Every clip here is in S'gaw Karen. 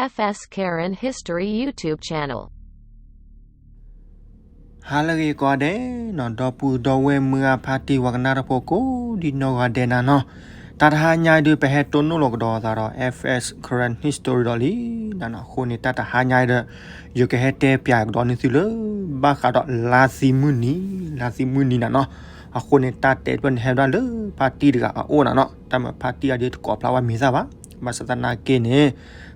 F S Karen History YouTube channel. ဟါလၢအဂ့ၤကိးဂၤဒဲးနီၤ, ဒီပုၢ်ဒီဝဲၢ်မုၢ်ဂၢ်ဖါတံၢ်ဝဲကနၣ်တၢ်ဖိကိးဒံနီၢ်ဂၤဒဲးနၤနီၤ, တၢ်တဟါညါအံၤဒုး ပဟဲတိၢ်နီၣ်လီၤကဒီးသးဒီး F S Karen History ဒီးလံနၤနီၤ. အဃိန့ၣ် တၢ်တဟါညါအံၤဒီး ယကဟဲတဲပၠးကဒီးန့ၢ်သုလၢ ဘၣ်ဃးဒီးလါသံမုၢ်နံၤ, လါသံမုၢ်နံၤနၤနီၤ. အဃိန့ၣ် တၢ်တဲတဖျၢၣ်န့ၣ် ဟဲဝဲဒၣ်လၢဖါတံၢ်တဂၤအအိၣ်နၤနီၤ. တၢ်မ့ၢ်ဖါတံၢ်အံၤဒုး တကိးဖျါဝဲမံၤသၣ်ဘၣ်. ဘၣ်ဆၣ်သနာ်က့န့ၣ်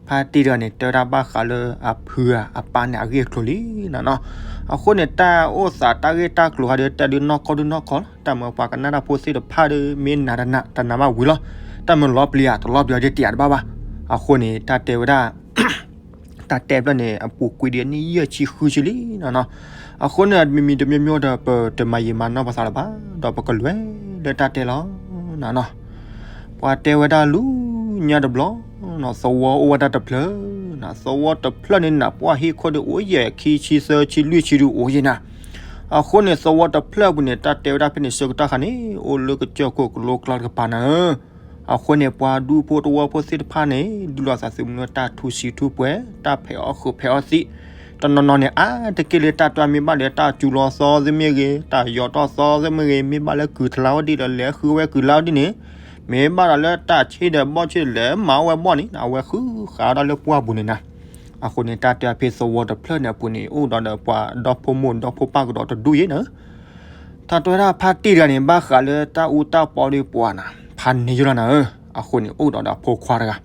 ဖါတံၢ်တဂၤန့ၣ် တဲဝဲဒၣ်ဘၣ်ဃးလၢအဖုအပၢ်န့ၣ် အဂ့ၢ်အကျိၤလံနၤနီၤ. အဃိန့ၣ် တၢ်အိၣ်သးတၢ်ဂ့ၢ်တၢ်ကျိၤဟဲဒုး တဲဒုးနီၢ်ကီၢ်ဒုးနီၢ်ကီၢ်လီၤ. တၢ်မ့ၢ်ပှၤကနၣ်တၢ်ဖိသ့ၣ်တဖၣ်ဒီး မ့ၢ်နာ်တနာ် တနာ်ဘၣ်ဝံၤလီၤ. တၢ်မ့ၢ်လီၤပျံၤဧါ တလီၤပျံၤဧါဒုး တယာ်တဘၣ်ဘၣ်. အဃိန့ၣ် တၢ်တဲဝဲဒၣ် တၢ်တဲတဖျၢၣ်န့ၣ် အပူၤကွံာ်ဒံးအနံၣ်ယဲၢ်ဆံဃုဆံလံနၤနီၤ. အဃိန့ၣ် မံၤမံၤတမံၤမံၤဒီး ပတမၤယံာ်မၤနီၢ်ပသးလၢၤဘၣ်, ဒီးပကလဲၤလၢတၢ်တဲလီၤနၤနီၤ. ပှၤတဲဝဲဒၣ်လူၤညါတဘျီနီၤ, သဝီအိၣ်ဝဲဒၣ်တဖျၢၣ်နၤ, သဝီတဖျၢၣ်န့ၣ်နၤ ပှၢ်ဟ့ၣ်ခိၣ်ဒုးအိၣ်ယဲၢ် ခံဆံသၢဆံလွံၢ်ဆံဒုးအိၣ်ယဲၢ်နၤ. အဃိန့ၣ် သဝီတဖျၢၣ်အပူၤန့ၣ် တၢ်တဲဝဲဒၣ်ဖဲန့ၣ် ဆၢကတီၢ်ခါန့ၣ် အိၣ်လၢကစၢၢ်ခိၣ်ကလိကျါတကပၤနၤဧၢ. အဃိန့ၣ် ပှၤဒူဖိတဝီဖိသ့ၣ်တဖၣ်န့ၣ် ဒုးလိာ်သးသုးမုၢ်လၢတၢ်ထူဆံးထူပှဲၤ, တၢ်ဖဲးအီၣ်ဃုာ်ဖဲးအီၣ်သံး, တနီၤနီၤန့ၣ် အါတက့ၢ်လၢတၢ်တွၢ်မ့ၢ်ဘၣ်ဒီး တၢ်စူၤလီၤသီသ့ၣ်မ့ၢ်ဂ့ၤ, တၢ်ယီၤထီၣ်သီသ့ၣ်မ့ၢ်ဂ့ၤ, မ့ၢ်ဘၣ်လၢကုၤတလါဝဲဒ်ဒီး လဲၤဃုဝဲကုၤလါဝဲဒ်န့ၣ်, မ့ၢ်ဘၣ်ဒီးလၢတၢ်ဆ့ဒီးဘီၣ်ဆ့ဒီး လဲၤမၤအီၣ်ဝဲဘီၣ်န့ၣ် အဝဲဃုဃးဒၣ်လၢပှၢ်ပူၤန့ၣ်နၤ. အဃိန့ၣ် တၢ်တဲဖဲသဝီတဖျၢၣ်န့ၣ်အပူၤန့ၣ် အိၣ်ဒီးဒီးပှၤဒီဖိမိၢ်ဒီဖိပၢ်ကဒီးတဒူၣ်ယဲၢ်နၤဧၢ. တၢ်တဲဝဲဒၣ်ဖါတံၢ်တဂၤန့ၣ် ဘၣ်ဃးလၢတၢ်အူတၢ်ပီဒီးပှၤနၤ ဖးန့ၢ်ယိလီၤနၤဧၢ. အဃိန့ၣ် အိၣ်ဒီးဒီးအဖိခွါတဂၤ,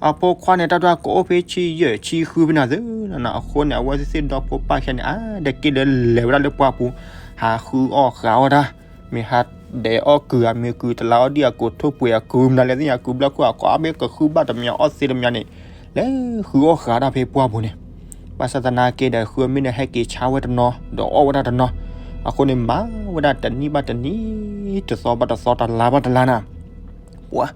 အဖိခွါန့ၣ် တၢ်တဲကအိၣ်ဖဲဆံယဲၢ်ဆံဃုဖဲနၤသုနၤနီၤ. အဃိန့ၣ် အဝဲသ့ၣ်သ့ၣ်ဒီဖိပၢ်ခဲန့ၣ် အါတက့ၢ်လၢလဲၤဝဲဒၣ်လၢပှၢ်ပူၤ, ဟးဃုအီၣ်ဃုအီတၢ်, မ့ၢ်ဟးဒဲးအီၣ်ကုၤဧါ, မ့ၢ်ကုၤတလါအီၣ်ဒ်ဧါ, ကုၤထူၣ်ပှဲၤဧါ, ကုၤမနုၤလဲၣ်သ့ၣ်ညါ, ကုၤဘျီၣ်ခိၣ်ဧါ, ကိးဘ့ၣ်ကဃုဘၣ်တမံၤအီၣ်သ့တမံၤန့ၣ် လဲၤဃုအီၣ်ဃုအီတၢ်ဖဲပှၢ်ပူၤန့ၣ်. ဘၣ်ဆၣ်သနာ်က့ဒီး ဃုမ့ၢ်န့ၣ် ဟဲက့ၤဆါဝဲတနီၤ ဒီးအီၣ်ဝဲဒၣ်တနီၤ. အဃိန့ၣ် မၤဝဲဒၣ်တနံၣ်ဘၣ်တနံၣ်, တသီဘၣ်တသီ, တလါဘၣ်တလါနၤ ပှၤ,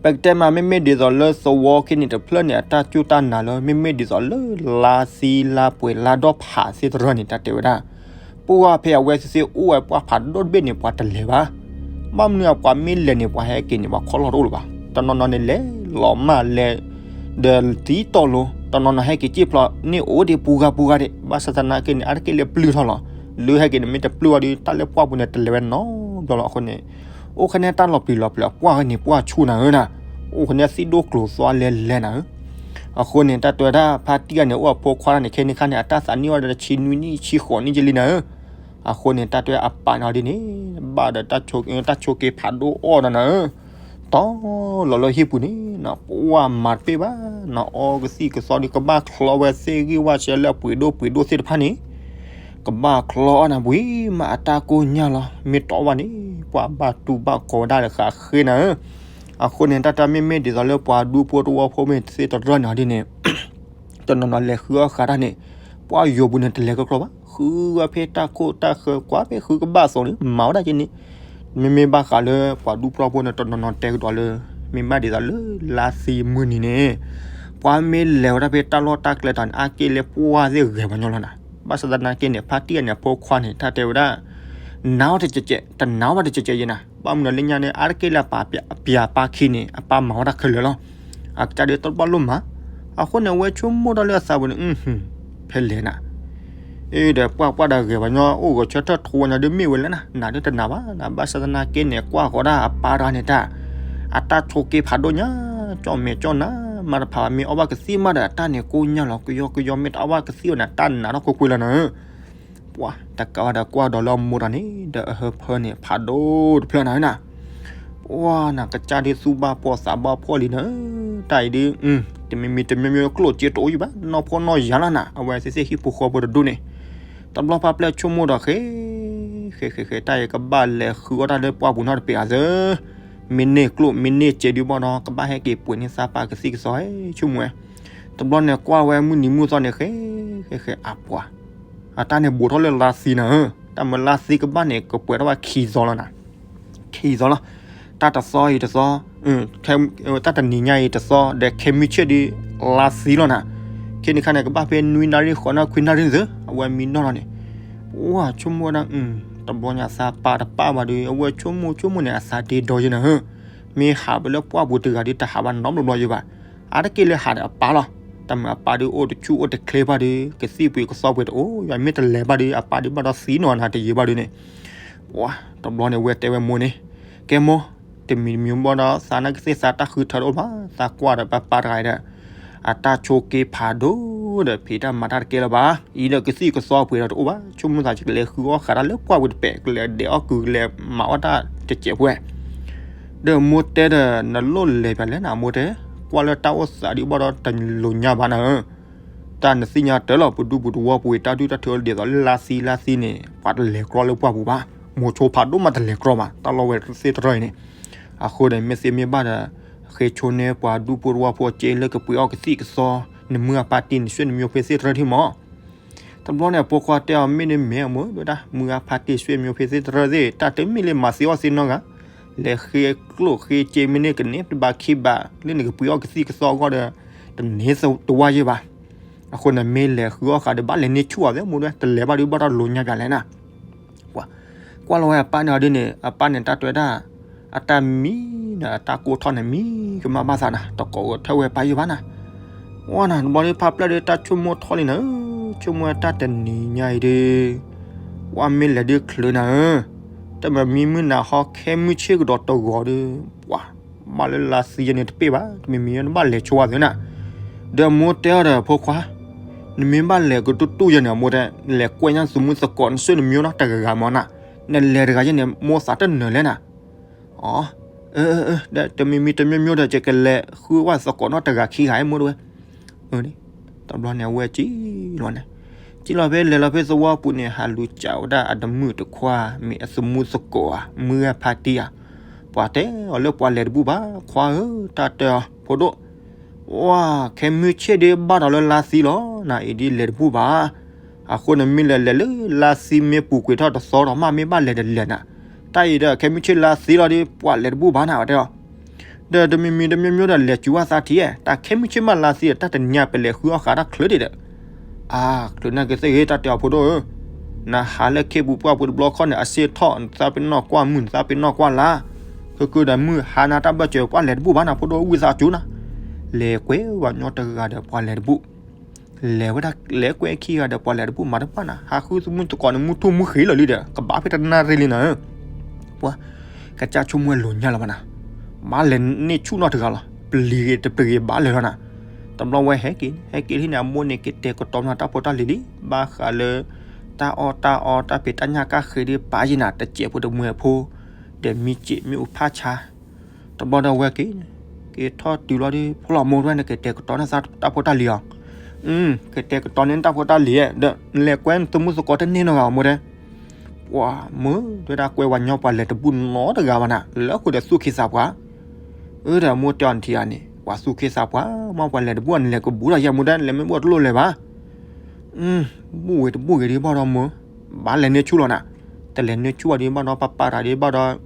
ပကတဲမး မ့မ့ၢ်ဒ်သိးလၢသဝီခံန့ၣ်တဖျၢၣ်န့ၣ် အတၢ်စူၢ်တၢ်နာ်လၢ မ့မ့ၢ်ဒ်သိးလၢလါသံလါပှဲၤလါဒီဖးသ့ၣ်တဖၣ်န့ၣ် တၢ်တဲဝဲဒၣ်, ပှၢ်ဖဲအဝဲသ့ၣ်သ့ၣ်အိၣ်ဝဲပှၢ်ဖးဒိၣ်တဘ့ၣ်န့ၣ် ပှၤတလဲၤဘၣ်. ဘၣ်မနုၤအပှၤမ့ၢ်လဲၤန့ၣ် ပှၤဟဲက့ၤန့ၣ် ပှၤခီၣ်လီၢ်တအိၣ်လၢၤဘၣ်. တနီၤနီၤန့ၣ် လဲၤလီၤမၢ်လဲၤ ဒီးသံတီၢ်လိၤ, တနီၤနီၤဟဲက့ၤစံၣ်ဖျိးန့ၣ် အိၣ်ဒံးပူၤဂၤပူၤဂၤဒံး. ဘၣ်ဆၣ်သနာ်က့န့ၣ် အါတက့ၢ်လၢပျုၢ်ထီၣ်လီၤ. လၢဟဲက့ၤန့ၣ် မ့ၢ်တပျုၢ်ဘၣ်ဒီး တၢ်လၢပှၢ်ပူၤန့ၣ် တလဲၤဝဲနီတဘျီလီၤ. အဃိန့ၣ် အိၣ်ခနဲတၢ်လီၤပျံၤလီၤပျံၤ ပှၢ်ဂၤန့ၣ် ပှၢ်ဆူၣ်နၤဧၢနၤ, အိၣ်ခနဲသံၣ်ဒိၣ်ကျိၤသွါလဲၤလဲၤနၤဧၢ. အဃိန့ၣ် တၢ်တဲဝဲဒၣ်ဖါတံၢ်ဂၤန့ၣ် အိၣ်အဖိခွါတဂၤန့ၣ် ခဲန့ၣ်ခါန့ၣ် အတၢ်သးနံၣ်အိၣ်ဒီး ဆံနွံနံၣ်ဆံဃိးနံၣ်ကလံနၤဧၢ. အဃိန့ၣ် တၢ်တဲအပၢ်န့ၣ်ဒ်န့ၣ် ဘၣ်ဒီး တၢ်ဆိးက့ဖးဒိၣ်အီၣ်နၤနၤဧၢ, တီၢ်လီၤလၢဟံၣ်ပူၤန့ၣ် ပှၢ်မၤတပ့ၢ်ဘၣ်နၤ, အီကသံၣ်ကသီဒီး ကဘၣ်ချီဝဲသ့ၣ်ဂံၢ်ဝၣ်ဆဲးလၢအပှ့ၤဒိၣ်ပှ့ၤဒိၣ်သ့ၣ်တဖၣ်န့ၣ် ကဘၣ်ချီအီၣ်နၤဝံၤမး အတၢ်ကိၢ်ညါလီၤ. မ့ၢ်တီၢ်ဘၣ်န့ၣ် ပှၢ်ဘၣ်တူၢ်ဘၣ်ကီၤဝဲဒၣ်လၢဃးဃ့နၤဧၢ. အဃိန့ၣ် တၢ်တဲမ့မ့ၢ်ဒ်သိးလၢပှၤဒူဖိတဝီဖိမ့ၢ်သ့ၣ်တဖၣ်န့ၣ်ဒ်န့ၣ် တနီၤနီၤလဲၤဃုအီၣ်ဃးတၢ်န့ၣ် ပှၢ်ယိာ်ပူၤန့ၣ် တလဲၤကကျီဘၣ်, ဃုဝဲဖဲတၢ်ခိၣ်တၢ်ဃၢၤ ကွၢ်ဖဲဃုကဘၣ်အသိးန့ၣ် မၤဝဲဒၣ်က့န့ၣ်. မ့မ့ၢ်ဘၣ်ဃးလၢပှၤဒူဖိတဝီဖိန့ၣ် တနီၤနီၤတဲကဒီးလၢ မ့ၢ်ဘၣ်ဒ်သိးလၢလါသံမုၢ်နံၤန့ၣ် ပှၤမ့ၢ်လဲၤဝဲဒၣ်ဖဲတၢ်လီၢ်တၢ်ကျဲတၢ်န့ၣ် အါက့ၢ်လၢပှၢ်သ့ၣ်ဂဲၤပှၤညီလီၤနၤ. ဘၣ်ဆၣ်သနာ်က့န့ၣ် ဖါတံၢ်ဂၤန့ၣ် အဖိခွါန့ၣ် တၢ်တဲဝဲဒၣ် နၤအီၣ်တကဲးကဲး တနၤအီၣ်ဘၣ်တကဲးကဲးယဲနၤ. ဘၣ်မနုၤလၢညါန့ၣ် အါတက့ၢ်လၢအပၢ်ပၠးပၢ်ခံန့ၣ် အပၢ်မၤဝဲဒၣ်ခဲလၢာ်လီၤ. အကစၢ်ဒုးတဘၣ်လိၣ်မၤ. အဃိန့ၣ် အဝဲဆိကမိၣ်တၢ်လၢအသးပူၤန့ၣ် ဖဲလဲၣ်နၤ အ့ ဒီးပှၢ်ပှၢ်ဒီးဂဲၤပှၤညီ အိၣ်ဂီၤဆၢထၢၣ်ထိးဝဲညီဒုးမ့ၢ်ဝဲလဲၣ်နၤ, နၤဒုးတနၤဘၣ်နၤ. ဘၣ်ဆၣ်သနာ်က့န့ၣ် ကွၢ်ဃီဒၣ်အပၢ်တဂၤန့ၣ်တၢ် အတၢ်ဆိးက့ဖးဒိၣ်ညါ ကၠီၣ်မဲာ်ကၠီၣ်နါ မၤတဖၣ်ဘၣ် မ့ၢ်အီၣ်ဘၣ်ကသံၣ်မးဒီး အတၢ်န့ၣ်ကိၢ်ညါလီၤ ကယီကယီ မ့ၢ်တအီၣ်ဘၣ်ကသံၣ်ဝဲန့ၣ် တၢ်နးထီၣ်ကွ့ၢ်ကွ့ၢ်လီၤနၤဧၢ. ပှၤတကးဘၣ်ဒီးကွၢ်ဒီးလၢအမိၢ်တဂၤန့ၣ် ဒီးအဟၢဖၢန့ၣ် ဖးဒိၣ်တဖျၢၣ်နၤဧၢနၤ. ပှၤနၤ ကစၢ်ဒုးသူၣ်ဘၣ်ဖှီၣ်သးဘၣ်ဖှီၣ်လံနၤဧၢ. တၢ်အံၤဒုး တမံၤမံၤတမံၤမံၤ ကျိၣ်စ့တအိၣ်ယံၤဘၣ် နီၢ်ဖှီၣ်နီၢ်ယာ်လီၤနၤ. အဝဲသ့ၣ်သ့ၣ်ဟံၣ်ဖိဃီဖိတဒူၣ်န့ၣ် တဘျီဖးပျဲၢ်ဆိကမိၣ်ဒီး ဃဲ ဃဲ ဃဲ ဃဲ တၢ်အံၤကဘၣ်လဲၤဃုအီၣ်တၢ်လၢပှၢ်ပူၤနီတပ့ၤဧါသၢ မ့ၢ်န့ၢ်ကျိၣ်မ့ၢ်န့ၢ်စ့ဒုးဘၣ်ဒီး ကဘၣ်ဟဲက့ၤပှ့ၤန့ၢ်သးပှၢ်ကသံၣ်ကသီ ဆိကမိၣ်ဝဲ. တဘျီန့ၣ်ကွၢ်ဝဲမုၢ်နံၤမုၢ်သီန့ၣ် ဃဲ ဃဲ ဃဲ အပှၤ အတၢ်န့ၣ်ဘူးထီၣ်လၢလါသံနၤဧၢ. တၢ်မ့ၢ်လါသံကဘၣ်န့ၣ် ကပှဲၤထီၣ်ဝဲခံသီလီၤနၤ. ခံသီလီၤ. တၢ်တသီအံၤတသီ တၢ်တနံၤညါအံၤတသီ ဒီးခဲမုၢ်ဆ့ၣ်ဒုး လါသံလီၤနၤ. ခဲန့ၣ်ခါန့ၣ် ကဘၣ်ဖဲနွံနၣ်ရံၣ် ဃိးနၣ်ရံၣ် ခွံနၣ်ရံၣ်န့ၣ်သု အဝဲမံနီၢ်လီၤန့ၣ် ပှၤဆိကမိၣ်ဝဲဒၣ် တဘျီညါသးပၢ်တပၢ်ဘၣ်ဒီး အဝဲဆိကမိၣ်ဆိကမိၣ်န့ၣ် အသးဒ့ဒီယဲနၤဧၢ. မ့ၢ်ဟးပလၢပှၢ်ပူၤတဂၤဒုး တဟးဘၣ်နီတဘျီဘျီယဲဘၣ်. အါတက့ၢ်လၢဟးဒီးအပၢ်လီၤ. တၢ်မုာ်အပၢ်ဒုးအိၣ်တဆူၣ်အိၣ်တချ့ဘၣ်ဒုး ကသံၣ်ပှ့ၤကသီပှ့ၤတအိၣ် ယွၤမ့ၢ်တလဲၤဘၣ်ဒုး အပၢ်ဒုးဘၣ်ဒီးသံနီၤနၤတယံာ်ဘၣ်ဒုးန့ၣ်, ပှၤတဘျီန့ၣ် အဝဲတဲဝဲမိၢ်န့ၣ်, ကဲမိၢ်, တမံၤတမံၤဘၣ်ဒီး သးနာ်က့သ့ၣ်သးတၢ်ဃုထၢတအိၣ်ဘၣ်, သးကွၢ်ဒီးပၢ်ပၢ်တဂၤဒီး အတၢ်ဆိးက့ဖးဒိၣ်ဒီး ဖံးတၢ်မၤတၢ်တကဲလၢၤဘၣ်, အံၤဒီးကသံၣ်ကသီပှ့ၤဒီးတအိၣ်ဘၣ်, ဆိကမိၣ်သးကလဲၤဃုအီၣ်ဃာ်တၢ်လၢပှၢ်ပူၤတပဲာ် ကလဲၤဒဲးအီၣ်ကုၤ ကလဲၤမၤအီၣ်တၢ်တစဲးပှဲၤ ဒီးမိၢ်တဲဒီး နလိၣ်လဲၤပၠးလဲၣ်နၤ မိၢ်တဲ, ကွၢ်လၢတၢ်အိၣ်သးဒုးဘၣ်ဒီးတလိၤညါဘၣ်နၤဧၢ, တၢ်နသ့ၣ်ညါတၢ်လီၤ ပဒူပူၤတဝီပူၤ တၢ်ဒုၣ်တၢ်ထုးဒ်သိးလၢလါသံလါသံန့ၣ် ပှၤတလဲၤကြီလၢပှၢ်ပူၤဘၣ်, မိၤဆိဖးဒိၣ်မးတလဲၤကြီဘၣ် တၢ်လီၢ်ဝဲသ့ၣ်တရၢအံၤန့ၣ်, အဃိဒီးမ့ၢ်သ့မ့ၢ်ဘၣ်ဒီး ဃ့ဆိန့ၢ်ပှၤဒူပူၤတဝီပူၤအစ့လၢကပှ့ၤအီၣ်ကသံၣ်ကသီ နမုၢ်အဖါတံၢ် နဆွေနမျိုးဖဲသ့ၣ်တရၢထံမး တဘျီန့ၣ် အဖိခွါတဲအီၤ မ့ၢ်န့ၣ်မ့ၢ်အမိၢ် ဒ်တၢ်မုၢ်အဖါတံၢ် ဆွေမျိုးဖဲသ့ၣ်တရၢသ့ၣ် တၢ်တမ့ၢ်လၢမၤသ့အီၣ်သ့နီတဂၤ, လဲၤဃ့ကျိၣ်ဃ့စ့မ့ၢ်န့ၢ်ကန့ၢ်တဘးခံဘး လၢနကပှ့ၤအီၣ်ကသံၣ်ကသီအဂီၢ်ဒီး တန့ၢ်တဝါယဲၢ်ဘၣ်. အဃိန့ၣ် မ့ၢ်လဲၤဃုအီၣ်ဃာ်ဒီး ဘၣ်လဲၤန့ၢ်ဆူၣ်အီၤသ့ မိၢ်ဒဲ တလဲၤဘၣ်ဒုးဘၣ်ဒီးလိၤညါပၠးလဲၣ်နၤ ပှၤကွၢ်လီၤဝဲအပၢ်န့ၣ်အီၤဒ်န့ၣ် အပၢ်န့ၣ်တၢ်တဲဝဲဒၣ် အတၢ်မံဒီးအတၢ်ကိၢ်ထီၣ်န့ၣ် မံကမၣ်ဘၣ်သးနၤ တကိးဂဲၤထၢၣ်ဝဲပၢ်ယိၣ်ဘၣ်နၤ, ဝဲနၤ တဘျီဒုးဖးဖျၢၣ်ဒုးတၢ်ဆိကမိၣ်ထီၣ်လံနၤ, ဆိကမိၣ်ဝဲတၢ်တနံၤညါအံၤဒုး ဝဲမ့ၢ်လဲၤဒုးချုးနၤဧၢ, တၢ်မၤမံမုၢ်နၤဟီခဲမုၢ်ဆ့ၣ်ကဒီးတဂီၤဒုး ပှၤ ဘၣ်လၢလါသံယဲန့ၣ်တပ့ၢ်ဘၣ် တမံၤမံၤယဲန့ၣ်ဘၣ်လဲၤဆိဝဲသ့နၤ, ဒီးမိၢ်တဲအီၤဒီးဖိခွါ နမ့ၢ်ဘၣ်လဲၤကတူၢ်တူၢ်ယဲန့ၣ် မိၢ်တဲ လဲၤကွဲညါသမူသကိးနဆွေနမျိုးနီတဂၤဂၤမးနၤ, နလဲၤတဂၤယဲန့ၣ် မိၢ်သးတနၢၤလဲၣ်နၤ, အ တမံၤမံၤတမံၤမံၤဒီး ယကလဲၤဃုဝဲသကိးနီတဂၤခံဂၤ မိၢ်တဝဲ, တဘျီန့ၣ် အဝဲစံၣ်လီၤန့ၣ်, စံၣ်လီၤဖဲလဲၤလီၤဖဲသဝီပူၤန့ၣ် ဟးလူၤစံးဝဲဒၣ်အတမုာ်တခွါ မ့ၢ်အသမူသကိးဧါ မုၢ်ဂၤဖါတံၢ်ဧါ, ပှၤတဲအီၤလၢပှၤလဲၤတဘူၣ်ဘၣ် ခွါဧၢ တၢ်တဲအီၤ ဖိဒိၣ် ဝါ ခဲမုၢ်ဆ့ၣ်ဒုးဘၣ်ဒီးလၢလါသံလီၤနၤ အံၤဒ်လဲၤတဘူၣ်ဘၣ်, အဃိန့ၣ်မ့ၢ်လဲၤလဲၤလၢလါသံမ့ၢ်ပူၤကွံာ်ထီၣ်တသီဒီး မ့ၢ်ဘၣ်လဲၤတလဲၤနၤ, တၢ်အံၤဒီးခဲမုၢ်ဆ့ၣ်လါသံလီၤဒုး ပှၤလဲၤတဘူၣ်ဘၣ်နၤ ပှၤတဲအီၤ, ဒီးတမံၤမံၤတမံၤမံၤဒီး လဲၤစူၤဝဲသးထံဧါ တၢ်ခဲမုၢ်ဆ့ၣ်မးလါသံ တၢ်တနံၤညါပလဲၤဃုအီၣ်ဃာ်တၢ်ချုးဒံးဒီး, အါ ချုးနာ်က့သ့ၣ်ဂ့ၤ တၢ်တဲအီၤဖိဒိၣ်ဧၢ နဟးလၢခ့ပူၤပှၢ်ပူၤတဘျီခီန့ၣ် အစ့ၣ်ထီၣ် နသးပ့ၤနီၣ်ကွၢ်မုၢ် နသးပ့ၤနီၣ်ကွၢ်လါ, ဃုကုဒီးမုၢ်ဟါနၤတၢ်ဘၢၣ်စၢၤ ပှၤလဲၤတဘူၣ်ဘၣ်နၤ ဖိဒိၣ်ဝံသးစူၤနၤ, လဲၤကွဲဝဲညီတဂၤဒီးပှၤလဲၤတဘူၣ်, လဲၤဝဲဒၣ်လဲၤကွဲခံဂၤဒီးပှၤလဲၤတဘူၣ်မၤတဘၣ်နၤ ဟးဃုသမူသကိးန့ၣ် မုၢ်ထူၣ်မုၢ်ဃ့လီၤလံဒီး ကဘၣ်ဖဲတနၣ်ရံၣ်လံနၤဧၢ ပှၤ ကစၢ်ဆိကမိၣ်ဝဲလိၤညါလီၤဘၣ်နၤ, ဘၣ်လဲၤန့ၢ်ဆူၣ်နီတဂၤလီၤ ပျံၤဂ့ၤတပျံၤဂ့ၤဘၣ်လဲၤလီၤနၤ, တဘျီဝဲဟဲက့ၤ ဟဲက့ၤလံန့ၣ် အမိၢ်န့ၣ်ကတဲာ်ကတီၤမးတၢ်ဖိတၢ်လံၤလံ, ဘၣ်ဃးလၢတၢ်အီၣ်တၢ်အီတၢ်ဖံးတၢ်ညၣ်ကၣ်ဃ့ဒုးပာ်ယံၤနၤ တစဲးဖိတမှဲၤဖိ, ဒီးမံစံးမ့ၢ်အိၣ်ဖးဆါ တဘျီဒီးဝဲက့ၤ, က့ၤထီၣ်တုၤလီၤဒုး ဖိလီၤမိၢ်တဝဲန့ၣ် ကတဲာ်ကတီၤန့ၢ်သးတၢ်ဖိတၢ်လံၤအီၤ, ကတဲာ်ကတီၤန့ၢ်တၢ်ဖိတၢ်လံၤဧၢ, ဒီးနလဲၤကွဲသမူသကိးတန့ၢ်နီတဂၤမိၢ်တဲ, ပှၤမိၢ်တဲဝဲဒၣ်ကွဲဝဲညီပှၤလဲၤတဘူၣ်နီတဂၤဘၣ်နၤ, လၢဃိဒီးသူၣ်ခ့သးပှၢ်, အၢ ဒီးမိၢ်တဲအီၤနထံၣ်ဧါန့ၣ် ပှၤသူၣ်ခ့သးပှၢ်, မ့ၢ်ပှၤလဲၤတဘူၣ်အီၤ နလဲၤကဘူၣ်ဒီးယဲမိၢ်တဲ နလဲၤမ့ၢ်ဘူၣ်တလိၣ်လဲၤဘၣ် ဘူၣ်ဂ့ၤတဘူၣ်ဂ့ၤဒံးဘၣ်ဒီးမိၢ်, ဘၣ်လဲၤန့ၢ်ဆူၣ်လီၤနၤ, တလဲၤန့ၢ်ဆူၣ်အီၤဒံးဘၣ်ဒီး ပၢ်ပၢ်တဂၤဒံးဘၣ်ဒီး,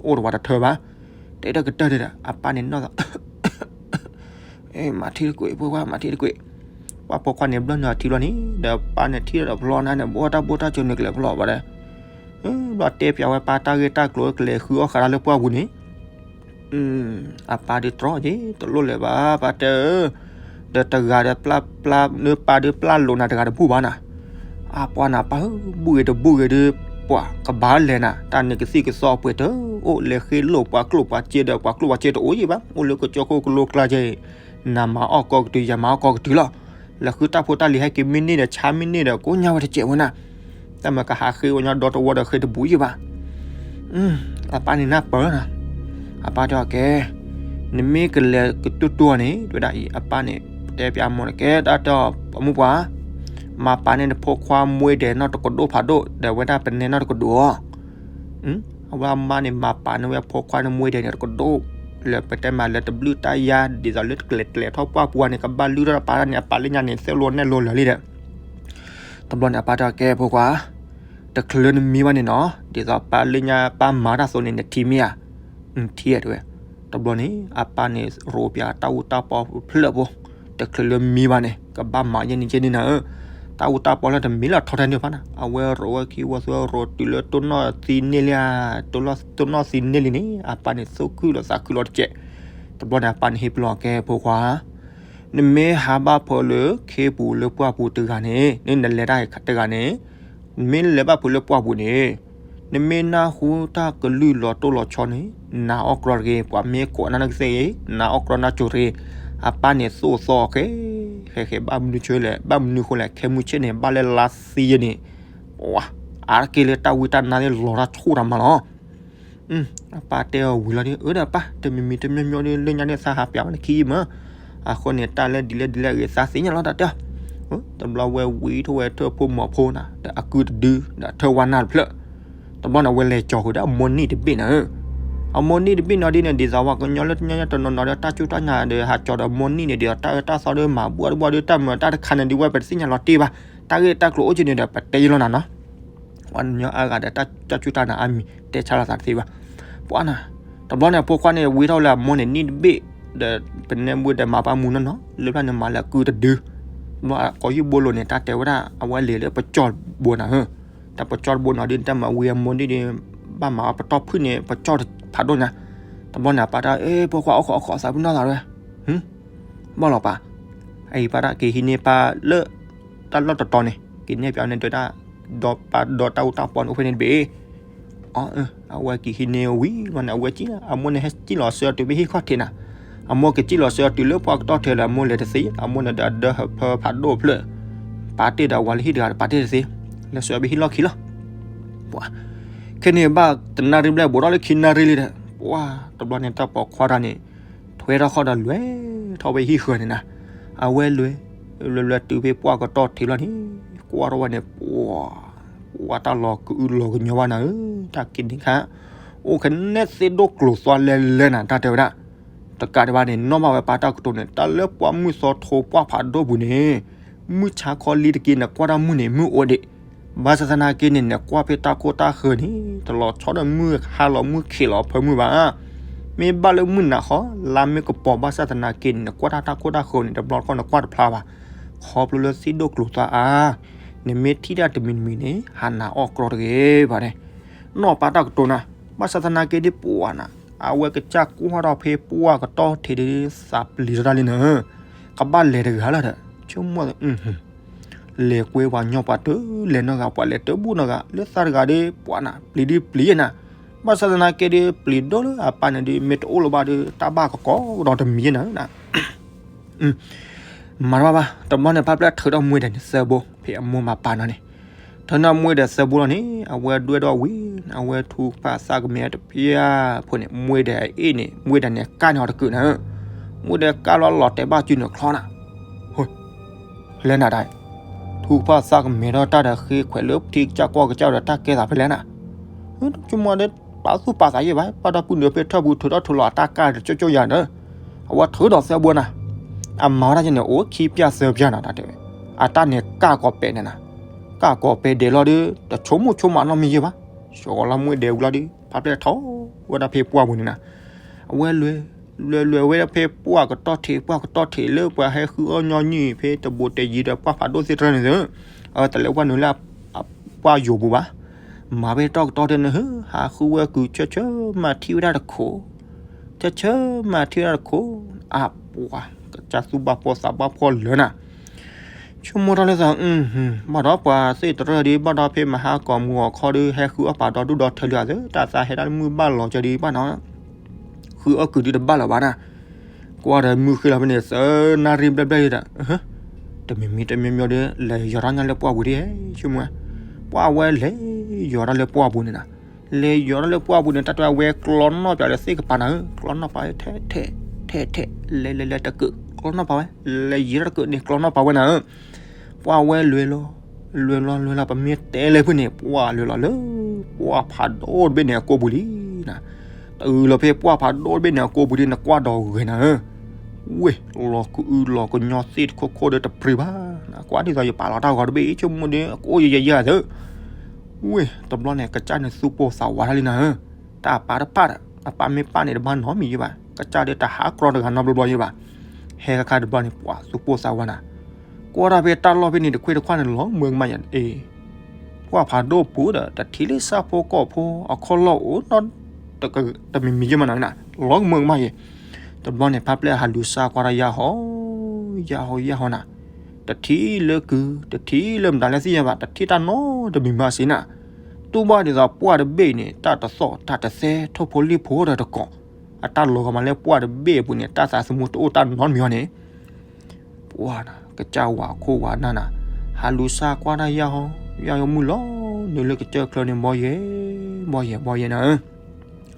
အိၣ်တဝၤတထၢဘၣ်, တဲတၢ်ကတၢၢ်ဒီး အပၢ်န့ၣ်နီၢ်သး, မၤထံတကွံာ် ဖိခွါ မၤထံတကွံာ်, ပှၤဖိခွါန့ၣ်ဘျီန့ၣ်အထံလီၤန့ၣ် ဒီးပၢ်န့ၣ်ထံၣ်ဒီးဖျီနၤန့ၣ် ဘၣ်တၢ်ဘိၣ်တၢ်စၢၤန့ၣ်ကလဲၤဖျီဘၣ်ဒီး, ဘျီတဲပၠးဝဲပၢ်တၢ်ဂ့ၢ်တၢ်ကျိၤကလဲၤဃုအီၣ်ဃာ်တၢ်လၢပှၢ်ပူၤန့ၣ် အပၢ်ဒုးတြီက့ၤ တလိၣ်လဲၤဘၣ် ပၢ်တဲဧၢ, ဒီးတဂၤဒီးပျၢ်ပျၢ် နပၢ်ဒုးပျၢ်လိာ်နၤတဂၤတဘူၣ်ဘၣ်နၤ, အပှၤနၤပၢ်ဧၢ, ဘူၣ်ဂ့ၤတဘူၣ်ဂ့ၤဒုး, ပှၤကဘၣ်လဲၤနၤ တၢ်န့ၣ်ကသံၣ်ကသီအပှ့ၤတအိၣ် လဲၤဃ့လိာ်ပှၤကျိၣ်ပှၤစ့ဒီး ပှၤကျိၣ်ပှၤစ့တအိၣ်ယံၤဘၣ် အိၣ်လၢကစၢၢ်ခိၣ်ကလိကျါက့ၤ, နမၤအီၣ်ကိးကတုၤ ယမၤအီၣ်ကိးကတုၤလီၤ, လဲၤဃုတၢ်ဖိတၢ်လံၤဟဲက့ၤမ့ၢ်န့ၢ်ဒီး ဆါမ့ၢ်န့ၢ်ဒီး ကိးညါဝဲတစဲးဝဲနၤ တၢ်မၤကဟးဃ့ဝဲညီဒီတဝီဒီးဃ့တဘူးယံၤဘၣ်, အပၢ်န့ၣ်နၢ်ပၢၢ်နၤ, အပၢ်တဲအီၤကဲ, နမ့ၢ်ကလဲၤကတူၢ်တူၢ်အီၤန့ၣ် တဲဝဲဒၣ်အံၤ အပၢ်န့ၣ် တဲပၠးအမိၢ်န့ၣ် ကဲတၢ်တဲအီၤ ပမိၢ်ပှၢ်, မၤပာ်န့ၢ်နဖိခွါမွဲဒဲးနီၢ်တကဒိၣ်ဖးဒိၣ် ဒီးဝဲဒၣ်ပနဲနီၢ်တကဒိၣ်အီၤ အဝဲအမါန့ၣ် မၤပာ်န့ၢ်ဝဲအဖိခွါန့ၣ်မွဲဒဲးန့ၣ်တကဒိၣ်, လၢပတဲမးလၢတဘျုးတၢ်ယါ ဒ်သိးလၢတကျဲၤကျဲၤထီၣ်ပှၢ်ပူၤန့ၣ် ကဘၣ်လုၢ်ထီၣ်တၢ်ပာ်တၢ်န့ၣ် အပာ်လၢညါန့ၣ် သဲလိာ်နဲၣ်လိာ်လၢာ်လံဒီး, တဘျီန့ၣ် အပၢ်တဲအီၤကဲဖိခွါ, တချုးလၢနမံဘၣ်န့ၣ်နီၤ ဒ်သိးပၢ်လၢညါပၢ်မၤတၢ်သိးန့ၣ် နထံၣ်မ့ၢ်ဧါ, နထံၣ်ဧါတဲဝဲ, တဘျီန့ၣ် အပၢ်န့ၣ်ရိးပၠးတၢ်အူတၢ်ပီဖျၢၣ်ဖိ, တချုးလၢမံဘၣ်န့ၣ် ကဘၣ်မၤယဲၢ်နံၤယဲၢ်နံၤနၤဧၢ, တၢ်အူတၢ်ပီလၢတမံၤလၢထီထဲန့ၣ်ဘၣ်နၤ အဝဲရိးဝဲခံဝဲသွဲရိးတုၤလၢတိၢ်နီၣ်သံန့ၢ်လံဧါ, တိၢ်နီၣ်သံန့ၢ်လံန့ၣ် အပၢ်န့ၣ်သူၣ်ခုၣ်လီၤသးခုလီၤတကဲး, တဘျီန့ၣ် အပၢ်န့ၣ်ဟ့ၣ်ပလီၢ်ကဲဖိခွါ နမ့ၢ်ဟးဘၣ်ဖၢလၢခ့ပူၤလၢပှၢ်ပူၤတဂၤန့ၣ်, နလဲၤတၢ်တဂၤန့ၣ်, နမ့ၢ်လဲၤဘၣ်ဖၢလၢပှၢ်ပူၤန့ၣ်, နမ့ၢ်နၢ်ဟူတၢ်ကလုၢ်လီၤတိၢ်လီၤဆီန့ၣ်, နၤအီၣ်ကြီတဂ့ၤ, ပှၤမ့ၢ်ကိးနၤနကသ့ၣ်ဂ့ၤ, နၤအီၣ်ကြီနၢ်ကၠိၤတဂ့ၤ, အပၢ်န့ၣ်သိၣ်သီအီၤဃဲ, ဃဲဃဲ ဘၣ်မနုၤဆိလဲၣ်, ဘၣ်မနုၤဃိလဲၣ်, ခဲမုၢ်ဆ့ၣ်န့ၣ် ဘၣ်လၢလါသံယဲန့ၣ်, ပှၤ, အါတက့ၢ်လၢတၢ်ဝံတၢ်နါသ့ၣ်လီၤတၢ်ဆိၣ်တၢ်မၤလီၤ. အပၢ်တဲအီၤဝံၤလီၤဒီး, အၢဒီးပၢ်, တမံၤမံၤတမံၤမံၤဒီး လၢညါန့ၣ်သးဟးပၠးဝဲနခံယံမၢ. အဃိန့ၣ် တၢ်လၢဒ်လဲၣ်ဒ်လဲၣ်အဂ့ၢ် သးသ့ၣ်ညါလီၤတၢ်တဲအီၤ. တဘျီဝဲဝံၤထီၣ်ဝဲထၢၣ်ဖိမီၤဖိနၤ, ဒီးအကုတဒု, ဒီးထၢၣ်ဝါနၢ်တဖျၢၣ်. တဘျီန့ၣ် အဝဲလဲၤကၠီၤဃုာ်ဒီးအမိၢ်နံၣ်တဘ့ၣ်နၤဧၢ. အမိၢ်နံၣ်တဘ့ၣ်နီၤဒ်န့ၣ် ဒ်သိးပှၤကညီလၢညါညါတနီၤနီၤဒီး တၢ်စူၢ်တၢ်နာ်ဒီး ဟးကၠီၤဒီးအမိၢ်နံၣ်န့ၣ်ဒီး တၢ်အၢတၢ်သီဒီး မၤဘှၢ်တဘှၢ်ဒီး တၢ်မၤတၢ်တခါန့ၣ်ဒီး ဝဲပတသ့ၣ်ညါလီၤတ့ၢ်ဘၣ်. တၢ်ဂ့ၢ်တၢ်ကျိၤအိၣ်က့ၤန့ၣ်ဒီး ပတဲယလီၤနၤနီၤ. ပှၤကညီအါဂၤဒီး တၢ်စူၢ်တၢ်နာ်အါမံၤ တဲဆါလီၤသးတသ့ဘၣ်. ပှၤနၤ, တဘျီန့ၣ် အဖိခွါန့ၣ် ဝံၤထီၣ်လၢအမိၢ်န့ၣ်နံၣ်တဘ့ၣ်, ဒီးပနဲမူဒီးမၤပှၢ်မူနီၢ်နီၢ် လၢဖျၢၣ်န့ၣ်မၤလၢအကုတဒု. ဘျီကိးယုၢ်ဘိလိၤန့ၣ် တၢ်တဲဝဲဒၣ် အဝဲလဲၤလၢပကၠီၣ်တဘိနၤဧၢ. တၢ်ပကၠီၣ်တဘိနီၤဒ်န့ၣ် တၢ်မၤဝံၤအမိၢ်ဒ်န့ၣ် ဘၣ်မၤပတီၢ်ဖုၣ်န့ၣ် ပကၠီၣ်ဖးဒိၣ်ညါ. တဘျီန့ၣ် အပၢ်တၢ် အ့ ဖိခွါ အိၣ်ခိးအိၣ်ခိးသးပ့ၤနီၣ်သးဝဲ, ဘၣ်လီၤပၢ်, အအံၤပၢ်တၢ်က့ၤဟံးန့ၢ်ပၢ်လၢ တၢ်လီၢ်တတီၤန့ၣ် က့ၤနဲၣ်ပၠးန့ၣ်တဲဒၣ်, ဒီးပၢ်ဒီးတၢ်အူတၢ်ပီန့ၣ်အိၣ်ဖဲန့ၣ်တဘ့ၣ်. အဝဲက့ၤဟံးန့ၢ်ဝံၤလီၤန့ၣ် အဝဲကံၣ်လီၤ, အမိၢ်န့ၣ်ဟဲကံၣ်လီၤဆှၢအီၤတုၤဖဲဟံၣ်ခီၣ်ထံးနၤ. အမိၢ်က့ၤကံၣ်လီၤဆှၢအီၤတုၤလၢပှၢ်ကတီၢ်ထဲလၢအမိၢ်လဲၤတသ့, အမိၢ်န့ၣ်ဒီးအဒၢဟၢဖၢဖးဒိၣ်ဖျၢၣ်, ပာ်တ့ၢ်ဒီးအဝၤလၢဟံၣ်တဂၤဒီးပာ်တ့ၢ်တသ့, လဲၤဆှၢဖဲဟံၣ်လီၢ်ခံလီၤ. ပှၤ, ခဲန့ၣ်ဘၣ်တနၣ်ရံၣ်ဘျဲၣ် ဘူးထီၣ်လၢခံနၣ်ရံၣ်လံဒီး ပှၤ, တဘျီန့ၣ် တၢ်ပိာ်ခွါတဂၤန့ၣ် ထွဲထီၣ်ဃီဒီးလဲၤထီၣ်ဖဲဟံၣ်ဃၢၤန့ၣ်နၤ. အဝဲလဲၤ, လဲၤလဲၤတုၤဖဲပှၢ်ကတီၢ်ထဲလီၤန့ၣ်, ကွၢ်ထီၣ်ဝဲန့ၣ် ပှၤ, ပှၤတၢ်လီၤကအုလီၤကညီဘၣ်နၤဧၢ, တၢ်က့ၤန့ၣ်ခါ, အိၣ်ကနဲၣ်သ့ၣ်ဒိၣ်ကျိၤသွါလဲလဲနၤ တၢ်တဲဝဲဒၣ်. တကးဒံးဘၣ်န့ၣ် နီၣ်ဘၣ်ဝဲပၢ်တၢ်ကတိၤန့ၣ် တၢ်လၢပှၢ်မုၢ်သီထိပှၢ်ဖးဒိၣ်ပူၤန့ၣ်, မုၢ်ဆါခီလံတက့ၢ် နကွၢ်တၢ်မုၢ်န့ၣ် မုၢ်အိၣ်ဒံး. ဘၣ်ဆၣ်သနာ်က့န့ၣ် နကွၢ်ဖဲတၢ်ခိၣ်တၢ်ဃၢၤန့ၣ် တလီၤဆီဒီးမုၢ်ဟါလီၤမုၢ်ခံးလီၤအဖၢမုၢ်ဘၣ်. မ့ၢ်ဘၣ်လၢမုၢ်နၤဃီ လါမ့ၢ်ကပီၤ ဘၣ်ဆၣ်သနာ်က့န့ၣ် နကွၢ်တၢ်တၢ်ခိၣ်တၢ်ဃၢၤန့ၣ် တဘျီတခီၣ်နကွၢ်တဖျါဘၣ်. ခီဖျိလၢသ့ၣ်ဒိၣ်ကျိၤသွါအါ, နမ့ၢ်ထံၣ်တၢ်တမံၤတမံၤန့ၣ် ဟးနၤအီၣ်ကြီတဂ့ၤဘၣ်န့ၣ်. နီၢ်ပၢ်တၢ်ကတိၤနၤ, ဘၣ်ဆၣ်သနာ်က့ဒ်ပှၤနၤ, အဝဲကစၢ်ကွၢ်ထီၣ်ဖဲပှၢ်ကတီၢ်ထဲဒ်သးပျံၤထီၣ်တၢ်လံနၤ, ကဘၣ်လဲၤတဂၤလီၤဒီး ဆိကမိၣ် လဲၤကွဲပှၤညီပှၤတလဲၤနီတဂၤ ပှၤလဲၤတဘူၣ်နီတဂၤ လၢသးတဂၤဒီးပှၤနၤ ပျံၤဒ်ပျံၤနၤ, ဘၣ်ဆၣ်သနာ်က့ဒီးပျံၤဒိၣ်လၢအပၢ်န့ၣ်ဒီး မ့ၢ်တအိၣ်လၢၤဘၣ်ဒီး တၢ်ဘၣ်ကကိးဒီးတမံၤနၤ မၤတဘၣ်ဘၣ်. တဘျီန့ၣ် ဖါပျဲၢ်ထုးထီၣ်မှဲဒၣ်န့ၣ် သၢဘိ ဖဲအမိၢ်မၤပာ်နီၤန့ၣ်, ထုးထီၣ်မှဲဒၣ်သၢဘိလီၤန့ၣ် အဝဲဒွဲၣ်ထီၣ်ဝံၤ အဝဲထူကဖၣ်သၣ်ကမဲာ်တဖျၢၣ်ဖိန့ၣ် မှဲဒၣ်အအ့ၣ်န့ၣ် မှဲဒၣ်န့ၣ် ကၣ်န့ၢ်အီၤတကုာ်နၤဧၢ, မှဲဒၣ်ကၣ်လီၤလီၤတဲာ်ဘၣ်စုနုာ်ချီနၤ, လဲၤနၤဒၣ်, ထူကဖၣ်သၣ်ကမဲာ်ထီၣ်တၢ်ဒီးဃ့ခွဲးလၢထံကစၢ်ကီၢ်ကစၢ်ဒီးတၢ်ကဲသးဖဲလဲၣ်နၤ, ဆိကမိၣ်ဒီး ပာ်သူၣ်ပာ်သးယဲၢ်ဘၣ် ဘၣ်ဒီပုၢ်နုာ်ဖဲထၢၣ်ပူၤထုးထီၣ်ထုးလီၤအတၢ်ကၢ်ဒီးကၠိကၠိယၤဒီး, အဝဲထုးဒီးသၢဘိနၤ, အမၤဝဲဒၣ်ကဲန့ၣ် အိၣ်ခံပျၢ်သၢပျၢ်နၤတၢ်တဲဝဲ, အတၢ်န့ၣ်ကၣ်ကိးပဲာ်န့ၣ်နၤ, ကၣ်ကိးပဲာ်ဒဲးလီၤဒီး တဆိကမိၣ်ဆိကမးနီတမံၤယဲၢ်ဘၣ်, ဆိလီၤမှဲဒဲးဝံၤလီၤဒီး ဖါပျဲၢ်ထီၣ်ဝဲဒၣ်ဖဲပှၢ်ပူၤန့ၣ်နၤ, အဝဲလဲၤ လဲၤလဲၤဝဲဒၣ်ဖဲပှၢ်ကတီၢ်ထံး ပှၢ်ကတီၢ်ထံးလၢပှၤဟဲဃုအီၣ်ညီနုၢ်ဖဲတဘိတဲယံၤဒီးပှၢ်ဖးဒိၣ်သ့ၣ်တဖၣ်န့ၣ်သ့, အဝဲတလဲၤပှၢ်နုာ်လၢ ပှၢ်ယိာ်ပူၤဘၣ်, မၤဖဲတၢ်ကတီၢ်ထဲန့ၣ် ဟးဃုဝဲကုၤဆၢဆၢ မၤထံၣ်ဝဲဒၣ်တခိၣ်, ဆၢဆၢမၤထံၣ်ဝဲဒၣ်တခိၣ်, အပှၤ ကစၢ်သူၣ်ဘၣ်ဖှီၣ်သးဘၣ်ဖှီၣ်လၢနၤ ဆိကမိၣ်ထီၣ်လၢသး, ဘၣ်ဒီးပှၤသ့ၣ်တရၢၢ်ဒီး ဘၣ်ဒီးဖဲမဟါကီၢ်မုၢ်ဂီၤခီဒီး ဟဲဃုအီၣ်ပာ်ဒီဒူၣ်ဒီထၢလံအသး တၢ်သးဟဲဒၣ်လၢမုၢ်ဘၣ်လီၤကၢဒီးဘၣ်နီၤ, ဃုအီၣ်ကုၤဒုတဘၣ်လၢၤဘၣ်နၤ, ကွၢ်ဒီးမုၢ်ဃ့လီၤဖဲန့ၣ် သၢနၣ်ရံၣ်ဘျဲၣ်ဘျဲၣ်ဒီး တမံၤမံၤတမံၤမံၤဒီး လဲၤယီၤထီၣ်ညါလၢပှၢ်ပူၤဒ်, ဆိကမိၣ်, ပှၢ်ဝဲလဲၤယီၤထီၣ်လၢပှၢ်ပူၤန့ၣ်နၤ, လဲၤယီၤထီၣ်လၢပှၢ်ပူၤန့ၣ် တၢ်တဲဝဲကျီနီၣ်ပၠးလၢသ့ၣ်ကပၤနၤဧၢ, ကျီနီၣ်ပာ်ဝဲထဲထဲထဲထဲ လဲၤလဲၤလဲၤတကုာ် ကျီနီၣ်ပာ်ဝဲ, လဲၤယံၤထီၣ်တကုာ်န့ၣ် ကျီနီၣ်ပာ်ဝဲနၤဧၢ, ပှၢ်ဝဲလဲၤလီၤ, လဲၤလီၤလဲၤလီၤ ပမ့ၢ်တဲလၢဖုၣ်န့ၣ် ပှၢ်လဲၤလီၤလၢ ပှၢ်ဖးဒိၣ်တဘ့ၣ်န့ၣ်အကိာ်ပူၤလံနၤ, တုၤလီၤဖဲပှၢ်ဖးဒိၣ်တဘ့ၣ်န့ၣ်အကိာ်ပူၤဒ်နကွၢ်ဒီးဂဲၤနၤဧၢ, ဝ့ၢ် လီၤကအုလီၤကညီသ့ၣ်တခိၣ်ခိၣ်ဒီးတပြံၤဘၣ်နၤ, ကွၢ်ဒ်သိးယပာ်လီၤတၢ်ဂီၤတဘ့ၣ်အံၤ ဆိကမိၣ်ဒီး ကအိၣ်ယဲယဲယဲသၢ ဝ့ၢ် တဘျီန့ၣ် ကစၢ်န့ၣ်သူၣ်ပိၢ်သးဝးတၢ်လံနၤဧၢ, တၢ်အပၢ်တပၢ်ဒီး အပၢ်မ့ၢ်ပၢ်န့ၣ် တဘၣ်နီတမံၤယဲၢ်ဘၣ်, ကစၢ်ဒီးတဟးကြီတဂၤနီတဘျီဘျီယဲၢ်ဘၣ်, ဟဲခါခါတဘျီန့ၣ် ပှၤသူၣ်ပိၢ်သးဝးနၤ, ကွၢ်တၢ်ဖဲတၢ်လီၢ်ဖဲန့ၣ်တခွ့ၣ်တခွါန့ၣ် လီၤမၢကမၣ်ယဲၢ်အံၤ, ပှၢ်ဖးဒိၣ်ပူၤဒီး တထံၣ်လၢဆၣ်ဖိကီၢ်ဖိအခီၣ်လီၢ်အိၣ်နီတမံၤမံၤယဲၢ်မးနီၤနၤ, လီၤမၢကမၣ်ယဲၢ်, တဘျီန့ၣ် ဖါပျဲၢ်ဟးလူၤစၢ်ကွၢ်တၢ်ယါဟီ ယၢ်ဟီယၢ်ဟီနၤ, တထံၣ်လၢကုၤ တထံၣ်လၢမတၤလဲၣ်သ့ၣ်ညါဘၣ်, တထံၣ်တၢ်နီတမံၤဘၣ်စ့ၢ်နၤ, တူၢ်ဘၣ်ဒ်သိးပှၢ်တဘ့ၣ်န့ၣ် တၢ်တသီၣ်တၢ်တသဲ ထိၣ်ဖိလံၣ်ဖိဒီးတကိး, အတၢ်လီၤဂာ်မးလၢပှၢ်တဘ့ၣ်အပူၤန့ၣ် တၢ်သးသမူတအိၣ်တၢ်နီတမံၤအီၤန့ၣ် ပှၤနၤ ကစၢ်ဝၤခိၣ်ဝၤနၢ်နၤ, ဟးလူၤစၢ်ကွၢ်တၢ်ယၢ်ဟီ, ယၢ်ဟီမုၢ်လီၤ, နုာ်လၢကစၢၢ်ချၢန့ၣ် ဘီယဲ, ဘီယဲ ဘီယဲနၤဧၢ,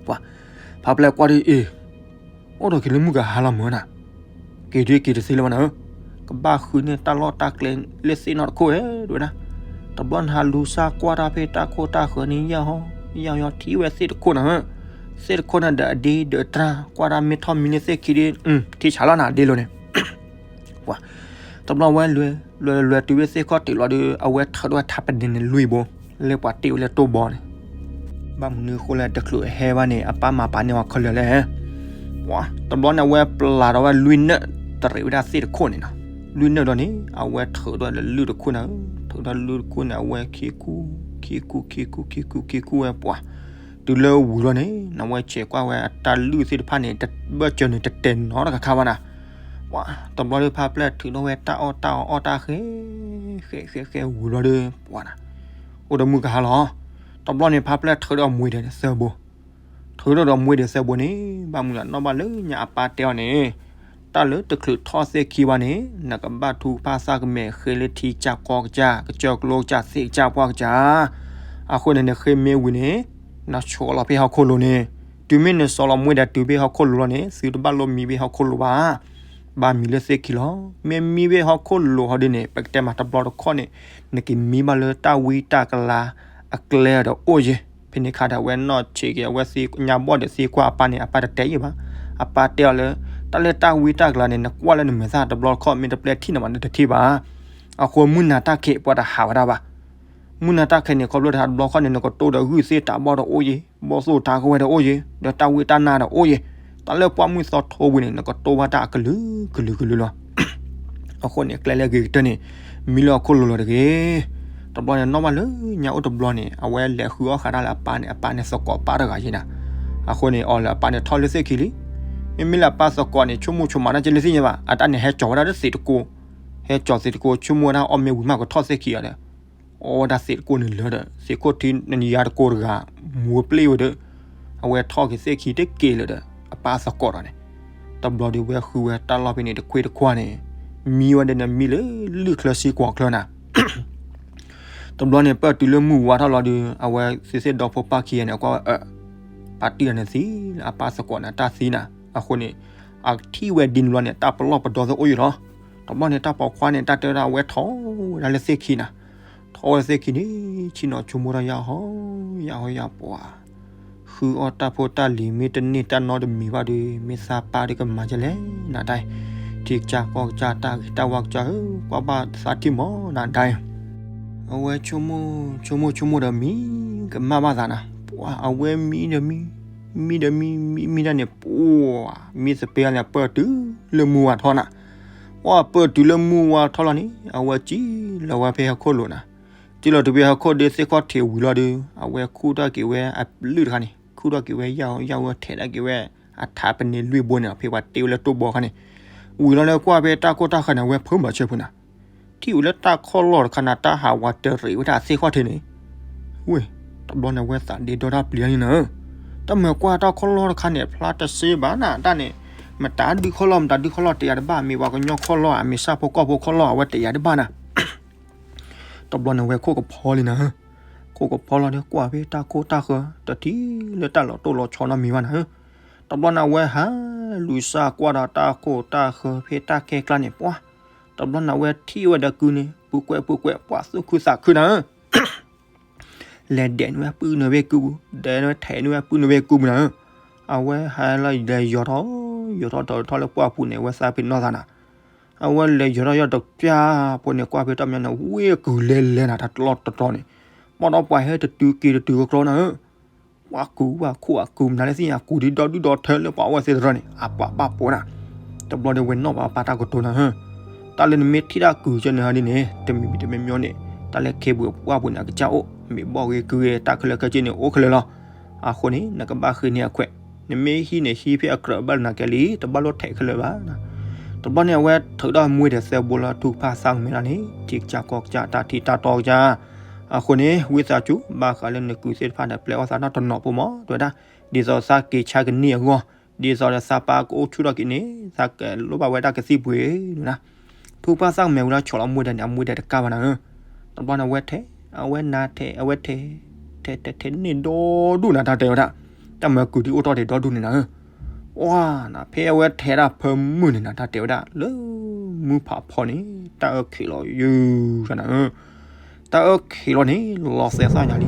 ပှၤ, ဖါပျဲၢ်ကွၢ်ဒ်အံၤ, အိၣ်ဒီးက့ၤလၢမုၢ်ကဟါလီၤမၢ်နၤ, က့ၤဒုးက့ၤတသ့လၢၤဘၣ်နၤဧၢ, ကဘၣ်ဃုန့ၢ်တၢ်လီၢ်တၢ်ကျဲလၢသ့ၣ်နီၣ်တခိၣ်ဧဲ တဲဝဲဒၣ်, တဘျီနဟးလူၤစၢ်ကွၢ်တၢ်ဖဲတၢ်ခိၣ်တၢ်ဃၢၤန့ၣ် ယၢ်ဟီ, ယၢ်ဟီထံၣ်ဝဲသ့ၣ်တခိၣ်နၤဧၢ, သ့ၣ်တခိၣ်န့ၣ်ဒီးအဒ့ဒီးတြၢ် ကွၢ်တၢ်မ့ၢ်ထီၣ်မံလၢသ့ၣ်ခံဒီး ထံဆးလီၤနၤဒ့လိၤန့ၣ် ပှၤ, တဘျီဝဲလဲၤ လဲၤ လဲၤတုၤဝဲသ့ၣ်ခီၣ်ထံးလီၤဒီး အဝဲထုးထီၣ်ဝဲထးပနဲၣ်န့ၣ်လွံၢ်ဘိ, လၢပှၤတ့ဝဲလၢတိၢ်ဘီန့ၣ်, ဘၣ်မနုၤဃိလဲၣ် တချုးအဟဲဘၣ်န့ၣ် အပၢ်မၤပာ်န့ၢ်အီၤခဲလၢာ်လဲၣ်, ပှၤ, တဘျီန့ၣ်အဝဲပျၢ်ထီၣ်ဝဲလွံၢ်နၢၣ် တရံးဝဲဒၣ်သ့ၣ်တခိၣ်န့ၣ်နီၤ, လွံၢ်နၢၣ်ဒီးန့ၣ် အဝဲထုးထီၣ်လၢလုၢ်တခိၣ်နၤဧၢ, ထုးထီၣ်လုၢ်တခိၣ်န့ၣ် အဝဲခံကူ, ခံကူ ခံကူ ခံကူ ခံကူဝဲပှၤ, တုၤလၢဝံၤလီၤန့ၣ် နဝဲဆဲးကွၢ်ဝဲအတၢ်လုၢ်သ့ၣ်တဖၣ်န့ၣ် တဘၢၣ်စၢၤန့ၣ် တတဲာ်နီတခါခါဘၣ်နၤ, ပှၤ, တဘျီဒီးဖါပျဲၢ်ထုးထီၣ်ဝဲတၢ်အီၣ်တၢ်အီအီၣ်တၢ်ဃဲ, ဃဲ ဃဲ ဃဲဝံၤလီၤဒီး ပှၤနၤ, အိၣ်ဒီးမုၢ်ကဟါလီၤ, တဘျီန့ၣ်ဖါပျဲၢ်ထုးထီၣ်မွ့ဒဲးသၢဘိ, ထုးထီၣ်ဒီးမွ့ဒဲးသၢဘိန့ၣ် ဘၣ်မနုၤလၢနီၣ်ဘၣ်လၢညါအပၢ်တဲအီၤန့ၣ်, တၢ်လၢတချုးထီၣ်သ့ၣ်ခံဘၣ်န့ၣ် နကဘၣ်ထုကဖၣ်သၣ်ကမဲာ်ဃ့လၢထံကစၢ်ကီၢ်ကစၢ် ကစၢၢ်ကျိကစၢ်သ့ၣ်ကစၢ်ပှၢ်ကစၢ်, အဃိန့ၣ်နဃ့မ့ၢ်ဝံၤန့ၣ် နဆီလီၤဖဲဟီၣ်ခိၣ်လိၤန့ၣ်, တုၤမ့ၢ်နဆီလီၤမွ့ဒဲးတုၤဖဲဟီၣ်ခိၣ်လိၤလီၤန့ၣ် သုတဘၣ်လိၣ်မံဖဲဟီၣ်ခိၣ်လိၤဘၣ် ဘၣ်မံလၢသ့ၣ်ခံလီၤ. မ့ၢ်မံဖဲဟီၣ်ခိၣ်လိၤဟီဒ်န့ၣ် ပကတဲမးတဘျီတခီၣ်န့ၣ် နကမံဘၣ်လၢတၢ်ဝံတၢ်ကလၤအကျဲဒီးအိၣ်ယဲၢ်. ဖဲန့ၣ်ခါဒီးအဝဲနီၢ်ဆံးက့ၤအဝဲသ့ၣ်ညါဘီၣ်ဒီးသံကွၢ်အပၢ်န့ၣ် အပၢ်တတဲယဲၢ်ဘၣ်. အပၢ်တဲအီၤလၢ တၢ်လၢတၢ်ဝံတၢ်ကလၤန့ၣ် နကွၢ်လၢနမဲာ်သၣ်တဘျီတခီၣ် မ့ၢ်တပျဲထံၣ်နၤဘၣ် နတထံၣ်ဘၣ်. အဃိမုၢ်နၤတၢ်ခဲးပှၤတဟးဝဲဒၣ်ဘၣ်. မုၢ်နၤတၢ်ခဲးန့ၣ် ခီဖျိတဟးတဘျီတခီၣ်န့ၣ် နကတိၢ်ဒီးဂုၢ်သ့ၣ်တးဘီၣ်ဒီးအိၣ်ယဲၢ်, ဘီၣ်သိၣ်တၢ်ကဝဲၤဒီးအိၣ်ယဲၢ်, ဒီးတၢ်ဝံတၢ်နါဒီးအိၣ်ယဲၢ်. တၢ်လၢပှၢ်မုၢ်သီထိဝံၤန့ၣ် နကတိၢ်ဘၣ်တၢ်အကလုာ်ကလုာ်ကလုာ်လီၤ. အဃိန့ၣ် ကျဲလၢအဂ့ၤကတၢၢ်န့ၣ် မံလၢဟီၣ်ခိၣ်လိၤလီၤတဂ့ၤ. တဘျီန့ၣ်နီၣ်ဘၣ်လၢညါအိၣ်တဘျီန့ၣ် အဝဲလဲၤဃုအီၣ်ဃာ်တၢ်လၢအပၢ်န့ၣ် အပၢ်န့ၣ်သကိးပၢ်တဂၤယဲၢ်နၤ. အဃိန့ၣ် အီၤလၢအပၢ်န့ၣ်ထီၣ်လၢသ့ၣ်ခံလံ. မ့မ့ၢ်လၢအပၢ်သကိးန့ၣ် ဆိကမိၣ်ဆိကမးတၢ်ကဲလၢသ့ၣ်ညါဘၣ်. အတၢ်န့ၣ်ဟဲကၠီၤဝဲဒၣ်လၢသ့ၣ်တကိး, ဟဲကၠီၤသ့ၣ်တကိး ဆိကမိၣ်ဝဲဒၣ်အီၣ်မ့ၢ်ဝံၤမးကထီၣ်သ့ၣ်ခံအီၤဒီး အီၣ်ဝဲဒၣ်သ့ၣ်တကိးန့ၣ်လၢာ်ဒီး သ့ၣ်ခိၣ်ထံနံၤယါတကိးတဂၤ မူဝဲပျ့ၢ်ဝဲဒီး အဝဲထီၣ်က့ၤသ့ၣ်ခံတက့ၢ်လၢာ်ဒီး အပၢ်သကိးဒီးန့ၣ် တဘျီဒီးဝဲဃုဝဲတၢ်လီၢ်ဖဲန့ၣ်တခွ့တခွါန့ၣ် မံဝဲဒီးန့ၣ်မံလၢလုၢ်ချၢစ့ကွီၤချၢနၤ. တဘျီန့ၣ်ပၢၢ်တုၤလၢမုၢ်ဝါထီၣ်လီၤဒီး အဝဲသ့ၣ်သ့ၣ်ဒီဖိပၢ်ခံဂၤန့ၣ် ကွၢ်ဝဲအၢ ပၢ်တံၢ်အီၤန့ၣ်သံလၢအပၢ်သကိးန့ၣ်တၢ်သံနၤ. အဃိန့ၣ် အထံၣ်ဝဲဒ်န့ၣ်ဘျီန့ၣ် တၢ်ပလီၢ်ပဒီသ့ၣ်အိၣ်ယံၤလီၤ. တဘျီန့ၣ်တၢ်ပိာ်ခွါန့ၣ် တၢ်တဲဝဲဒၣ်အဝဲထီၣ်ဝဲဒၣ်လၢသ့ၣ်ခံနၤ. ထီၣ်ဝဲသ့ၣ်ခံန့ၣ် ဆ့ၣ်နီၤဆိကမိၣ်ထီၣ်ယၢ်ဟီ ယၢ်ဟီယၢ်ပှၤ ဃုအီၣ်တၢ်ဖိတၢ်လံၤမ့ၢ်တန့ၢ်တၢ်နီတမံၤဘၣ်ဒီး မ့ၢ်သးပၢ်ဒီးကမၤဒ်လဲၣ်နၤဒၣ်. ထံကစၢ်ကီၢ်ကစၢ်တၢ်ဂ့ၤတၢ်ဝါကစၢ်ဧၢ ကွၢ်ဘၣ်သးထံၣ်မးနၤဒၣ်. အဝဲဆိကမိၣ်ဆိကမိၣ်ဆိကမိၣ်ဒီးမံကမၣ်ဘၣ်သးနၤ. ပှၤအဝဲမံဒီးမံ မံဒီးမံ မံမံတၢ်န့ၣ် ပှၤမံသပ့ၤန့ၣ် ပၢၢ်တုၤလၢမုၢ်ဝါထီၣ်နၤ. ပှၤပၢၢ်တုၤလၢမုၢ်ဝါထီၣ်လီၤန့ၣ် အဝဲစံၣ်လီၤဝဲဖဲဟီၣ်ခိၣ်လိၤနၤ. စံၣ်လီၤတုၤဖဲဟီၣ်ခိၣ်ဒီးသ့ၣ်ခီၣ်ထံးဝံၤလီၤဒီး အဝဲခူၣ်ထီၣ်က့ၤဝဲအလုၢ်တခါန့ၣ် ခူၣ်ထီၣ်က့ၤဝဲယၢ် ယၢ်ဝဲထဲးဒၣ်က့ၤဝဲ အထးပန့ၢ်လွံၢ်ဘိန့ၣ် ဖဲပှၤတ့ဝဲလၢတိၢ်ဘီခါန့ၣ် ဝံၤလီၤလၢကွၢ်ဖဲတၢ်ခိၣ်တၢ်ဃၢၤန့ၣ် အဝဲဖုးမၤဆၢဖုးနၤ. ထံၣ်ဝံၤလၢတၢ်ခီၣ်လီၢ်တခါနၤ တၢ်ဟးဝးတရံးဝဲဒၣ်သ့ၣ်ခီၣ်ထံးန့ၣ် ဝ့ၢ်, တဘျီန့ၣ် အဝဲသးဒ့ဒီတၢ်ပျံၤန့ၣ်နၤဧၢ. တၢ်မၤကွၢ်တၢ်ခီၣ်လီၢ်တခါန့ၣ် ဖျါတစ့ဘၣ်နၤတၢ်န့ၣ်, မတၤဒုခီၣ်လီၢ် မတၤဒုခီၣ်လီၢ်တယာ်တဘၣ်, မ့ၢ်ပှၤကညီခီၣ်လီၢ် မ့ၢ်ဆၣ်ဖိကီၢ်ဖိခီၣ်လီၢ် အဝဲတယာ်တဘၣ်နၤ. တဘျီန့ၣ် အဝဲခိၣ်ကဖီလံနၤဧၢ. ခိၣ်ကဖီလီၤဒီးကွၢ်ဖဲတၢ်ခိၣ်တၢ်ဃၢၤ တထံၣ်လၢတၢ်လီၤတိၢ်လီၤဆီနီတမံၤဘၣ်နၤဧၢ. တဘျီန့ၣ် အဝဲဟးလူၤစၢ်ကွၢ်ဒီးတၢ်ခိၣ်တၢ်ဃၢၤဖဲတၢ်ခဲကျါန့ၣ် ပှၤ, တဘျီန့ၣ် အဝဲထံၣ်ဝဲဒီးကုန့ၣ် ပူၤကွဲးပူၤကွဲး ပှၤသူၣ်ခုသးခုနၤဧၢ. လဲၤဒဲးန့ၢ်ဝဲပုၢ်နုာ်ဝဲကုပူၤ, ဒဲးန့ၢ်ဝဲထဲးန့ၢ်ဝဲပုၢ်နုာ်ဝဲကုပူၤနၤဧၢ. အဝဲဟးလီၤလဲၤယီၤထီၣ် ယီၤထီၣ်ထီၣ်ထီၣ်လၢပှၢ်ပူၤန့ၣ် အဝဲသးပ့ၤနီၣ်သးနၤ. အဝဲလဲၤယီၤထီၣ်ယီၤတပျၢ်ဖိန့ၣ် ကွၢ်ဖဲတၢ်မညီန့ၣ် ဝ့ၢ်ကုၤလဲၤလဲၤနၤ တၢ်တလီၢ်တတီၤန့ၣ်, ဘၣ်ဒီးပှၤဟဲတတုၤက့ၤတတုၤကကျီနၤဧၢ. ပှၤကုၤဝဲခိၣ်အကုၤမနုၤလဲၣ်သ့ၣ်ညါ ကုၤဒ်ဒီဒူၣ်ဒီထၢလၢပှၤအဝဲသ့ၣ်တရၢန့ၣ် အပှၤဘၣ်ပိာ်နၤ. တဘျီဒီးဝဲနီၣ်ဘၣ်ပၢ်တၢ်ကတိၤနၤဧၢ. တၢ်လၢနမ့ၢ်ထံၣ်တၢ်ကုၤကဲနၤဟီဒ်န့ၣ် တမံၤမံၤတမံၤမံၤန့ၣ် တၢ်လၢခဲပူၤပှၢ်ပူၤန့ၣ် အကစၢ်အိၣ်, မ့ၢ်ဘီၣ်ဂ့ၤကုၤဂ့ၤ တၢ်ခဲလၢာ်ခဲဆ့န့ၣ် အိၣ်ခဲလၢာ်လီၤ. အဃိန့ၣ် နကဘၣ်ဃ့န့ၢ်အခွဲး, နမ့ၢ်ဟံးန့ၣ် ဟံးဖဲအကြၢးဘၣ်လၢနၤကဲလံ, တဘၣ်လိၣ်ထဲးခဲလၢာ်ဘၣ်နၤ. တဘျီန့ၣ် အဝဲထုးထီၣ်မူဒီးသၢဘိလၢ ထုကဖၣ်သၣ်ကမဲာ်လီၤန့ၣ် ထံကစၢ်ကီၢ်ကစၢ် တၢ်ထံၣ်တၢ်တီကစၢ်. အဃိန့ၣ် ဝံသးစူၤ ဘၣ်ဃးလၢနကုၢ်သ့ၣ်တဖၣ်န့ၣ် ပျဲအီၣ်သးနီတနီၤဖိမး တဲဝဲဒၣ်. ဒ်သိးသးက့ၤဆါကန့ၢ်အဂီၢ်, ဒ်သိးဒီးသးပၢ်ကအိၣ်ဆူၣ်ထီၣ်က့ၤန့ၣ် သးကလိၣ်ဘၣ်ဝဲဒၣ်ကသံၣ်ပှ့ၤန့ၣ်. ထုကဖၣ်သၣ်ကမဲာ်ဝံၤလီၤ ဆီၣ်လီၤမူဒီးန့ၣ် အမူဒီးတကးဘၣ်နၤဧၢ. တဘျီန့ၣ် အဝဲထဲး, အဝဲနါထဲး, အဝဲထဲး, ထဲးထဲးထဲးန့ၣ်ဒီဒူၣ်နၤ တၢ်တဲဝဲဒၣ်. တၢ်မၤကုၢ်ဒုးအိၣ်ထီၣ်ဒံးဒီဒူၣ်န့ၣ်နၤဧၢ. ဝါနၤ ဖဲအဝဲထဲးတၢ်ဖၢမုၢ်န့ၣ်နၤ တၢ်တဲဝဲဒၣ် လၢမုၢ်ဖးဖီန့ၣ် တၢ်အၢၣ်ခံးလီၤယုၢ်တၢ်နၤဧၢ. တၢ်အၢၣ်ခံးလီၤန့ၣ် လီၤသဲးသၣ်ညါလံ. လီ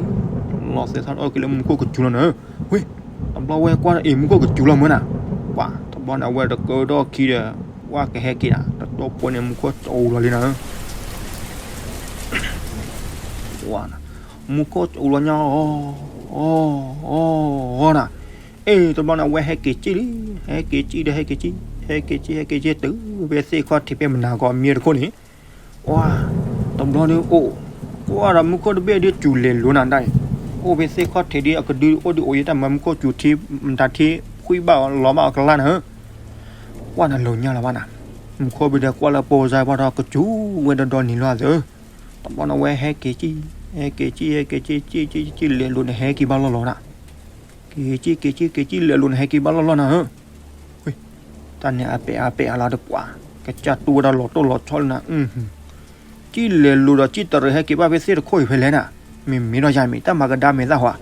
ၤသဲးသၣ်အၢၣ်က့ၤလၢမူခိၣ်ကစူၤလီၤနၤဧၢ. ဝ့ၢ်, တဘျီဝဲကွၢ်အံၤ မူခိၣ်ကစူၤလီၤမၢနၤ. ပှၤတဘျီန့ၣ် အဝဲတကၢထီၣ်ခံဒီး ဝဲကဟဲက့ၤနၤ တတီဖိန့ၣ် မူခိၣ်စူၤလီၤလံနၤဧၢ. ဝါနၤ, မူခိၣ်စူၤလီၤညါအီၤ, အီၤ, အီၤ, အီၤနၤ. အ့ တဘျီန့ၣ် အဝဲဟဲက့ၤစံၣ်လံ, ဟဲက့ၤစံၣ်ဒီးဟဲက့ၤစံၣ်, ဟဲက့ၤစံၣ် ဟဲက့ၤစံၣ် တုၤဖဲသ့ၣ်ခီၣ်ထံးဖဲမနၤကီးမ့ၢ်တခိၣ်န့ၣ်, ဝါ, တဘျီန့ၣ်အိၣ်, ကွၢ်ဒီးမူခိၣ်တဘ့ၣ်ဒ်စူၤလဲၤလိၤနၤဒၣ်အံၤ, အိၣ်ဖဲသ့ၣ်ခီၣ်ထံးဒ်အကဒုအိၣ်ဒ်အိၣ်ယဲ တၢ်မၤမူခိၣ်စူၤထံ မတၤထံ ဖှံဘၣ်အီၤလီၤဘၣ်အီၤကလါနၤဧၢ. ကွၢ်နၤလိၤညါလီၤဘၣ်နၤ, မူခိၣ်ဘ့ၣ်ဒီးကွၢ်လၢပိာ်စါပှၢ်ဒီးကစူၤဝဲဒီဒီနံၤလီၤသၢ. တဘျီန့ၣ်ဝဲဟဲက့ၤစံၣ်, ဟဲက့ၤစံၣ် ဟဲက့ၤစံၣ် စံၣ် စံၣ် စံၣ်လဲၤလိၤန့ၣ် ဟဲက့ၤဘၣ်လီၢ်လီၤနၤ. က့ၤစံၣ် က့ၤစံၣ် က့ၤစံၣ်လဲၤလိၤန့ၣ် ဟဲက့ၤဘၣ်လီၢ်လီၤနၤဧၢ. ဝ့ၢ်, တၢ်န့ၣ်အပဲာ်အါပဲာ်အါလီၤဒီးပှၤ, ကစၢ်တူၢ်ဝဲဒၣ်လီၤတိၢ်လီၤဆီလၢနၤ. စံၣ်လဲၤလိၤဒီးစံၣ်တရံးဟဲက့ၤဘၣ်ဖဲသ့ၣ်တခိၣ်အံၤဖဲလဲၣ်နၤ, မ့ၢ်မ့ၢ်ဒီးယၤမ့ၢ်တၢ်မၤကဒါမဲာ်သၣ်ဟီဧါ.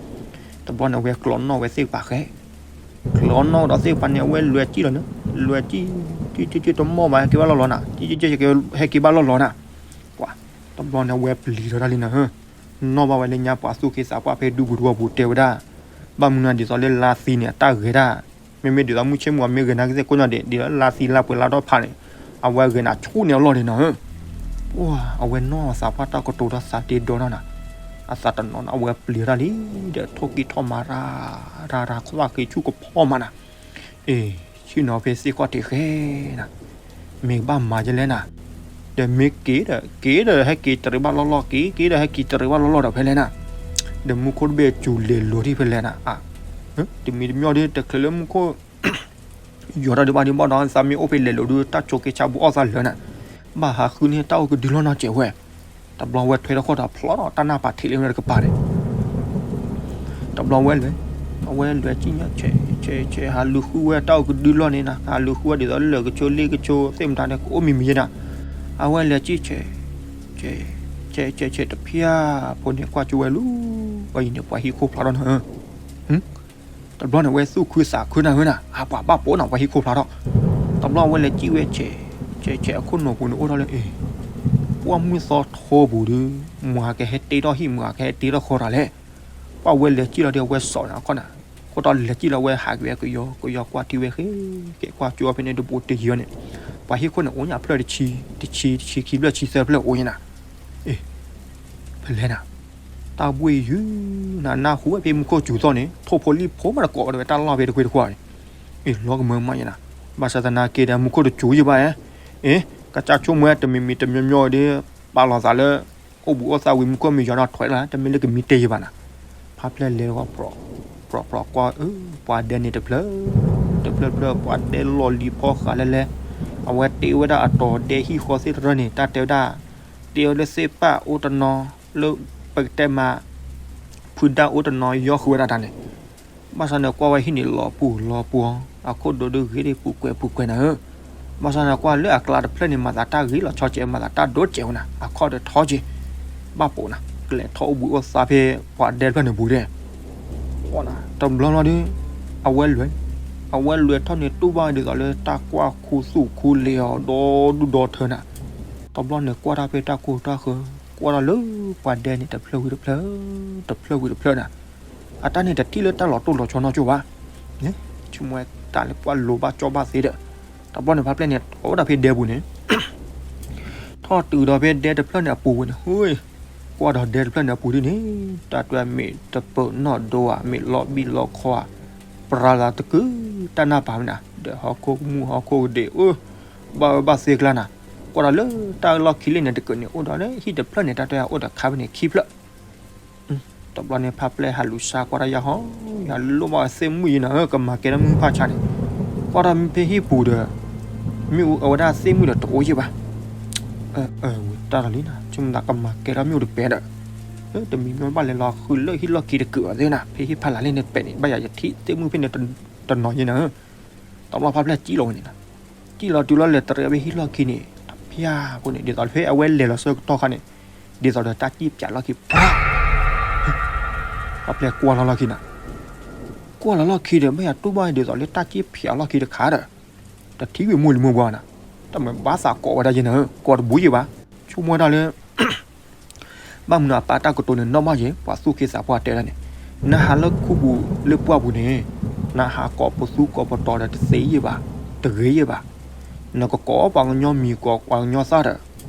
တဘျီန့ၣ် အဝဲကျီနီၣ်ဝဲသ့ၣ်ကပၤဃဲ, ကျီနီၣ်ဒီးသ့ၣ်ကပၤန့ၣ် အဝဲလွဲၢ်စံၣ်လီၤန့ၣ်, လွဲၢ်စံၣ်, စံၣ် စံၣ် စံၣ် တမီၢ်ဘၣ် ဟဲက့ၤဘၣ်လီၢ်လီၤနၤ, စံၣ် စံၣ် စံၣ် ဟဲက့ၤဘၣ်လီၢ်လီၤနၤ. ပှၤ, တဘျီန့ၣ် အဝဲပျံၤထီၣ်တၢ်လံနၤဧၢ. နီၣ်ဘၣ်ဝဲလၢညါပှၤသူၣ်က့သးပှၢ်ဖဲဒူပူၤတဝီပူၤတဲဝဲဒၣ်, ဘၣ်မနုၤဒ်သိးလၢလါသံန့ၣ် အတၢ်ဂဲၤတၢ်, မ့မ့ၢ်ဒ်သိးမုၢ်ဆ့ၣ်မုၢ်ဂီၤမ့ၢ်ဂဲၤနၤကသ့ၣ်ကိးညါဒဲး ဒ်သိးလၢလါသံလါပှဲၤလါထီၣ်ဖးန့ၣ်, အဝဲဂဲၤနၤဆူၣ်န့ၢ်အလီၢ်န့ၣ်နၤဧၢ. ပှၤ, အဝဲနီၢ်သးပှၢ်တၢ်ကတိၤဒီးသးတ့ဒီနၤနၤ, အသးတနီၤနၤ အဝဲပျံၤတၢ်လံ, ဒီးထိၣ်ကံၢ်ထီၣ်မၤရၤ, ရၤရၤ ခွါဃ့ဆူၣ်ကဖီမးနၤ. အ့, ဆ့ၣ်နီၤဖဲသ့ၣ်ခီၣ်ထံးဃဲနၤ, မ့ၢ်ဘၣ်မၤယလဲၣ်နၤ, ဒီးမ့ၢ်က့ၤဒီး က့ၤဒီးဟဲက့ၤတရံးဘၣ်လီၢ်လီၢ် က့ၤ က့ၤဒီးဟဲက့ၤတရံးဘၣ်လီၢ်လီၢ်ဒီးဖဲလဲၣ်နၤ, ဒီးမူခိၣ်တဘ့ၣ်စူၤလဲၤလိၤဒံးဖဲလဲၣ်နၤ, အါ, တမံၤတမံၤဒီး တချုးလၢမူခိၣ် ယီၤတၢ်ဒုးဘၣ်ဒုးဘၣ်ဒီး သးမ့ၢ်အိၣ်ဖဲလဲၤလိၤဒုး တၢ်ဆိးက့ဆါဘူးအီၣ်သးလၢာ်နၤ, ဘၣ်ဟးဃုန့ၢ်တၢ်အိၣ်ကဒုလီၢ်နီတစဲးဝဲ, တဘျီဝဲထွဲထီၣ်ဃီဒီးဖျီဒီးတၢ်နၢ်ပၤထံးလၢတကပၤန့ၣ် တဘျီဝဲလဲၤ, အဝဲလဲၤစံၣ်ညါဆဲး, ဆဲး ဆဲး ဟးလူၤဃုဝဲတၢ်အိၣ်ကဒုလီၢ်န့ၣ်နၤ, ဟးလူၤဃုဝဲဒ်သိးလၢာ်ကဆိလ့ကဆိသ့ၣ်မတၤန့ၣ် ကအိၣ်မံၤမံၤယဲနၤ, အဝဲလဲၤစံၣ်ဆဲး, ဆဲး ဆဲး ဆဲး ဆဲး တဖျၢၣ်ဖိန့ၣ်ကွၢ်ကၠိဝဲလူၤ, အံၤန့ၣ် ပှၤဟံၣ်ခိၣ်ဖျါထီၣ်နၤဧၢ. တဘျီန့ၣ် ဝဲသူၣ်ခုသးခုနၤဧၢနၤ, အပှၤဘၣ်ပိာ်နၤ ပှၤဟံၣ်ခိၣ်ဖျါထီၣ်, တဘျီဝဲလဲၤစံၣ်ဝဲဆဲး, ဆဲး ဆဲး အခိၣ်နူာ်ပူၤန့ၣ်အိၣ်ထီၣ်လၢအ့ၣ်, ပှၢ်မုၢ်သီထိပူၤဒုး, မၤကဟဲတ့ထီၣ်ဟံၣ် မၤကဟဲတ့ထီၣ်ဃီတၢ်လဲၣ်, ပှၢ်ဝဲလဲၤစံၣ်လီၤဒီး အဝဲစိာ်န့ၣ်အခီၣ်နၤ, ခိၣ်တီလဲၤစံၣ်လီၤဝဲဟးက့ၤဝဲကယီကယီကွၢ်ထံဝဲဃဲ, ကဲကွၢ်ကၠိဖဲန့ၣ်တဘိတယံၤန့ၣ်, ပှၤဟံၣ်ခိၣ်န့ၣ်အိၣ်ညါဖျၢၣ်တဆံ, တဆံ တဆံခံဖျၢၣ် ဆံသၢဖျၢၣ်အိၣ်ညါနၤ, အ့ၣ် ဖဲလဲၣ်နၤ, တၢ်ဘှ့ၣ်ယုၢ်နၤ နၢ်ဟူဝဲဖဲမူခိၣ်စူၤသီၣ်န့ၣ် ထိၣ်ဖိလံၣ်ဖိမးတကိးဝဲတၢ်လီၢ်ဖဲတခွ့တခွါန့ၣ်, အ့ၣ် လီၤကမၢမးယဲနၤ, ဘၣ်ဆၣ်သနာ်က့ဒီးမူခိၣ်တစူၤယံၤဘၣ်ဧါ, အ့ၣ် ကစၢ်ဆိကမိၣ်ဝဲတမံၤမံၤတမံၤမံၤဒီး ပာ်လီၤသးလၢ အိၣ်ဘှံးအိၣ်သါဝံၤ မူခိၣ်မ့ၢ်ယီၤဒီးထွဲလီၤ တမ့ၢ်လၢကမံတ့ၢ်ယံၤဘၣ်နၤ, ဖါဖျဲၣ်လဲၤဂီၤ ပြီးပြီးကွၢ် ပှၤဒဲန့ၣ်တဖျၢၣ် တဖျၢၣ်တဖျၢၣ် ပှၤဒဲလီၢ်လံၤဖီဃးလဲၣ်လဲၣ်, အဝဲတ့ဝဲဒၣ်အတီၤဒဲဟံၣ်ဃီသ့ၣ်တဖၣ်န့ၣ် တၢ်တဲဝဲဒၣ် တ့ဝဲလၢသ့ၣ်ပၣ်အိၣ်တနီၤ လၢပကတဲမး ဖုဒၣ်အိၣ်တနီၤ ယီဃုာ်ဝဲဒၣ်တၢ်န့ၣ်, ဘၣ်ဆၣ်န့ၣ်ကွၢ်ဝဲဟံၣ်န့ၣ်လီၤပူၤလီၤပူၤ, အခိၣ်ဒိၣ်ဒိၣ်ဂ့ၤဒ်ပူၤကွဲးပူၤကွဲးနၤဧၢ, ဘၣ်ဆၣ်န့ၣ်ကွၢ်လၢအကျါတဖျၢၣ်န့ၣ် မၤသးတၢ်ဂ့ၤလီၤဆီစဲး မၤသးတၢ်ဒိၣ်စဲးဝဲနၤ အခီၣ်ဒီးထီက့ၤ, ဘၣ်ပိာ်နၤ ကလဲၤထီၣ်အိၣ်ဘှံးအိၣ်သါဖဲ ပှၤဒဲတဖျၢၣ်န့ၣ်ပူၤဒဲး တဘျီလီၤဒုး အဝဲလဲၤ, အဝဲလဲၤထီၣ်န့ၣ်တူၢ်ဘၣ်ဒ်သိးလၢတၢ်ကွၢ်ခူသူၣ်ခူလ့ၤအီၤဒီဒူၣ်ဒီထၢနၤ, တဘျီန့ၣ်ကွၢ်တၢ်ဖဲတၢ်ကိၢ်တၢ်ဃၢၤ, ကွၢ်ထီၣ်လၢပှၤဒဲန့ၣ်တဖျၢၣ်ဝံၤတဖျၢၣ်, တဖျၢၣ်ဝံၤတဖျၢၣ်နၤ, အတၢ်န့ၣ်တထံၣ်လၢတၢ်လီၤတိၢ်လီၤဆီနီကၠိဘၣ်, ဆိကမိၣ်ဝဲတၢ်လၢပှၤလိၤဘၣ်ကၠီဘၣ်သ့ဒီး, တဘျီန့ၣ်ဖါဖျဲၣ်န့ၣ် ထီၣ်ဝဲဒၣ်ဖဲဒဲပူၤန့ၣ် ထီၣ်တုၤဒီးဖဲဒဲတဖျၢၣ်န့ၣ်အပူၤဝဲန့ၣ် ဟူ, ကွၢ်ဒီးဒဲတဖျၢၣ်န့ၣ်အပူၤဒ်န့ၣ် တၢ်တွဲမ့ၢ်တပၢၢ်နီၣ်ဒိဧါ မ့ၢ်လီၤဘံၣ်လီၤခီဧါ, ပြၤလၤတကုာ်တၢ်နၢ်ပၤမနၤ, ဒီးဟီၣ်ခိၣ်မူဟီၣ်ခိၣ်ကဒ့ၣ် အိၣ်, ဘၣ်ဝဲဘၣ်သ့ကျါနၤ, ကွၢ်ဒီးလၢတၢ်အၢၣ်လီၢ်ခံလ့ၣ်န့ၣ်တကုာ်န့ၣ် အိၣ်ဒီးလၢဟံၣ်တဖျၢၣ်န့ၣ် တၢ်တွဲအိၣ်ဒီးခါဖဲန့ၣ်ခံဖျၢၣ် တဘျီန့ၣ်ဖါဖျဲၣ်ဟးလူၤစါကွၢ်တၢ်ယၤဟီ, ယၤလိၣ်ဘၣ်သ့ၣ်မုၣ်ယံၤနၤဧၢ ကမၤကဲတၢ်မုၢ်ဖးဆါန့ၣ်, ကွၢ်တၢ်မ့ၢ်ဖဲဟံၣ်ပူၤဒီး, မ့ၣ်အူအဝဲဒၣ်သ့ၣ်မုၣ်ဒီးတအိၣ်ယဲၢ်ဘၣ်. ဝံၤတၢ်လီၤလံနၤ, ဆိကမိၣ်သးကမၤကဲထီၣ်မ့ၣ်အူတပဲဒီး, တမံၤမ့ၢ်ဘၣ်လဲၤလီၤဃုလၢဟံၣ်လီၢ်ခံတကုာ်ဘၣ်သ့ၣ်နၤ, ဖဲဟံၣ်ဖးလၢ်လၢန့ၣ်ပဲာ်န့ၣ် ဘၣ်ယၤယထံၣ်သ့ၣ်မုၣ်ဖဲန့ၣ်တနီၤယဲၢ်နၤဧၢ. တဘျီဖးဖျဲၣ်စံၣ်လီၤဝဲန့ၣ်နၤ, စံၣ်လီၤတုၤလီၤလဲၤတရံးဖဲဟံၣ်လီၢ်ခံန့ၣ် တဖၠၣ်ဖိန့ၣ် ဒ်သိးဖဲအဝဲလဲၤလီၤဆၢကတီၢ်ခါန့ၣ် ဒ်သိးဒီးတၢ်စံၣ်ဖၠၣ်လီၢ်ခံ ပှၤ ဖးဖျဲၣ်ကွၢ်လီၤလီၢ်ခံနၤ, ကွၢ်လီၤလီၢ်ခံဒီး ဘၣ်ယၤတူၢ်ဘၣ်ဒ်သိးလၢတၢ်စံၣ်ဖၠၣ်လီၢ်ခံတခါဒီး တထံၣ်ဝံၤမိၢ်လံမိၢ်ပှၢ်နၤ, တမ့ၢ်ဘၣ်သးကိးဝဲဒၣ်ယဲၢ်နၤဧၢ, ကိးတဘူးယဲၢ်ဘၣ်. ဆိကမိၣ်ဝဲဒၣ်လၢ ဘၣ်မနုၤအပၢ်တၢ်ကတိၤန့ၣ်နီၣ်ဘၣ်ယဲၢ်, ပှၤသူၣ်က့သးပှၢ်တဲဒၣ်န့ၣ်, နဟးလၢခူပူၤလၢပှၢ်ပူၤန့ၣ်, နဟးကိးပသူကိးပတီၤဒီးတသ့ယဲၢ်ဘၣ်, တဂ့ၤယဲၢ်ဘၣ်. နကကိးပှၤကညီမံၤကိးပှၤကညီသၣ်ဒီး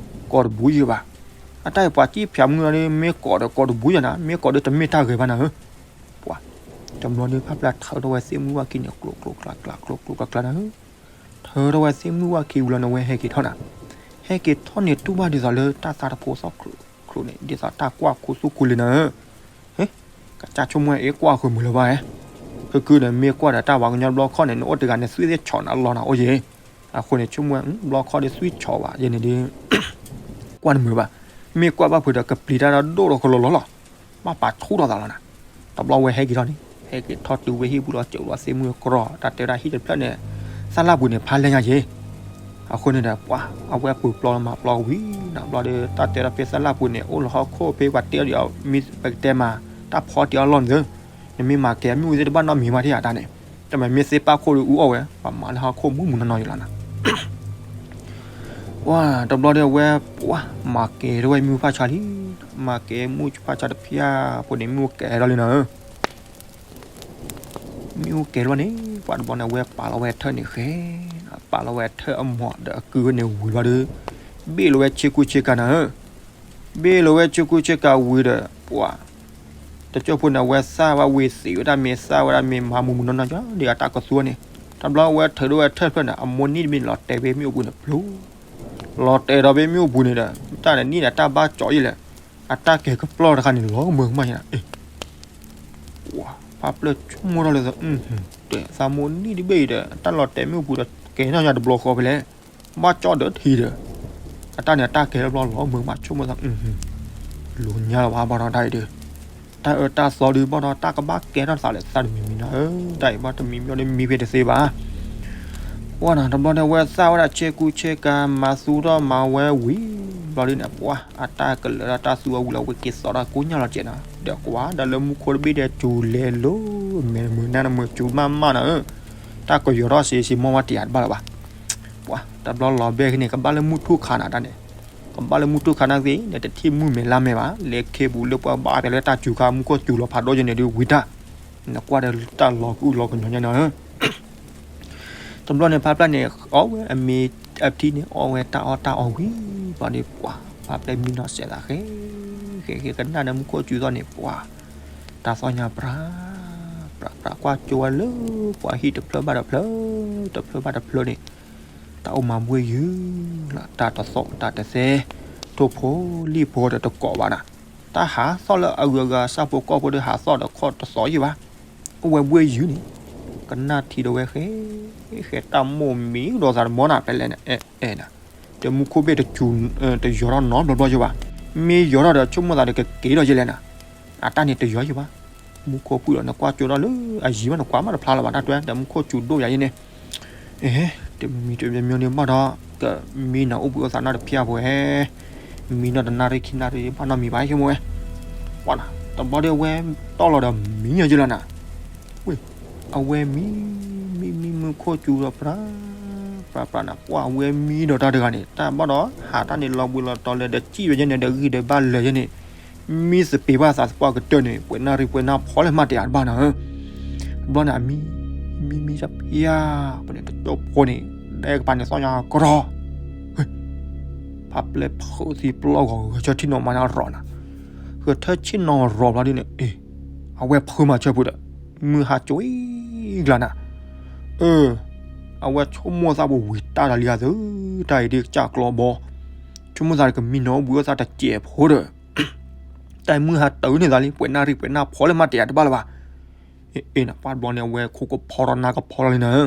ကိးတဘူးယဲၢ်ဘၣ်. အတၢ်အံၤပှၤစံၣ်ဖၠၣ်မုၢ်အီၤဒီး မ့ၢ်ကိးဒီးကိးတဘူးယဲၢ်နၤ, မ့ၢ်ကိးဒီးတမ့ၢ်တၢ်ဂ့ၤဘၣ်နၤဧၢ. ပှၤ တဘျီဒီးဖးဖျဲၣ်ထၢထီၣ်ဝဲသ့ၣ်မုၣ်ဝၣ်ခံန့ၣ် ကျိၤကျိၤကျါကျါ ကျိၤကျိၤကျါကျါနၤဧၢ. ထၢထီၣ်ဝဲသ့ၣ်မုၣ်ဝၣ်ခံဝံၤလီၤန့ၣ် အဝဲဟဲက့ၤထီၣ်နၤ, ဟဲက့ၤထီၣ်န့ၣ်တူၢ်ဘၣ်ဒ်သိးလၢတၢ်သးတဖိသီၣ်ချိုချိုန့ၣ် ဒ်သိးတၢ်ကွၢ်ခိသူၣ်ခိလ့နၤဧၢ. ဟ့ ကစၢ်ဆိကမိၣ်အ့ၣ်ကွၢ်ဃုာ်မုာ်လၢၤဘၣ်ဧါ. ဖုကုဒီးမ့ၢ်ကွၢ်ဒီးတၢ်ပှၤကညီတဘျီခီၣ်န့ၣ် နအိၣ်တဂၤန့ၣ် သွံၣ်သ့ၣ်ဆီၣ်နၤလီၤနၤအိၣ်ယဲၢ်. အဃိန့ၣ် ဆိကမိၣ်ဝဲ ဘျီခီၣ်ဒီးသွံၣ်ဆီၣ်ဘၣ်ယဲၢ်န့ၣ်ဒီး ကွၢ်တမုာ်ဘၣ်. မ့ၢ်ကွၢ်ဘၣ်ဖုးဒီးကပျံၤတၢ်ဒီးဒိၣ်ထီၣ်ကလီလီလီၤ. ဘၣ်ပာ်ဆူၣ်ထီၣ်သးလီၤနၤ. တဘျီဝဲဟဲက့ၤထီၣ်န့ၣ် ဟဲက့ၤထီၣ်တုၤဝဲဟံၣ်ပူၤလီၤ စၢၤလီၤသ့ၣ်မုၣ်ကရီ တၢ်တဲဝဲဒၣ်ဟံၣ်တဖျၢၣ်န့ၣ် သၣ်လၣ်ပူၤန့ၣ် ဖးလဲၢ်ညါယဲၢ်. အဃိန့ၣ်ဒီး ပှၤ အဝဲပူၤပျီလီၤမၤပျီဝံၤနၤ ဘျီဒီး တၢ်တဲဒၣ်ဖဲသၣ်လၣ်ပူၤန့ၣ် အိၣ်လၢဟီၣ်ခိၣ်ဖဲပှၤတဲအီၤဒ်အံၤ မ့ၢ်ပကတဲမး တၢ်ဖီတ့ၢ်အီၤလီၢ်န့ၣ်သၢ နမ့ၢ်မၤကဲမ့ၣ်အူသ့ၣ်တဘၣ်နီတမံၤဘၣ် ထံၣ်ယၤတၢ်န့ၣ် တမ့ၢ်မ့ၢ်သ့ၣ်ပာ်ခိၣ်ဒီးအူအီၣ်ဝဲ ပှၤမၤလၢဟီၣ်ခိၣ်မူးမူးနီၢ်နီၢ်ယံၤလီၤနၤ. ပှၤ တဘျီဒီးအဝဲ ပှၤ မၤကဲထီၣ်ဝဲမ့ၣ်အူဖးဆါလံ. မၤကဲမ့ၣ်အူဖးဆါတဖၠၣ်ဖိန့ၣ် မ့ၣ်အူကဲထီၣ်လံနၤဧၢ. မ့ၣ်အူကဲထီၣ်န့ၣ် ပှၤတဘျီန့ၣ် အဝဲပာ်လီၤဝဲထၢၣ်န့ၣ်ဃဲ, ပာ်လီၤဝဲထၢၣ်အမီၤဒီးအကုၢ်န့ၣ်ဝံၤဘျီဒီး ဘ့ၣ်လီၤဝဲဆ့ကူဆ့ကၤနၤဧၢ. ဘ့ၣ်လီၤဝဲဆ့ကူဆ့ကၤဝံၤဒီး ပှၤ တကၠိဖိန့ၣ် အဝဲသၣ်ဝဲဝံၤသံးဝဲဒၣ်မ့ၤ သၣ်ဝဲဒၣ်မ့ၤ မၤမူးမူးနီၢ်နီၢ်ယါ ဒ်အတၢ်ကသူန့ၣ် တဘျီအဝဲထုးထီၣ်ဝဲထၢၣ်တဖျၢၣ်န့ၣ် အမိၢ်နံၣ်တဘ့ၣ်န့ၣ် လီၤတဲာ်ဖဲမ့ၣ်အူပူၤန့ၣ် ဖျိ လီၤတဲာ်ဒီးဖဲမ့ၣ်အူပူၤန့ၣ်ဒီး တၢ်န့ၣ်နံၣ်န့ၣ် တၢ်ဘၣ်ကၠီယဲၢ်လဲၣ်, အတၢ်ကဲၤကပျီၢ်တခါန့ၣ် လီၤကမၢကမၣ်ယဲၢ်နၤ. ပှၤ ပာ်ဖျဲၣ်ဆိကမိၣ်ထီၣ်လၢ တဲသးမိၢ်နံၣ်တဘ့ၣ်အံၤဒီး တၢ်လီၤတဲာ်မ့ၣ်အူပူၤဒီး ကဲထီၣ်ညါတဘျီဃီဖဲလဲၣ်, ဘၣ်ကၠီဒီးထံဒီး အတၢ်န့ၣ်အတၢ်ကဲၤတဘျီလီၤမၢကမၣ်ဆိကမိၣ်သး လိၤညါလီၤဘၣ်ဘၣ်ဒီးတၢ်အံၤဒီး တၢ်အၢတၢ်သီဒီးဘၣ်ဒီး တၢ်ကဘၣ်ကဲထီၣ်သးလၢသးတမံၤမံၤနၤဧၢ, တၢ်အံၤဘၣ်တမံၤမံၤဒီးမံဖဲတသ့ဘၣ်. ပှၤနၤ တဘျီဒီးအဝဲသၣ်ဝဲဒၣ်ဆ့ကူဆ့ကၤ မၤသူထီၣ်မၤဝဲဝံၤ ဘျီဒ်န့ၣ် ပှၤ အတၢ်ကလၢာ်ဒီးတၢ်သူအဝံၤလီၤ ဝဲက့ၤသီထီၣ်ကိးညါလီၤကဲးနၤ, ဒီးကွၢ်ဒီးလၢမူခိၣ်တဘ့ၣ်ဒီးစူၤလဲၤလိၤ မဲာ်တမုာ်နၢ်တမုာ်စူၤမးမးနၤဧၢ, တၢ်ကယီၤထီၣ်စ့စ့မီၢ်ဝဲတယၤတဘၣ်လၢၤဘၣ်. ပှၤ တဘျီလီၤဘဲက့ၤန့ၣ် ကဘၣ်လၢမုၢ်ထူၣ်ခါနၤတၢ်န့ၣ်, ကဘၣ်လၢမုၢ်ထူၣ်ခါနာ်က့ၤ နတထံၣ်မုၢ်မဲာ်လါမဲာ်ဘၣ်, လဲၤခ့ပူၤလၢပှၤဘၣ်ပျဲလၢတၢ်စူၤခါ မူခိၣ်စူၤလီၤဖးဒိၣ်ယဲၢ်န့ၣ်ဒုးဝံၤတၢ်, နကွၢ်ဒီးတၢ်လီၤကအုၣ်လီၤကညီညါနၤဧၢ. တဘျီန့ၣ် ဖးဖျဲၣ်န့ၣ် အီၣ်ဝဲအမ့ၤအထံန့ၣ် အီၣ်ဝဲတၢ်အီၣ်တၢ်အီဝံၤ ဘျီန့ၣ် ပှၤ ဖးဖျဲၣ်မံနီၤစဲးသးဃဲ ဃဲဃဲကနၣ်ဒီးမူခိၣ်စူၤသီၣ်န့ၣ် ပှၤ တၢ်သီၣ်ညါပြး ပြးပြးကွၢ်ကၠိဝဲလၢ ပှၤဟံၣ်တဖျၢၣ်ဘၣ်တဖျၢၣ် တဖျၢၣ်ဘၣ်တဖျၢၣ်န့ၣ် တၢ်အိၣ်မၤဘှ့ၣ်ယုၢ်လီၤ တၢ်တသီၣ်တၢ်တသဲ ထိၣ်ဖိလံၣ်ဖိဒီးတကိးဘၣ်နၤ, တၢ်ဟးသီၣ်လၢအဂုၤအဂၤ ဆၣ်ဖိကီၢ်ဖိဒီးဟးသီၣ်ဒီးခီၣ်တသီၣ်ယုၢ်ဘၣ်, အိၣ်ဝဲဘှ့ၣ်ယုၢ်န့ၣ် ကနၣ်ထံဒီးဝဲဃဲ ဃဲတၢ်မိၣ်မံဒီးသးတမီနၤ ဖဲလဲၣ်န့ၣ် အဲၣ် အဲၣ်နၤ, ဒီးမူခိၣ်ဘ့ၣ်တစူၤ တယီၤထီၣ်နီတဘျီဘျီယုၢ်ဘၣ်, မ့ၢ်ယီၤထီၣ်ဒီးဆိကမိၣ်သးဒီးကက့ၤဒီးယဲၢ်လဲၣ်နၤ, အတၢ်န့ၣ်တယီၤယုၢ်ဘၣ်, မူခိၣ်ဖုၣ်ဒီးနကွၢ်ကၠိဒီးလၢအယံၤဘၣ် နကွၢ်မးတဖျါလၢၤဘၣ် တၢ်တွဲ ဒီးမူခိၣ်စူၤဒိၣ်ယၤယဲၢ်န့ၣ် တမံၤတမံၤန့ၣ်ဘၣ်ဒီး ကမံနီၤအိၣ်ဘှံးအိၣ်သးနီတဖျၢၣ်ဖိဧဲ, မံနီၤတနၣ်ရံၣ်ခံနၣ်ရံၣ်ဘၣ်နီတမံၤဘၣ် ဆိကမိၣ်ဝဲ, ပှၤနၤ တဘျီဒီးဝဲတီၢ်လီၤဒီးမံညီယဲၢ်လီၤနၤ, ဝ့ၢ် အဝဲမံ မံမံမုၢ်ခိၣ်စူၤဒီးပြး ပြးပြးနၤ ပှၤအဝဲမံဒီးတၢ်တဂၤန့ၣ် တၢ်ဘၣ်ဒီး ဟးတၢ်န့ၣ်လီၤဘှံးလီၤတီၤလၢဒီးစံၣ်ဝဲယဲၢ်န့ၣ် ဒီးဂံၢ်ဒီးဘၣ်လၢာ်ယဲၢ်န့ၣ် မံသပ့ၤဘၣ်သးသပှၢ်ကတၢၢ်န့ၣ် ပှဲၤနၣ်ရံၣ်ပှဲၤနၣ်ဖီလၢမးတယၤတဘၣ်နၤဧၢ, တဘျီန့ၣ် အမံ မံမံတဖျၢၣ် ပှၤန့ၣ်တကၠိဖိန့ၣ် ဒဲကပၤန့ၣ်သီၣ်ညါကရီ ဖးပျဲၢ်ဖုးသံပျီၢ်ဂီၤ ဂဲၤဆၢထၢၣ်နီၤမၤနၢ်ရီၤနၤ, ဂဲၤဆၢထၢၣ်နီၤရီၤဘျီဒ်န့ၣ် အ့ၣ် အဝဲဖုးမၤဆၢဖုးဒီး မုၢ်ဟါကၠီဂၤနၤ, အၢ အဝဲဆိကမိၣ်သးပူၤဝံၤတၢ်တၢ်လံဂၤသု တၢ်အံၤဒ်ကစၢ်ကျီဘီ, ဆိကမိၣ်သးကမံနီၤအိၣ်ဘှံးအိၣ်သးတစဲးဖိဒီး တၢ်မုၢ်ဟါတၢ်န့ၢ်သးလံ ပှဲၤနၣ်ရံၣ်ပှဲၤနၣ်ဖီလၢမးတယၤတဘၣ်လၢၤဘၣ်, အ့ၣ်နၤ ပှၤတဘျီန့ၣ် အဝဲခိၣ်ကဖီထီၣ်နၢ်ကဖီထီၣ်လံနၤ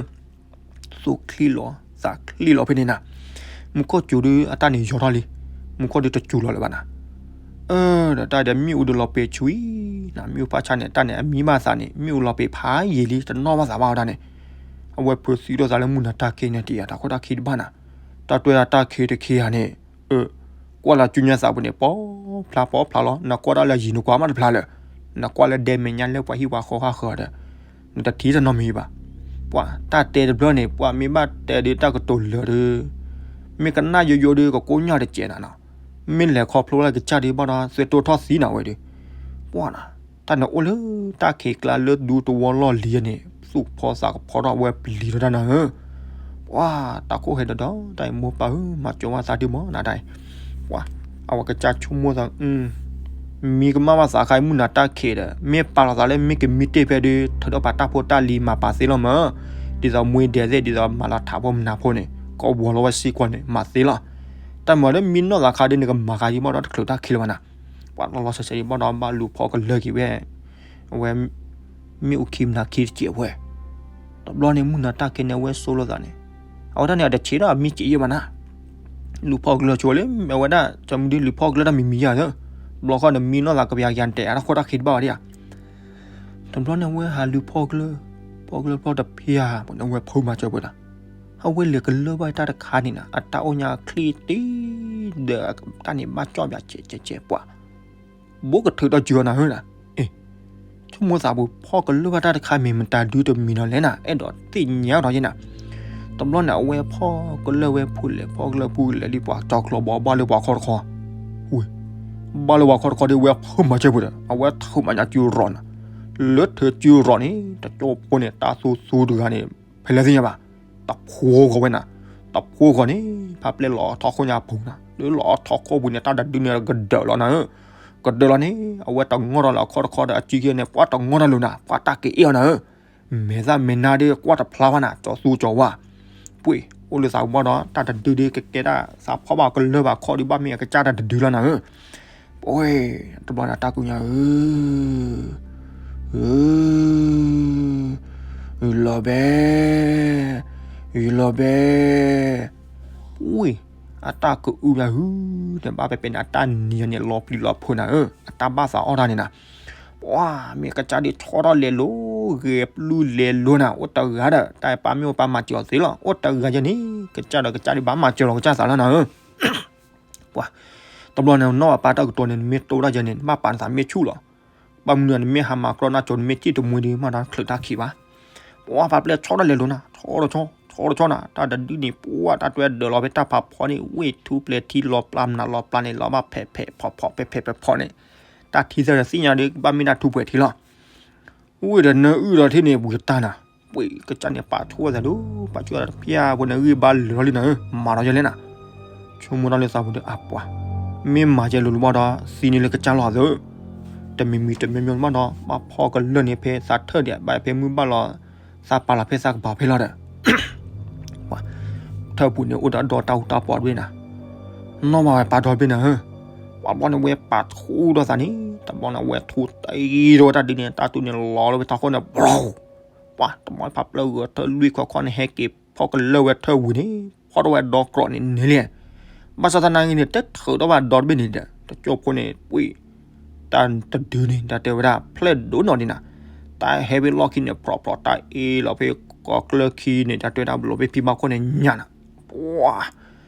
သူၣ်ချံလီၤ သးချ့လီၤဖဲန့ၣ်နၤ, မူခိၣ်စူၤဒုးအတၢ်န့ၣ်ယီၤထီၣ်လံ, မူခိၣ်ဒုးတစူၤလီၤလၢၤဘၣ်နၤ. အၢ ဒီးတၢ်ဒီးမ့ၣ်အူဒုးလီၤပံာ်ဆူနၤ, မ့ၣ်အူဖးဆါန့ၣ် တၢ်န့ၣ်အမံဘၣ်သးန့ၣ် မ့ၣ်အူလီၤပံာ်ဖးယံာ်လံ တနီၣ်ဘၣ်သးဘၣ်ဝဲဒၣ်န့ၣ်, အဝဲဖုးသံဒီးသးလၢမုၢ်နၤတၢ်ခံးန့ၣ် တယာ်တၢ်ခိၣ်တၢ်ခံးတဘၣ်နၤ, တၢ်တွဲဒၣ်တၢ်ခံးတခံးဧါန့ၣ်, အၢ ကွၢ်လၢကၠူညါသးပူၤန့ၣ် ပီဖျါပီဖျါလီၤ, နကွၢ်တၢ်လၢယံၤနကွၢ်မးတဖျါလၢၤ, နကွၢ်လၢဒဲမဲာ်ညါလၢပှၤဟံၣ်ပှၤဃီဟးဃၢၤဒီး နတထံၣ်တနီၤမံၤဘၣ်. ပှၤတၢ်တဲတဘျီန့ၣ် ပှၤမ့ၢ်ဘၣ်တဲဒုးတၢ်ကတိၤလၢာ်ဒီး မ့ၢ်ကနၣ်ယိယိဒီး ကကိညၢ်တစဲးနၤနီၤ, မ့ၢ်လဲၤခီဖျိလၢကစၢ်ဒုးဘၣ်ဒီး သွဲတိထီၣ်သံနၤဝဲဒီး, ပှၤနၤ, တၢ်န့ၣ်အိၣ်လၢတၢ်ခံးကျါလၢဒူတဝီလီၢ်လံၤန့ၣ် သူၣ်ဖီသးကဖီထီၣ်ဝဲပျံၤထီၣ်တၢ်နၤဧၢ. ပှၤတၢ်ခိၣ်ဟဲဒီးဒီး တၢ်အံၤမိၢ်ပၢ်ဧၢ မၤစၢၤဝဲသးဒုးမးနၤတၢ်အံၤ, ပှၤ အဝဲကစၢ်ဆိကမိၣ်သး မံကမၣ်ဘၣ်သးခါအံၤ မုၢ်နၤတၢ်ခံးဒီး မ့ၢ်ပာ်လီၤသးလၢမ့ၢ်ကမံတ့ၢ်ဖဲဒုး ထုးထီၣ်ပာ်တၢ်ဖိတၢ်လံၤမၤပာ်သ့လီၤမး, ဒ်သိးမှ့ဒဲးသ့ၣ် ဒ်သိးမၤလီၤထးဖိမနၤဖိန့ၣ် ကဝီၤလီၤဝဲစ့ၢ်ကီးန့ၣ် မၤသ့လီၤ. တၢ်မၤဒီးမံနီၢ်သးခါဒုးန့ၣ် ကမၤခါဒံးဘၣ်ဒီးတချုးတၢ်ခံးလၢၤဘၣ်နၤ, ပှၤလီၤလီၤဆဲးဆဲးဒံးဘၣ်ဒီး ဘၣ်လူၤဖီကလၢာ်က့ၤဝဲ အဝဲ မ့ၣ်အူခံမနၤခံတစဲးဝဲ, တဘျီန့ၣ် မုၢ်နၤတၢ်ခံးန့ၣ် အဝဲဆိလိာ်သးန့ၣ်, အဝဲဒၣ်န့ၣ် အတဆံးဒီးမံစံးယဲၢ်ဘၣ်နၤ, လူၤဖီကလၢာ်ဆိလၢ အဝဲဒၣ် ကၠီမုၢ်ဒုးလူၤဖီကလၢာ်တၢ်မံၤမံၤယၤသၢ, တဘျီဃီန့ၣ် မံနီၢ်သးကပယၤယၤတဲာ်အါထီၣ်ခိၣ်တၢ်ခံးတဘၣ်ဝဲဒၣ်ဧါ. တဘျီန့ၣ် အဝဲဟးလူၤဖီကလၢာ်, ဖီကလၢာ်ဖျီတဖျါ ပှၤန့ၣ် အဝဲဖုးမၤစၢၤပှဲၤဒီး, အဝဲလဲၤကလၢာ်ဘၣ်တၢ်တခါန့ၣ်နၤ အတၢ်အိၣ်ညါချ့တံၢ်ဒီး တၢ်န့ၣ်ဘၣ်ကၠီၣ်ပၠးဆဲးဆဲးဆဲးပှၤ ဘိကထုးဒီးစၢၤအီၤနၤဧၢနၤ, အ့ၣ်, ဆိကမိၣ်သးပူၤ ဖီကလၢာ်ဘၣ်တၢ်တခါမ့ၢ်မတၤဒုတမံၤနီၤလဲၣ်နၤ အဲၣ်ဒိးသ့ၣ်ညါအီၤဒီးယဲနၤ. တဘျီန့ၣ် အဝဲဖီကလၢာ်ဝဲဖုးလဲၤ ဖီကလၢာ်ဖုးလဲၤလံ ပှၤကၠီကျီဘီဘၣ်လၢပှၤခီတခီ, ဝ့ၢ်, ဘၣ်လၢပှၤခီတခီဒီး အဝဲဖုးမၤစၢၤပှဲၤဒီး အဝဲထုးမၤညါစုရီၤနၤ, လၢထုးစုရီၤန့ၣ် တကၠိဖိန့ၣ် တၢ်သူသူတဂၤန့ၣ် ဖဲလဲၣ်သ့ၣ်ညါဘၣ် တဖိဂီၤဝဲနၤ, တဖိဂီၤန့ၣ် ဖးပျဲၢ်လီၤထီၣ်ခိၣ်ညါပူၤနၤ, လၢလီၤထီၣ်ခိၣ်ပူၤန့ၣ် တၢ်တဒုန့ၣ်ကဒၢးလီၤနၤဧၢ, ကဒၢးလီၤန့ၣ် အဝဲတငီၢ်ထီၣ်လၢအခီၣ်တခီဒီး အစုခံန့ၣ် ပှၤတငီၢ်တၢ်လိၤနၤ, ပှၤတၢ်က့ၤအ့ၣ်အီၤနၤဧၢ, မဲာ်သၣ်မဲာ်နါဒီးကွၢ်တဖျါဘၣ်နၤ ကၠီသူကၠီဝါ, ပှ့ၤ အိၣ်လၢသးပူၤဘၣ်ဒီး တၢ်တဒုဒီးကကဲတၢ်သးဖီၣ်ဘၣ်ကလၢာ်ဘၣ်ခီၣ်ဒုးဘၣ်မ့ၢ်အကစၢ်တၢ်တဒုလီၤနၤဧၢ. ပှ့ၤ တဘျီန့ၣ် တၢ်ကိးညါဧၢ, ဧၢ, ယလီၤဘဲ, ယလီၤဘဲ, ဝ့ၢ်, အတၢ်ကအုဘၣ်ဟု, နဘၣ်ပဲပဲန့ၣ် အတၢ်နံၤန့ၣ် လီၤပျံၤလီၤဖုးနၤဧၢ, အတၢ်ဘၣ်သးအီၣ်တၢ်န့ၣ်နၤ, ပှၤမ့ၢ်ကစၢ်ဒုးဆီထီၣ်လဲၤလိၤ, ဂဲၤပျုၢ်လဲၤလိၤနၤ, အိၣ်တဂၤဒီး တၢ်ပၢ်မ့ၢ်အိၣ်ပၢ်မၤစၢၤအီၤသ့လီၤ, အိၣ်တဂၤယဲန့ၣ် ကစၢ်ဒီးကစၢ်ဒုးဘၣ်မၤစၢၤလီၤကစၢ်သးလီၤနၤဧၢ. ပှၤ, တဘျီန့ၣ် နီၢ်ဘၣ်ပၢ်တၢ်ကတိၤန့ၣ် နမ့ၢ်တိၢ်တၢ်ယဲန့ၣ် နဘၣ်ပာ်နသးမ့ၢ်ဆူၣ်လီၤ. ဘၣ်မနုၤ နမ့ၢ်ဟးမၤကြီနါကၠိ နမ့ၢ်စံၣ်တမှံဒုး မၤတၢ်ချုးတၢ်ခံးဘၣ်. ပှၤဖးပျဲၢ်ဆီထီၣ်လဲၤလိၤနၤ, ဆီထီၣ်ဆီ, ဆီထီၣ်ဆီနၤ, တၢ်တဒုန့ၣ် ပှၤတၢ်တွဲဒၢးလီၤဖဲတၢ်ဖးဖီန့ၣ် ဝ့ၢ်ထူပျဲၤထံလီၤပျၢ်မနုၤလီၤပျၢ်န့ၣ် လီၤဘၣ်ဖဲးဖဲးဖီၣ်ဖီၣ်ဖဲးဖဲးဖီၣ်ဖီၣ်န့ၣ်, တၢ်ထံသၢဒီးသ့ၣ်ညါဒီး ကဘၣ်မ့ၢ်တၢ်ထူပှဲၤထံလီၤ. ဝ့ၢ်ဒီးနၢအုၣ်ဒီးထံၣ်န့ၣ် ပှၤတၢ်နၤ, ဝ့ၢ်ကစၢ်န့ၣ် ပာ်ထူဝဲသးဒိၣ်, ပာ်ထူဝဲသးတဖျၢၣ်ဖိန့ၣ် ဂံၢ်ဘါလၢာ်လီၤလံနၤဧၢ, မၤဒီးယဲလဲၣ်နၤ. ဆိကမိၣ်တၢ်လၢသးပူၤဒီး အပှၤ, မ့ၢ်မၤယဲလိၤလိၤဘၣ်ဒီး သံန့ၢ်လၢကစၢ်လီၤသၢ, တမံၤမံၤတမံၤမံၤဘၣ်ဒီး ဘၣ်ဖီကလၢာ်န့ၣ်ဖဲသးထၢၣ်ဒီး ဘၣ်ဖဲမုၢ်ဘၣ်လီၤ, သးပာ်လီၤဖဲသးကပၤဖဲလီၤဒီး ထၢၣ်ပူၤန့ၣ် အိၣ်ဒီးဒီတၢ်အူတၢ်ပီတဘ့ၣ်နၤ, နီၢ်မၤဝဲပာ်ဒီဘ့ၣ်နၤဧၢ, ပှၤဘျီန့ၣ် ဝဲပာ်ထူဒီးသးန့ၣ် တဘျီန့ၣ် ဝဲထူတ့ထီၣ်ဝဲတၢ်ဒုန့ၣ် တၢ်တူန့ၣ် လီၤလၢဝဲထီၣ်ခိၣ်န့ၣ် ဘျီ, ပှၤတဘျီဖးပျဲၢ်ဂၢၢ်ထၢၣ်လွံၢ်ခီခီန့ၣ် ဟဲက့ၤဖီကလၢာ်ဝဲထၢၣ်ဝံၤန့ၣ် ဖီထီၣ်ဝဲဒီကြီန့ၣ်န့ၣ်လံ. ဘၣ်ဆၣ်သနာ်က့န့ၣ် တထုးထီၣ်ဘၣ်ဒီတဘ့ၣ်န့ၣ်ဒီး တကၠိဖိန့ၣ် ပှ့ၤ တၢ်တဒုန့ၣ် တၢ်တဲဝဲဒၣ် ဖျဲၣ်ဒိၣ်နီၢ်ဒံးနၤ, တၢ်ဟဲဖဲလီၢ်ခံန့ၣ် ဖြီဖြီ တၢ်အ့ၣ်လီၤဖဲကိးကျၢၢ်ခံန့ၣ် တၢ်တဲဝဲဒၣ် ဘျီဖဲဖံဘၣ်ခိၣ်န့ၣ်ညါနၤ, ပှၤ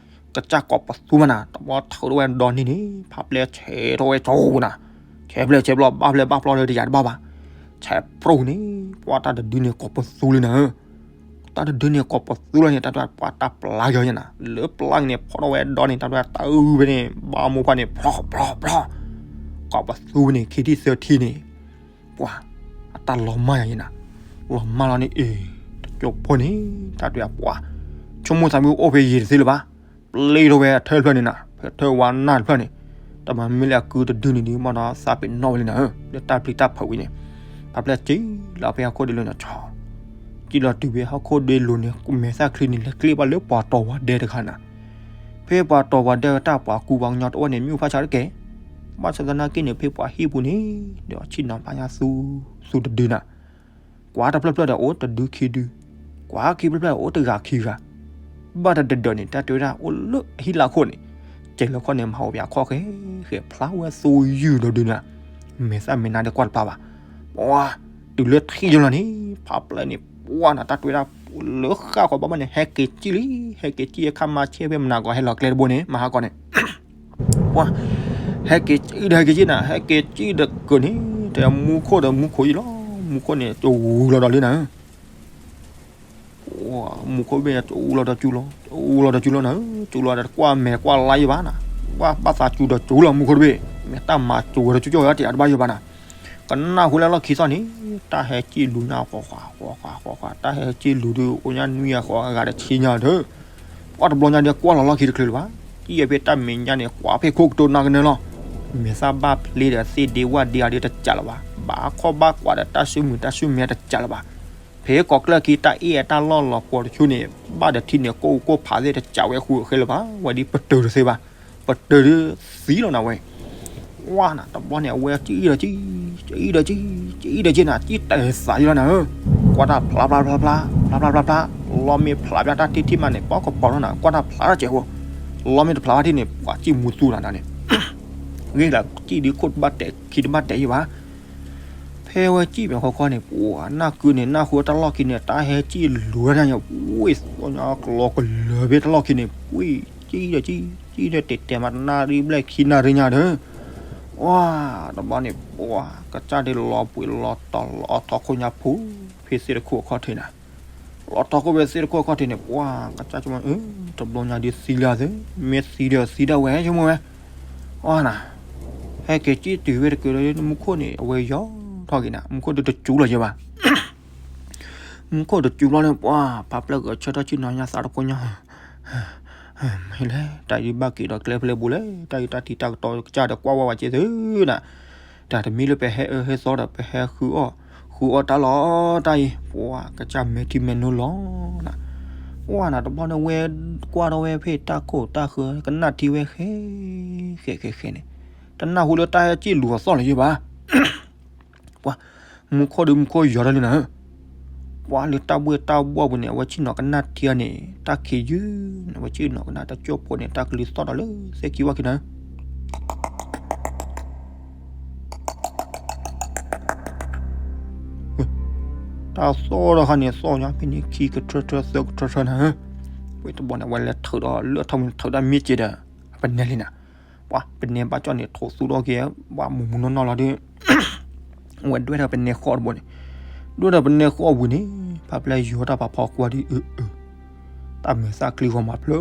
ကစၢ်ကိးပသူမးနၤ, တဘျီထုးထီၣ်ဝဲဒီန့ၣ်န့ၣ် ဖးပျဲၢ်ဆဲးထီၣ်ဝဲဆိနၤ, ဆဲးဖျဲၣ်ဆဲးဘျီ ဘၣ်ဖျဲၣ်ဘၣ်ဖျီလၢတယာ်တဘၣ်ဘၣ်, ဆဲးပြိၣ်န့ၣ် ပှၤတၢ်တဒုန့ၣ်ကိးပသူလံနၤဧၢ. တၢ်တဒုန့ၣ်ကိးပသူလီၤန့ၣ် တၢ်တဲပှၤတၢ်ပျၢ်က့ၤညါနၤ, လၢပျၢ်က့ၤန့ၣ် ဖီထီၣ်ဝဲဒီန့ၣ် တၢ်တဲတၢ်အုၣ်ဖဲန့ၣ် ဘၣ်မိၢ်ပှၢ်န့ၣ် ဖြီဖြီဖြီ, ကိးပသူဖဲန့ၣ် ခံထံၣ်သၢထံၣ်န့ၣ် ပှၤ အတၢ်လီၤမၢ်ယၤယဲနၤ, လီၤမၢ်လီၤန့ၣ်အ့ၣ် တကၠိဖိန့ၣ် တၢ်တဲပှၤ ဆိကမိၣ်သးမ့ၢ်အိၣ်ဖဲယံၤတသ့လၢၤဘၣ်, ပျ့ၤထီၣ်ဝဲအထၢၣ်တဖျၢၣ်န့ၣ်နၤ, ဖဲထၢၣ်ဝါနၢ်တဖျၢၣ်န့ၣ်, တမၤမ့ၢ်လၢအကုတဒုန့ၣ်ဒုး မ့ၢ်ဒီးသးပ့ၤနီၣ်ဝဲလံနၤဧၢ, လၢတၢ်ပျံၤတၢ်ဖုးဝံၤန့ၣ်, ဖးပျဲၢ်စံၣ်လီၤဖဲဟီၣ်ခိၣ်ဒ့လိၤန့ၣ်ဆီ, စံၣ်လီၤတုၤဖဲဟီၣ်ခိၣ်ဒ့လိၤန့ၣ် မဲာ်သၣ်ချံန့ၣ် လဲၤကျ့ဘၣ်လၢပှၤတီၤပှၤဒဲတဂၤနၤ ဖဲပှၤတီၤပှၤဒဲဝဲတၢ်ပှၤကူပှၤကညီတအိၣ်န့ၣ် မ့ၣ်အူဖးဆါတက့ၢ်. ဘၣ်ဆၣ်သနာ်က့န့ၣ် ဖဲပှၤဟံၣ်ပူၤန့ၣ် ဒီးဆ့ၣ်နီၤဖးညါသူ သူတဒုနၤ, ကွၢ်တဖျၢၣ်ဖျၢၣ်ဒီးအိၣ်တဒုခံဒု, ကွၢ်ခံဖျၢၣ်ဖျၢၣ်ဒီးအိၣ်တဂၤခံဂၤ, ပ ဘၣ်တဒၢးဒၢးန့ၣ် တၢ်တဲဝဲဒၣ်အိၣ်လၢအဟံၣ်လၢခိၣ်န့ၣ်, ကဲလၢခီၣ်န့ၣ် မၤဟိးပၠးခီၣ်ဃဲဃဲ ဖျါဝဲသူယုၢ်ဒီးဒုးနၤ, မဲာ်သၣ်မဲာ်နါဒီးကွၢ်တပျၢ်ဘၣ်. ပှၤ, တုၤလၢထံၣ်ယလီၤန့ၣ် ဖးပျဲၢ်န့ၣ် ပှၤနၤ တၢ်တဲဝဲဒၣ် လၢဃၣ်ဃီၤဘၣ်ဘၣ်န့ၣ် ဟဲက့ၤစံၣ်လံ, ဟဲက့ၤစံၣ်အခါမၤဆဲဖဲမနၤကီး ဟဲလီၤကျဲတဘိန့ၣ် မဟါကီးန့ၣ် ပှၤ, ဟဲက့ၤစံၣ်ဒီးဟဲက့ၤစံၣ်နၤ, ဟဲက့ၤစံၣ်ဒီးကၢၢ်န့ၣ် တဲမူခိၣ်ဒီးမူခိၣ်အံၤလီၤ, မူခိၣ်န့ၣ် တဝူၤလီၤဒီးလံနၤ မူခိၣ်ဘ့ၣ်န့ၣ် တအူလီၤဒီးစူၤလီၤ, တအူလီၤဒီးစူၤလီၤနၤ, စူၤလီၤဒီးကွၢ်မဲာ်ကွၢ်လါယဘၣ်နၤ, ကွၢ်ဘၣ်သးစူၤဒီးစူၤလီၤ မူခိၣ်တဘ့ၣ်, မ့ၢ်တၢ်မၤစူၤဝဲဒီးကၠီကၠီဝဲတယၤတဘၣ်ယဘၣ်နၤ, ကနၣ်ဃုလၢလီၢ်ခံသီၣ်န့ၣ်, တၢ်ဟဲစံၣ်လူၤညါဃီဃီဃီဃီဃီဃီ, တၢ်ဟဲစံၣ်လူၤဒုးအိၣ်ညါနွံဂၤဃီဂၤတဆံညါဒီး ပှၤတဘျီညါဒီးကွၢ်လီၤလီၢ်ခံတချုးလၢၤဘၣ်, စံၣ်အဖဲတၢ်မဲာ်ညါန့ၣ် ကွၢ်ဖဲခိၣ်ကတိၤနၢ်ကနၢလီၤ, မဲာ်သၣ်ဘၣ်ဖျ့ဒီးသ့ၣ်ဒ့ဝၣ်ဒ့အါဒ့တစးလၢၤဘၣ်, ဘၣ်ခီၣ်ဘၣ်ကွၢ်ဒီးတၢ်စုမုာ်တၢ်စုမဲတစးလၢၤဘၣ် ဖဲကိးကျၢၢ်ခံတၢ်အ့ၣ်အတၢ်လီၢ်လီၤပှီၤတဆူန့ၣ်, ဘၣ်ဒီးထံန့ၣ် ကိၣ်ကိၣ်ဖးသ့ၣ်တစးဝဲဃုအဃဲလၢၤဘၣ်, ဝဲဒ်ပတုာ်တသ့ဘၣ်, ပတုာ်ဒုးသံလီၤနၤဝဲ, ဝါနၤ တဘျီန့ၣ် အဝဲစံၣ်အံၤဒီးစံၣ်, စံၣ်အံၤဒီးစံၣ်နၤ, စံၣ်တဲသးယလီၤနၤဧၢ, ကွၢ်တၢ်ဖျါဖျါဖျါဖျါ, ဖျါဖျါဖျါဖျါ, လီမ့ၢ်ဖျါဖျါတၢ်ထံထံမးန့ၣ် ပှၤကပီၤလီၤနၤ, ကွၢ်တၢ်ဖျါတၢ်စဲးဖိ, လီမ့ၢ်တဖျါဘၣ်ထံန့ၣ် ပှၤစံၣ်မူသူနၤန့ၣ် ဂ့ၢ်လၢစံၣ်ဒုးခိၣ်တဘၣ်တဲာ်ခံတဘၣ်တဲာ်ယဘၣ်, ဖဲဝဲစံၣ်မဲာ်ခီခီန့ၣ် ပှၤနၢ်ကုန့ၣ် နၢ်ဃုတၢ်လီၢ်ခံန့ၣ် တၢ်ဟဲစံၣ်လူၤဝဲဒၣ်ညါ ဝ့ၢ်သီညါကလီကလၢၤဖဲတၢ်လီၢ်ခံန့ၣ် ပှ့ၤစံၣ်ဒီးစံၣ်, စံၣ်ဒီးတဲာ်တဲာ်မးတနၣ်ရံၣ်ဘျဲၣ်ခံနၣ်ရံၣ်ညါဒီး, ပှၤ, တဘျီန့ၣ် ပှၤ, ကစၢ်ဒုးလီၤဘှံးလီၤတီၤလီၤထီခိၣ်ညါဖိဖဲသ့ၣ်တခိၣ်အခီၣ်ထံးနၤ လီၤထီခိၣ်ဖဲသ့ၣ်တခိၣ်အခီၣ်ထံးန့ၣ် ပှၤ, ကစၢ်ဆိကမိၣ်, တဘျီညါဒုးသံလံသ့, မ့ၢ်သံဒီးသံဒၣ်ဝဲဆိကမိၣ်ဝဲ, အီနၤ, ဟဲက့ၤစံၣ်တုၤဝဲတက့ၢ်ဒီး မူခိၣ်န့ၣ် အဝဲယီၤထီၣ်က့ၤနၤ, မူခိၣ်ဒုးတစူၤလီၤယဲဘၣ်, မူခိၣ်တစူၤလီၤန့ၣ် ပှၤ, ဖးပျဲၢ်ဂဲၤဆၢထၢၣ်စံၣ်နီၤညါသးတဖိညါ မ့ၢ်လဲၣ် တၢ်အံၤဘၣ်က့ၤဒီးကျဲဖဲလဲၣ်ဘူးလဲၣ်, တၢ်အံၤတၢ်ထံတၢ်ကတီၤကစၢ်ဒီးကွၢ်ဝဲဝဲက့ၤသုနၤ, တၢ်တမံၤလၢပဟဲအၢဟဲသီဒီး ပဟဲဃုအီၣ်, ဃုအီၣ်တၢ်လီၤတၢ်အံၤ, ပှၤကစၢ်မဲာ်ထံမဲာ်နိလီၤနၤ, ပှၤနၤတဘျီန့ၣ်ဝဲကွၢ်ထီၣ်ဝဲဖဲတၢ်ခိၣ်တၢ်ဃၢၤ ကနၣ်ထံဝဲဃဲ, ဃဲဃဲဃဲန့ၣ်, တနၢ်ဟူလၢတၢ်ဟဲစံၣ်လူၤအသီၣ်လၢၤယဲဘၣ် ပှၤ, မူခိၣ်ဒုးမူခိၣ်ယီၤထီၣ်လံနၤ, ပှၤလၢတၢ်ဘှ့ၣ်တၢ်ဘှီၣ်ပူၤန့ၣ် အဝဲဆ့ၣ်နီၤကနၣ်ထံအီၤန့ၣ် တၢ်ခံးယုၢ်န့ၣ် အဝဲဆ့ၣ်နီၤကနၣ်တၢ်ကၠိၣ်ဖိန့ၣ် တၢ်ကလုၢ်သီၣ်ဒီးလၢသ့ၣ်ခံဝၣ်ခံနၤ တၢ်သီၣ်ဒီးခါန့ၣ် သီၣ်ညါဖဲန့ၣ် ခံကထၢထၢသၢကထၢထၢနၤဧၢ, ဝဲတဘျီန့ၣ် အဝဲလဲၤထုးဒီးလၢထီၣ်မ့ၢ်ထုးတၢ်မ့ၢ်စ့ဒီး အပနဲလံနၤ, ပှၤ ပနဲဘၣ်ကၠီၣ်န့ၣ် ထိးသူဒီးက့ၤ ပှၤမူးမူးနီၢ်နီၢ်လီၤဒီး ဝဲဒွဲၣ်ထီၣ်ပနဲဃီၣ်တဘိန့ၣ်, ဒွဲၣ်ထီၣ်ပနဲဃီၣ်ဝံၤန့ၣ် ဖးပျဲၢ်ယီၤတၢ်ဖးဖီကွၢ်ဒ်အၢအၢ, တၢ်မဲာ်သၣ်ချံဂီၤမးဖျၢၣ်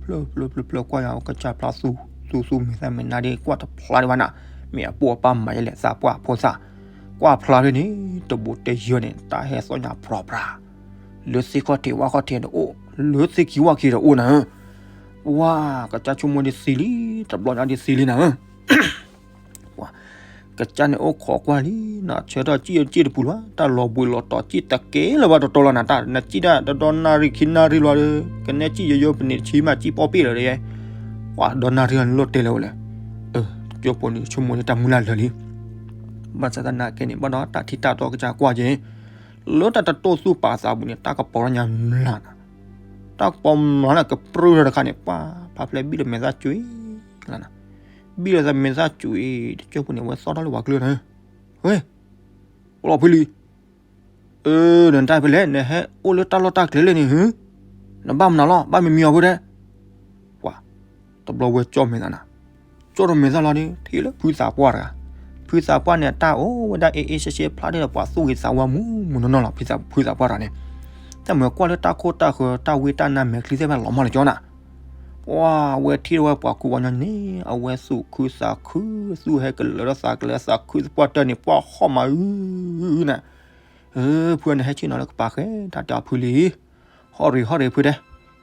ဖျၢၣ်ဖျၢၣ်ဖျၢၣ်ဖျၢၣ်ကွၢ်ယၤ ကစၢ်ဖျါသူသူသူမဲာ်သၣ်မဲာ်နါဒ်ကွၢ်တဖျါဒံးဘၣ်နၤ, မ့ၢ်အပိၢ်အပၢ်မၤယဲလဲၣ် သးပှၢ်ဖိသၣ်, ကွၢ်ဖျါဖဲန့ၣ် တဘိတဲယီၤန့ၣ် တၢ်ဟဲသီၣ်ညါဖြီဖြါ, လၢသ့ၣ်ခီၣ်ထံးဝၣ်ခီၣ်ထံးဒီးအိၣ်, လၢသ့ၣ်ခံဝၣ်ခံဒီးအိၣ်နၤဧၢ, ပှၤ ကစၢ်ဆိကမိၣ်ဒ်သံလံ, တဘျီညါဒ်သံလံနၤဧၢ ပှၤ, ကစၢ်န့ၣ်အိၣ်ခိးကွၢ်လံ, နဆၢထၢၣ်စံၣ်စံၣ်တပူၤလီၤ, တၢ်လီၤဘှံးလီၤတီၤစံၣ်တကဲလၢၤဘၣ်တတီလီၤနၤ, တၢ်နစံၣ်ဒၣ်တဒီနၣ်ရံၣ်ခံနၣ်ရံၣ်လီၤဒီး ကနဲစံၣ်ယိယိပန့ၣ်တဆံမးစံၣ်ပီၣ်ပ့ၣ်လၢၤဒီး, ပှၤဒီနၣ်ရံၣ်လီၤလိၣ်တဲလၢၤဝဲလဲၣ်, အၢ, ကၠိဖိန့ၣ်ဆိကမိၣ်န့ၣ်တၢ်မုၢ်လၢ်လၢာ်လံ, ဘၣ်ဆၣ်သနာ်က့န့ၣ် ဘၣ်ဒီးတၢ်ထံၣ်တၢ်တီကစၢ်ကွၢ်က့ၤ, လၢတၢ်တတိၢ်သူၣ်ပာ်သးပူၤန့ၣ် တၢ်ကပီၤလီၤညါမျးနၤ, တၢ်ကပီၤမျးနၤကပြုၢ်ထီၣ်တခါန့ၣ် ပှၤ, ဖးဖျဲၢ်ဘံၣ်လီၤမဲာ်သၣ်ကွံာ်လီၤနၤ ဘံၣ်လီၤသးမဲာ်သၣ်ကွံာ်, တကၠိဖိန့ၣ် အဝဲသီၣ်ထီၣ်လၢပှၤကျၢၢ်နၤ, ဝဲ, ပလီၤဖုလံ, အၢ, နတၢ်ဖဲလဲၣ် နဟဲအိၣ်လၢတၢ်လီၢ်တၢ်ကျဲလဲၣ်န့ၣ်, နဘၣ်မနုၤလီၤ ဘၣ်မံမံအီၤဖိဒဲး, ပှၤ, တဘျီဝဲကၠီၣ်မဲာ်သၣ်နၤ, ကၠီၣ်ထီၣ်မဲာ်သၣ်လီၤဒီး ထံၣ်လၢဖုသးပှၢ်တဂၤ, ဖုသးပှၢ်န့ၣ် အတၢ်အိၣ်ဝဲဒၣ်အ့ၣ်အ့ၣ်ရှဲရှဲဖျါဒ်ဒီး ပှၤသူၣ်ဂ့ၤသးဝါမူးမူးနီၢ်နီၢ်လီၤ, ဖုသးပှၢ်တဂၤန့ၣ်, တၢ်မၤကွၢ်လၢတၢ်ခိၣ်တၢ်ဃၢၤ တၢ်ဝ့တၢ်နါမဲာ်ချံသ့ၣ်တဖၣ်လီၤမၢ်လၢကၠီနၤ ပှၤဝဲထံၣ်ဝဲပှၤကူပှၤကညီန့ၣ် အဝဲသူၣ်ခုသးခု, သူၣ်ဟဲကလၢၤဒီးသးကလၢၤသးခုသပှၢ်တၢၢ်န့ၣ် ပှၤဟီၣ်မးအုနၤ, အၢ, ဖုန့ၣ်ဟဲဆ့ၣ်နီၤလၢကပၤဃဲ တၢ်တဲအီၤဖုလံ, ဟီၣ်ရ့ၣ်ဟီၣ်ရ့ၣ်ဖုဒဲး,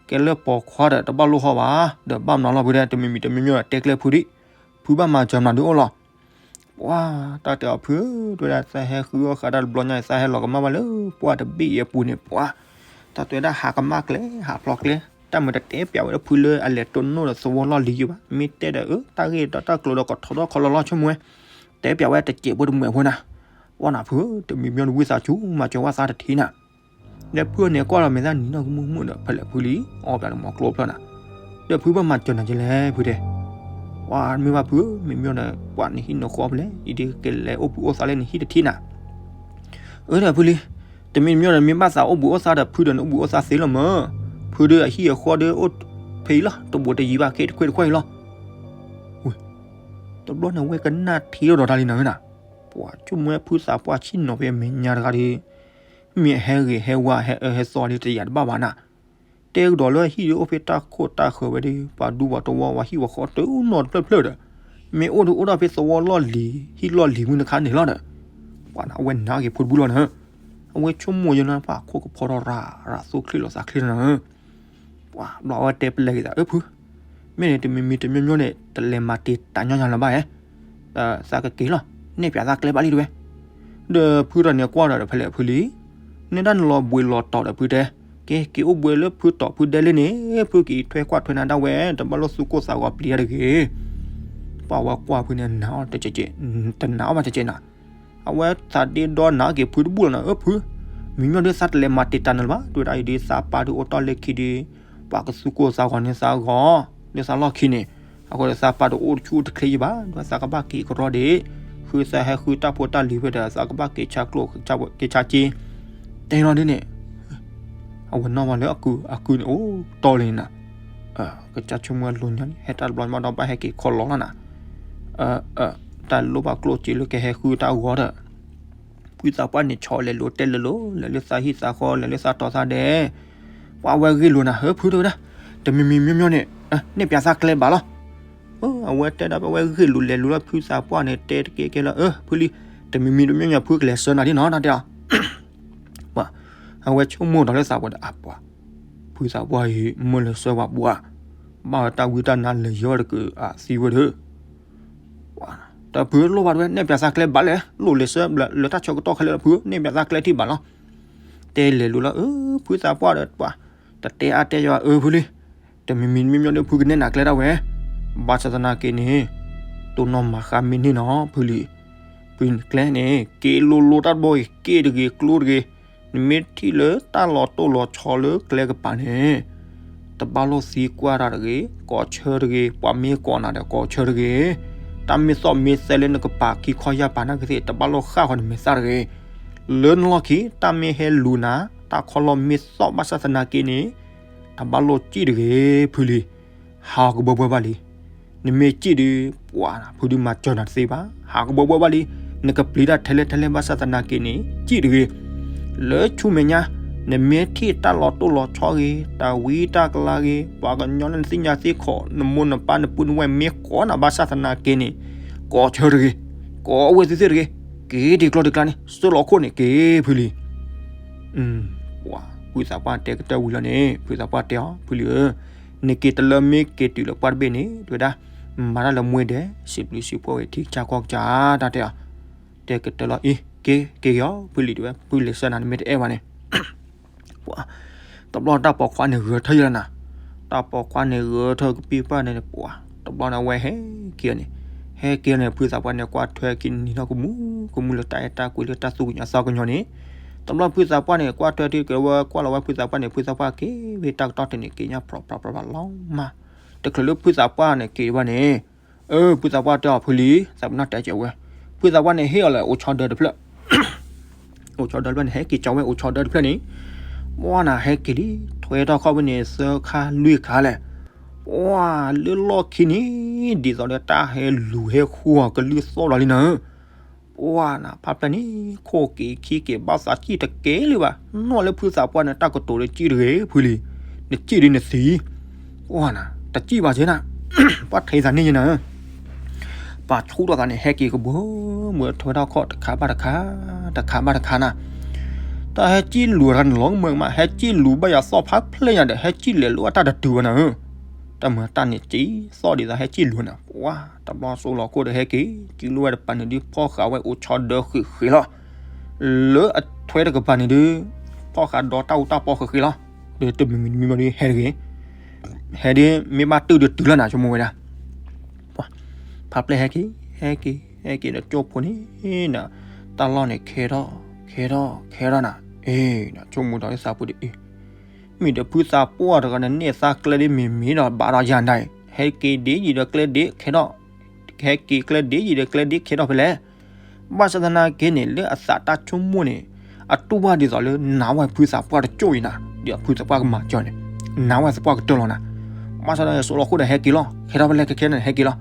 ကဲလၢပိာ်ခွါဒီးတဘၣ်လိၣ်ဟီၣ်ဘၣ်, ဒီးဘၣ်မနုၤလီၤဖုဒဲး, တမံၤမံၤတမံၤမံၤတဲကျဲဖုဒံး, ဖုဘၣ်မၤစၢၤမနုၤဒုးအိၣ်လီၤ ပှၤ, တၢ်တဲအီၤဖုဧၢ, တဲဝဲဒၣ်သးဟဲဃုအီၣ်ဃးတၢ်တဘျီညါအံၤ သးဟဲလီၤကမၣ်ဘၣ်လၢပှၢ်တဘ့ၣ်အံၤအပူၤန့ၣ် ပှၤ, တၢ်တဲဝဲဒၣ်ဟးကမၣ်ကျဲ ဟးဖျိးကျဲ, တၢ်မ့ၢ်တတဲပျးဝဲလၢဖုလၢအလဲၤတိၢ်နီၣ်ဒီးသဝီလီၢ်လံၤယံၤဘၣ်, မ့ၢ်တဲဒီးအၢ တၢ်ဂ့ၢ်ဒီးတၢ်ကျိၤဒီးကထီထီၣ်ခီလီၤလီၤဆိကမိၣ်ဝဲ, တဲပျးဝဲတစဲးဖိတမှဲးဖိနၤ, ပှၤနၤဖုဧၢ, တမံၤမံၤနဝံသးစူၤ မၤစၢၤဝဲသးတထံၣ်နၤ ဒီးဖုန့ၣ်ကွၢ်လီၤမဲာ်သၣ်နံၤနီၢ်ကမူၣ်မုၣ်ဒီး ဖဲလဲၣ်ဖုလံ အီၣ်ပျးလၢမီၤကျိဖျၢၣ်နၤ, ဒီးဖုဘၣ်မၤစၢၤနၤကလဲၣ်ဖုတဲ, ပှၤမ့ၢ်ဘၣ်ဖုဧၢ မ့မ့ၢ်ဒီး ပှၤနဟံၣ်နဃီဖဲလဲၣ် အံၤဒ်ကလဲၤအိၣ်ဘှံးအိၣ်သါလၢနဟံၣ်တထံၣ်နၤ အၢ ဒီးဖုလံ, တမ့ၢ်မ့ၢ်ဒီး မ့ၢ်ဘၣ်သးအိၣ်ဘှံးအိၣ်သါဒီး ဖုဒီးနအိၣ်ဘှံးအိၣ်သါသ့လီၤမၢ်, ဖုဒီးအဟံၣ်အဃီဒီးအိၣ်ဖဲအံၤလီၤ တဘူးတယံၤဘၣ် က့ၤတခွဲးတခွဲးအံၤလီၤ. တဘျီန့ၣ် အဝဲကနၣ်ထံၣ်ထီၣ်ဒီးတၢ်လံနၤဧၢနၤ, ပှၤဆိကမိၣ်ဝဲဖုသးပှၢ်ဆ့ၣ်နီၤဖဲအမဲာ်ညါတဂၤဒီး မ့ၢ်အဟဲဂ့ၤဟဲဝါဟဲအၢဟဲသီလံတယၤတဘၣ်ဘၣ်နၤ, တဲကဒီးလၢဟံၣ်ဒီးအိၣ်ဖဲတၢ်ခိၣ်တၢ်ဃၢၤဝဲဒီး ပှၤဒူပှၤတဝီဝဲဟံၣ်ဝဲဃီတနီၤတဖျၢၣ်ဖျၢၣ်ဒီး, မ့ၢ်အိၣ်ဒီးအိၣ်ဒၣ်ဖဲသဝီလီၢ်လံၤ ဟံၣ်လီၢ်လံၤမုၢ်တခါန့ၣ်လီၤဒီး, ပှၤနၤအဝဲနာ်က့ၤဖုတဘူၣ်လီၤနၤဧၢ, အဝဲဆိကမိၣ်ယဲလၢပှၤခိၣ်ကဖီထီၣ်ရၤရၤသိၣ်ချ့လိာ်သးချ့နၤဧၢ ပှၤဘျီအဝဲတဲပလဲက့ၤသး အၢ ဖု, မ့ၢ်န့ၣ် တမံၤမံၤတမံၤမံၤန့ၣ် တလဲၤမၤတ့ၢ်တၢ်ညီညီလၢၤဘၣ်ဧါ, သးကက့ၤလီၤ နဲၣ်ပၠးသးကျဲဘၣ်လံတဝဲ, ဒီးဖုဒီးန့ၣ်ကွၢ်ဒီးဒီးဖဲလဲၣ်ဖုလံ, နဲဒၣ်နလီၤဘှံးလီၤတီၤဒီးဖုတဲ, က့ၤက့ၤအိၣ်ဘှံးလၢဖုတီၤဖုဒဲလၢန့ၣ် ဖုက့ၤထွဲကွၢ်ထွဲနၤဒၣ်ဝဲ တဘၣ်လိာ်သူၣ်ကိၢ်သးဂီၤပျံၤတဂ့ၤ ပှၤဝဲကွၢ်ဖုန့ၣ် နၤအီၣ်တကဲးကဲး, တနာ်အီၣ်ဘၣ်တကဲးနၤ, အဝဲသးဒ့ဒီနၤက့ၤဖုတဘူၣ်လီၤနၤ အၢ ဖု, မံၤမီၢ်ဒ်သးတလဲၤမၤတ့ၢ်တၢ်နၤလၢၤဘၣ် တဝဲဒၣ်အံၤဒ်သးပၢ်ဒ်အိၣ်တီၢ်လၢခံဒီး, ပှၤကသူၣ်ကိၢ်သးဂီၤန့ၣ်သးဂီၤ, လၢသးလီၢ်ခံန့ၣ်, အဃိဒီးသးပၢ်တအိၣ်ဆူၣ်အိၣ်တချ့ယံၤဘၣ် ဒီးသးကဘၣ်က့ၤကရီဒံး, ဃုသးဟဲဃုတၢ်ဖိတၢ်လံၤဖဲဒီး သးကဘၣ်က့ၤဆါကျိၣ်က့ၤဆါက့, တဲလီၤဒ်န့ၣ် အဝဲနီၣ်ဘၣ်လၢအကုၢ်အကုၢ်န့ၣ် အိၣ်တီၢ်လံနၤ, ကစၢ်ဆိကမိၣ်အလိၤညါန့ၣ် ဟဲတၢ်တဘျီမးဒီးဘၣ်ဟဲက့ၤခီလီၤလီၤနၤ, တၢ်လိၣ်ဘၣ်ကျိၣ်စ့လၢကဟဲဃုတၢ်ဂီၤဒီး, ဖုသးပှၢ်န့ၣ်ဆီလဲၤလိၤတဲလဲၤလိၤ လဲၤလၢသးဟံၣ်သးဃီ လဲၤလၢသးတီၤသးဒဲး, ပှၤဝဲဂ့ၢ်လိာ်နၤ ဟၢ ဖုတဝဲဒၣ်, တမံၤမံၤမ့ၢ်မ့ၢ်န့ၣ်, နဲၣ်ပၠးသးကျဲဘၣ်လီၤ အဝဲတဲဒၣ်ပဝဲဂ့ၢ်လိာ်လဲၤလိာ်လၢဖုသးပှၢ်န့ၣ် တဲတကဲကဲလၢ အၢ ဖုလံ, တမံၤမံၤတမ့ၢ်မ့ၢ်ဖုကလဲၤဆှၢနၤဒ်နီၤ တၢ်တဲအီၤ, အဝဲဆိကမိၣ်ဒီးလၢသးပှၢ်ဒီး အပှၤ, ဖုသးပှၢ်အံၤ မ့ၢ်လဲၤဆှၢပှၤဘှါ, ဘၣ်ဝဲတၢ်ဝံတၢ်နါလဲၤယီတက့ၢ်အသံဝဲဒီး တၢ်ဖုလိၣ်ဘၣ်တဝဲ နဲၣ်ပၠးသးကျဲဘၣ်လဲၣ်, လိၣ်လဲၤဆှၢလၢတၢ်ဆၢကတီၢ်ခဲလၢာ်လီၤဖု, နဲၣ်ပၠးသးကျဲထံၣ်ဘၣ်လီၤ. တဲလဲၤလိၤလီၤ အၢ ဖုသးပှၢ်ဒီးပှၤ, တတဲအါတဲယွၤအၢဖုလံ, တမံၤမံၤမ့ၢ်မ့ၢ်ဒီး ဖုကနဲၣ်နၤကျဲဒၣ်ဝဲ, ဘၣ်ဆၣ်သနာ်က့န့ၣ်, တိၢ်နီၣ်မၤဃါမ့ၢ်န့ၢ်နီၤဖုလံ, ဖုန့ၣ်ကျဲန့ၣ် က့ၤလိၤလိၤတၢ်တဘိအံၤ က့ၤတဂ့ၤကျိတဂ့ၤ, နမ့ၢ်ထံၣ်လၢတၢ်လီၤတိၢ်လီၤဆီလၢကျဲကပၤန့ၣ် တဘၣ်လိာ်သံကွၢ်တၢ်တဂ့ၤ, ကိးဆၢတဂ့ၤ, ပှၤမ့ၢ်ကိးနၤဒီးကိးဆၢတဂ့ၤ, တၢ်မ့ၢ်သီၣ်မ့ၢ်သဲလၢနကပၤခံခီယၢ်ပၤနာ်က့သ့ၣ် တဘၣ်လိာ်ဃၣ်ဃီနမဲာ်သၣ်တဂ့ၤ, လၢနလီၢ်ခံ တၢ်မ့ၢ်ဟဲလူၤနၤ, တၢ်ခီလီၢ်မ့ၢ်သီၣ်ဘၣ်ဆၣ်သနာ်က့န့ၣ်, တဘၣ်လိာ်စံၣ်တဂ့ၤ, ဖုလံ, ဟးကဘှီဘှီဘၣ်လံ. နမ့ၢ်စံၣ်ဒုး, ပှၤဖုဒုးမၤစၢၤနၤတသ့ဘၣ်, ဟးကဘှီဘှီဘၣ်လံ. နကပျံၤတၢ်ထဲလဲၣ်ထဲလဲၣ်ဘၣ်ဆၣ်သနာ်က့န့ၣ် စံၣ်တဂ့ၤ. လၢဆူမဲာ်ညါ, နမ့ၢ်ထံၣ်တၢ်လီၤတိၢ်လီၤဆီဂ့ၤ, တၢ်ဝံတၢ်ကလၤဂ့ၤ, ပှၤကညီလၢနသ့ၣ်ညါသ့ၣ်ခီၣ်, နမိၢ်နပၢ်နပုၢ်နဝဲၢ်မ့ၢ်ကိးနၤဘၣ်ဆၣ်သနာ်က့န့ၣ်, ကိးဆၢတဂ့ၤ, ကိးဝဲသ့ၣ်သ့ၣ်တဂ့ၤ, က့ၤတံၤကျီတံၤကျါန့ၣ် စိလီၤခိၣ်န့ၣ်က့ၤဖုလံ. ဖုသးပှၢ်တဲကတၢၢ်ဝံၤလီၤန့ၣ် ဖုသးပှၢ်တဲအီၤ ဖုလံဧၢ, နက့ၤတလၢမ့ၢ်က့ၤတုၤလၢပှၢ်တဘ့ၣ်န့ၣ် တဝဲဒၣ်, မၤတၢ်လၢမူဒါ, စံးဘျုးစံးဖှိၣ်ဝဲထံကစၢ်ကီၢ်ကစၢ် တၢ်တဲအီၤ, တဲကတၢၢ်လီၤအံၤ က့ၤက့ၤက့ၤအီၤ ဖုလံတဝဲ ဖုလဲၤဆှၢနၤ နမ့ၢ်တအဲၣ်ဘၣ်န့ၣ် ပှၤ, တဘျီတၢ်ပိာ်ခွါန့ၣ်ဂဲၤထၢၣ်ယဲလီၤနၤ, တၢ်ပိာ်ခွါန့ၣ်ဂဲၤထၢၣ်ကပံၢ်ပၢၢ်န့ၣ် ပှၤ, တဘျီန့ၣ်အဝဲဟဲက့ၤန့ၣ်, ဟဲက့ၤန့ၣ် ဖုသးပှၢ်န့ၣ် ကွၢ်ထွဲက့ၤနံၤထီၣ်ကမူကမူလၢတၢ်အဲၣ်တၢ်ကွံလၢတၢ်သူၣ်ကညီၤသးကညီၤန့ၣ်, တဘျီဖုသးပှၢ်န့ၣ် ကွၢ်ထွဲတုၤက့ၤဝဲကွၢ်လီၤဝဲဖုသးပှၢ်န့ၣ် ဖုသးပှၢ်က့ၤဝဲတၢ်ကတီၢ်တန့ၣ် က့ၤညါဖြီဖြီဖြီလီၤမး, တချုးလၢဖုသးပှၢ်န့ၣ်က့ၤဘၣ်န့ၣ်, အၢ ဖုသးပှၢ်တဲအီၤ ဖုလံ, သးပ့ၤနီၣ်တဲကဲဝဲ, ဖုသးပှၢ်န့ၣ်ဟ့ၣ်အီၤလၢအိၣ်ဆီဒၢတဖျၢၣ် အိၣ်ဆီဒၢတဖျၢၣ်န့ၣ် ဟဲက့ၤကၠီဝဲအိၣ်ဆီဒၢတဖျၢၣ်န့ၣ်, ပှၤနၤဟဲက့ၤလံ, ထွဲထီၣ်ခီၣ်ဖဲန့ၣ် သၢခါလွံၢ်ခါလဲၣ်, ပှၤလၢလီၢ်ခံန့ၣ် ဒ်သိးဒီးတၢ်ဟဲလူၤဟဲဃူအီၤကလုၢ်သီၣ်ဒီးလံနၤ, ပှၤနၤ ဖးဖျဲၣ်န့ၣ် ခိၣ်က့ၤခံက့ၤဘၣ်သးစံၣ်တကဲလၢၤဘၣ်, နီၢ်လၢဖုသးပှၢ်န့ၣ် တၢ်ကတိၤလၢစံၣ်တဂ့ၤ ဖုလံ, နစံၣ်ဒ်နသံ ပှၤနၤ တစံၣ်ဘၣ်ကဲနၤ, ပှၤထဲသးန့ၣ်ယဲနၤ, ပှၤဆူၣ်ထီၣ်သးန့ၣ် ဟဲက့ၤကဘှီမုၢ်ထွဲထီၣ်ခီၣ်တခါဘၣ်တခါ, တခါဘၣ်တခါနၤ, တၢ်ဟဲစံၣ်လူၤတခါန့ၣ်လီၤမၢ်မး ဟဲစံၣ်လူၤဘၣ်ယၤသီၣ်ဖးဖျဲၣ်ညါဒီး ဟဲစံၣ်လဲၤလိာ်အတၢ်တတုၤဘၣ်နၤဧၢ, တၢ်မၤတၢ်န့ၣ်စံၣ်သီၣ်ဒ်သိးဟဲစံၣ်လူၤနၤ, ပှၤ တဘျီစိလီၤခိၣ်ဒီးဟဲက့ၤ စံၣ်လူၤဝဲတပၤန့ၣ်ဒုး ဖီၣ်ဃာ်ဝဲအိၣ်ဆီဒၢဃ့ၢ်ဃ့ၢ်လီၤ လၢအထွဲတကပၤန့ၣ်ဒုး ဖီၣ်ဃာ်ဒီးတၢ်အူတၢ်ပီဃ့ၢ်ဃ့ၢ်လီၤ, ဒီးတမံၤမံၤတမံၤမံၤဒီးဟဲတဂ့ၤ, ဟဲဒ်မ့ၢ်ဘၣ်တုၢ်ဒီးတုၤလီၤနၤ ဆိကမိၣ်ဝဲဒၣ်, ပှၤ, ဖးဖျဲၣ်ဟဲက့ၤ ဟဲက့ၤ ဟဲက့ၤဒီးကၠိဖိန့ၣ်နၤ, တၢ်လီၢ်န့ၣ်ခဲထီၣ် ခဲထီၣ် ခဲထီၣ်နၤ အ့ ဆိကမိၣ်ဒီးသးပူၤဒ်အံၤ, မ့ၢ်ဒီးဖုသးပှၢ်တဂၤန့ၣ် န့ၢ်သါကျဲဒ်မ့ၢ်မ့ၢ်ဒီးဘၣ်ဒီးယၤနၤ, ဟဲက့ၤဒ်ယံၤဒီးကျဲဒ်ခဲထီၣ်, ဟဲက့ၤကျဲဒ်ယံၤဒီးကျဲဒ်ခဲထီၣ်ဖဲလဲၣ်. ဘၣ်ဆၣ်သနာ်က့န့ၣ် လၢအသးတၢ်ဆိကမိၣ်န့ၣ် အတူၢ်ဘၣ်ဒ်သိးလၢနၤဝဲဖုသးပှၢ်တကၠိၢ်အံၤနၤ, ဒ်ဖုသးပှၢ်ကမၤစၢၤန့ၣ် နၤဝဲသးပှၢ်ကတၢၢ်လီၤနၤ. ဘၣ်ဆၣ်သနာ်က့ စိးလီၤခိၣ်ဒီးဟဲက့ၤလီၤ, ခဲထီၣ်ဖဲလဲၣ်ခဲခဲန့ၣ်ဟဲက့ၤလီၤ.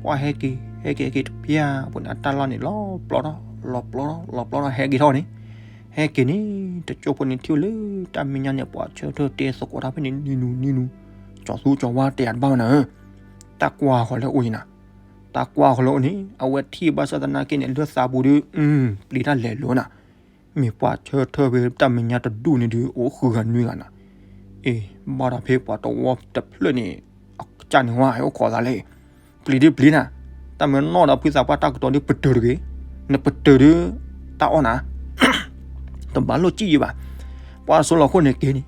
ပှၤဟဲက့ၤ ဟဲက့ၤဟဲက့ၤတဖျၢၣ် ပှၤန့ၣ်အတၢ်လီၢ်န့ၣ် လီၤပျီထီၣ် လီၤပျီထီၣ် လီၤပျီထီၣ် ဟဲက့ၤထီၣ်န့ၣ်, ဟဲက့ၤန့ၣ် တကၠိၢ်ဖိန့ၣ်ထံၣ်ဝဲလၢတၢ်မဲာ်ညါန့ၣ် ပှၤဆၢထၢၣ်တဲသကိးတၢ်ဖဲန့ၣ် နံၤနူနံၤနူ, ကၠီၤသူကၠီၤဝါတဲယၤတဘၣ်ဝဲနၤဧၢ, တၢ်ကွၢ်ဃီၤလၢအအိၣ်အံၤနၤ, တၢ်ကွၢ်ဃီၤလၢအအိၣ်န့ၣ် အဝဲထံၣ်ဘၣ်ဆၣ်သနာ်က့န့ၣ် လၢသးပူၤဒုး ပျံၤတၢ်လဲၤလိၤနၤ, မ့ၢ်ပှၤဆၢထၢၣ်ဖဲတၢ်မဲာ်ညါတဒူၣ်န့ၣ်ဒုး အိၣ်ဃုဂၤနွံဂၤနၤ, အ့ ဘၣ်ဒီးဖဲပှၤတဝီတဖျၢၣ်န့ၣ် အကစၢ်န့ၣ်ဝဲ ဟဲအိၣ်ခိးသးလဲၣ်, ပျံၤဒုးပျံၤနၤ, တၢ်မ့ၢ်နီၢ်ဒီးဖုသးပှၢ်တၢ်ကတိၤဒုး ပတုာ်တဂ့ၤ, နပတုာ်ဒုး တၢ်အီၣ်နၤ တဘၣ်လိၣ်စံၣ်ယံဘၣ်. ပှၤစိးလီၤခိၣ်န့ၣ်က့ၤန့ၣ်,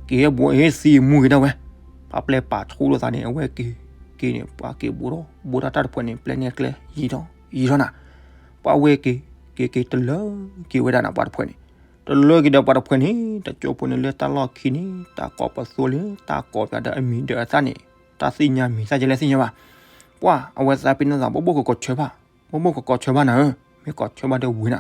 က့ၤဟဲဘူးဟဲသံမူက့ၤဒၣ်ဝဲ, ပှၤပျဲပာ်ဆူလိာ်သးန့ၣ် အဝဲက့ၤ, က့ၤန့ၣ် ပှၤက့ၤဘူးထီၣ် ဘူးထီၣ်တၢ်တဖှဲးန့ၣ် ပျဲန့ၢ်ကျဲယံၤထီၣ်ယံၤထီၣ်နၤ, ပှၤဝဲက့ၤ, က့ၤက့ၤတလၢက့ၤဝဲဒၣ်နၤပှၤတဖှဲးန့ၣ်, တလၢက့ၤဒီးပှၤတဖှဲးန့ၣ် တကၠိၢ်ဖိန့ၣ်လၢတၢ်လီၢ်ခံန့ၣ် တၢ်ကိးပသူလၢ တၢ်ကိးပှၤဒီးအမံၤဒီးအသၣ်န့ၣ် တၢ်သ့ၣ်ညါမံၤသၣ်ကလဲၣ်သ့ၣ်ညါဘၣ်. ပှၤအဝဲသးပ့ၤနီၣ်သး ဘိၣ်ဘိၣ်ကကိးဆၢဘၣ်, ဘိၣ်ဘိၣ်ကကိးဆၢဘၣ်နၤဧၢ, မ့ၢ်ကိးဆၢဘၣ်ဒီးဝံၤနၤ,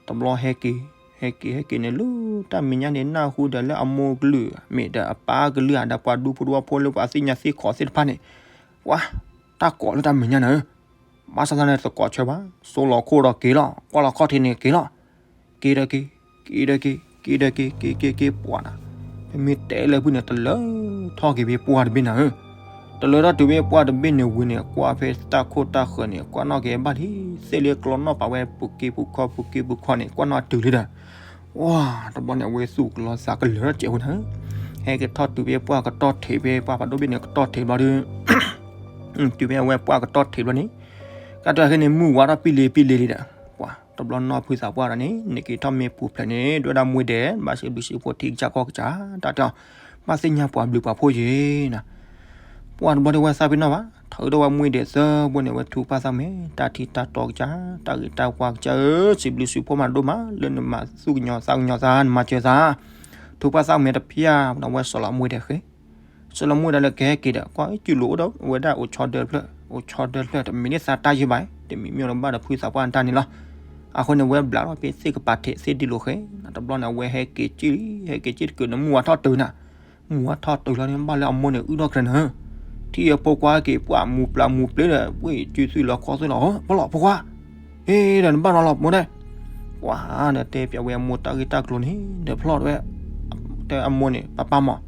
တဘျီဟဲက့ၤ, ဟဲက့ၤဟဲက့ၤန့ၣ် လၢတၢ်မဲာ်ညါန့ၣ် နၢ်ဟူဒီးလၢအမိၢ်ကလုၢ် မ့ၢ်ဒီးအပၢ်ကလုၢ်ဧါ ဒီးပှၤဒူဖိတဝီဖိလၢပှၤသ့ၣ်ညါသ့ၣ်ခိးသ့ၣ်တဖၣ်န့ၣ်, ပှၤတၢ်ကိးလၢတၢ်မဲာ်ညါနၤဧၢ, ဘၣ်ဆၣ်သနာ်က့သကိးဆၢဘၣ်, စိးလီၤခိၣ်ဒီးက့ၤလီၤ, ကွၢ်လီၤခီၣ်ထံးန့ၣ်က့ၤလီၤ, က့ၤဒီးက့ၤ, က့ၤဒီးက့ၤ, က့ၤဒီးက့ၤ, က့ၤက့ၤက့ၤက့ၤက့ၤပှၤနၤ, ပမ့ၢ်တဲလၢဖုန့ၣ် တလၢထီၣ်က့ၤဖဲပှၢ်တဘ့ၣ်နၤဧၢ, တလၢထီၣ်တုၤဖဲပှၢ်တဘ့ၣ်န့ၣ်ဝံၤန့ၣ် ကွၢ်ဖဲတၢ်ခိၣ်တၢ်ဃၢၤန့ၣ် ကွၢ်နီၣ်က့ၤဘၣ်လံ, သ့ၣ်လၢကျီနီၣ်ပာ်ဝဲပူၤက့ၤပူၤခီ ပူၤက့ၤပူၤခီန့ၣ် ကွၢ်နီၣ်တုၤလံဒီး, ဝါ, တဘျီန့ၣ် အဝဲသူၣ်ကလီၤသးကလၢၤထီၣ်စဲးဝဲနၤဧၢ, ဟဲက့ၤထီၣ်တုၤဖဲပှၢ်ကတီၢ်ထံးဖဲပှၢ်ဖးဒိၣ်ဘ့ၣ်န့ၣ်ကတီၢ်ထံးဘျီဒီး တုၤဖဲအဝဲပှၢ်ကတီၢ်ထံးဘျီန့ၣ်, ကတၢၢ်ခဲန့ၣ် မုၢ်ဝါထီၣ်ပံလ့ၤပံလ့ၤလံဒီး, ပှၤတဘျီနီၢ်ဖုသးပှၢ်ဒီးန့ၣ် နက့ၤထီၣ်မ့ၢ်ပူၤဖျဲးန့ၣ် ဒွဲၣ်ဒၣ်မှံဒဲး ဘၣ်စံးဘျုးစံးဖှိၣ်ထံကစၢ်ကီၢ်ကစၢ် တၢ်တဲအီၤ, ဘၣ်သ့ၣ်ညါပှၤဘျုးပှၤဖှိၣ်ယ့ၤနၤ, ပှၤတဘျီဒီးဝဲသးပ့ၤနီၣ်ဘၣ် ထီၣ်အုးဒီးဝဲမှံဒဲးသၢဘိန့ၣ် ဝဲထုကဖၣ်သၣ်မ့ၢ် တၢ်ထံတၢ်တီကစၢ် တၢ်ဂ့ၤတၢ်ဝါကစၢ်ဧၢ, စံးဘျုးစံးဖှိၣ်မးဒိၣ်မး လၢနမၤသူၣ်ကညီၤသးကညီၤသး နမၤစၢၤသး, ထုကဖၣ်သၣ်မ့ၢ်တဖျၢၣ်ဒီးဝဲစီၤလီၤမှံဒဲးဃ့ စီၤလီၤမှံဒဲးလၢကဟဲက့ၤဒီး ကွၢ်အံၤ စုလိာ်အိၣ်ဒီးဝဲဒၣ်အိၣ်ဆီဒၢတဖျၢၣ် အိၣ်ဆီဒၢတဖျၢၣ် တမ့ၢ်လၢသးတၢ်ယံၤဘၣ်, တမံၤမ့ၢ်လၢဘၣ်ဒီးဖုသးပှၢ်တၢ်န့ၣ်လီၤ. အဃိန့ၣ် ဝဲဘျးထီၣ်ဖဲသ့ၣ်ကပၤထံးသ့ၣ်ဒံလိာ်ဃဲ, တဘျီန့ၣ် အဝဲဟဲက့ၤက့ၤလံ ဟဲက့ၤက့ၤတက့ၢ်န့ၣ် မုၢ်ဝါထီၣ်တုၤနၤ, မုၢ်ဝါထီၣ်တုၤလီၤန့ၣ် ဘၣ်လၢအမိၢ်န့ၣ်အုၣ်ထီၣ်ကြၢးနၤဧၢ, ထံၣ်အဖိခွါက့ၤ ပှၢ်မူၤပျၢ်မူၤပျၢၤဒီး ဝ့ၢ်စုသွံၣ်လီၤခီသွံၣ်လီၤ ဖိလီၤဖိခွါ ဟ့ၣ်ဒီးနဘၣ်နီၤလီၤမိၢ်ဒဲး, ပှၤဒီးတဲပၠးဝဲအမိၢ်တၢ်ဂ့ၢ်တၢ်ကျိၤန့ၣ် ဒီးဖျီၣ်ဝဲ တဲအမိၢ်န့ၣ် ပၢ်ပၢ်မး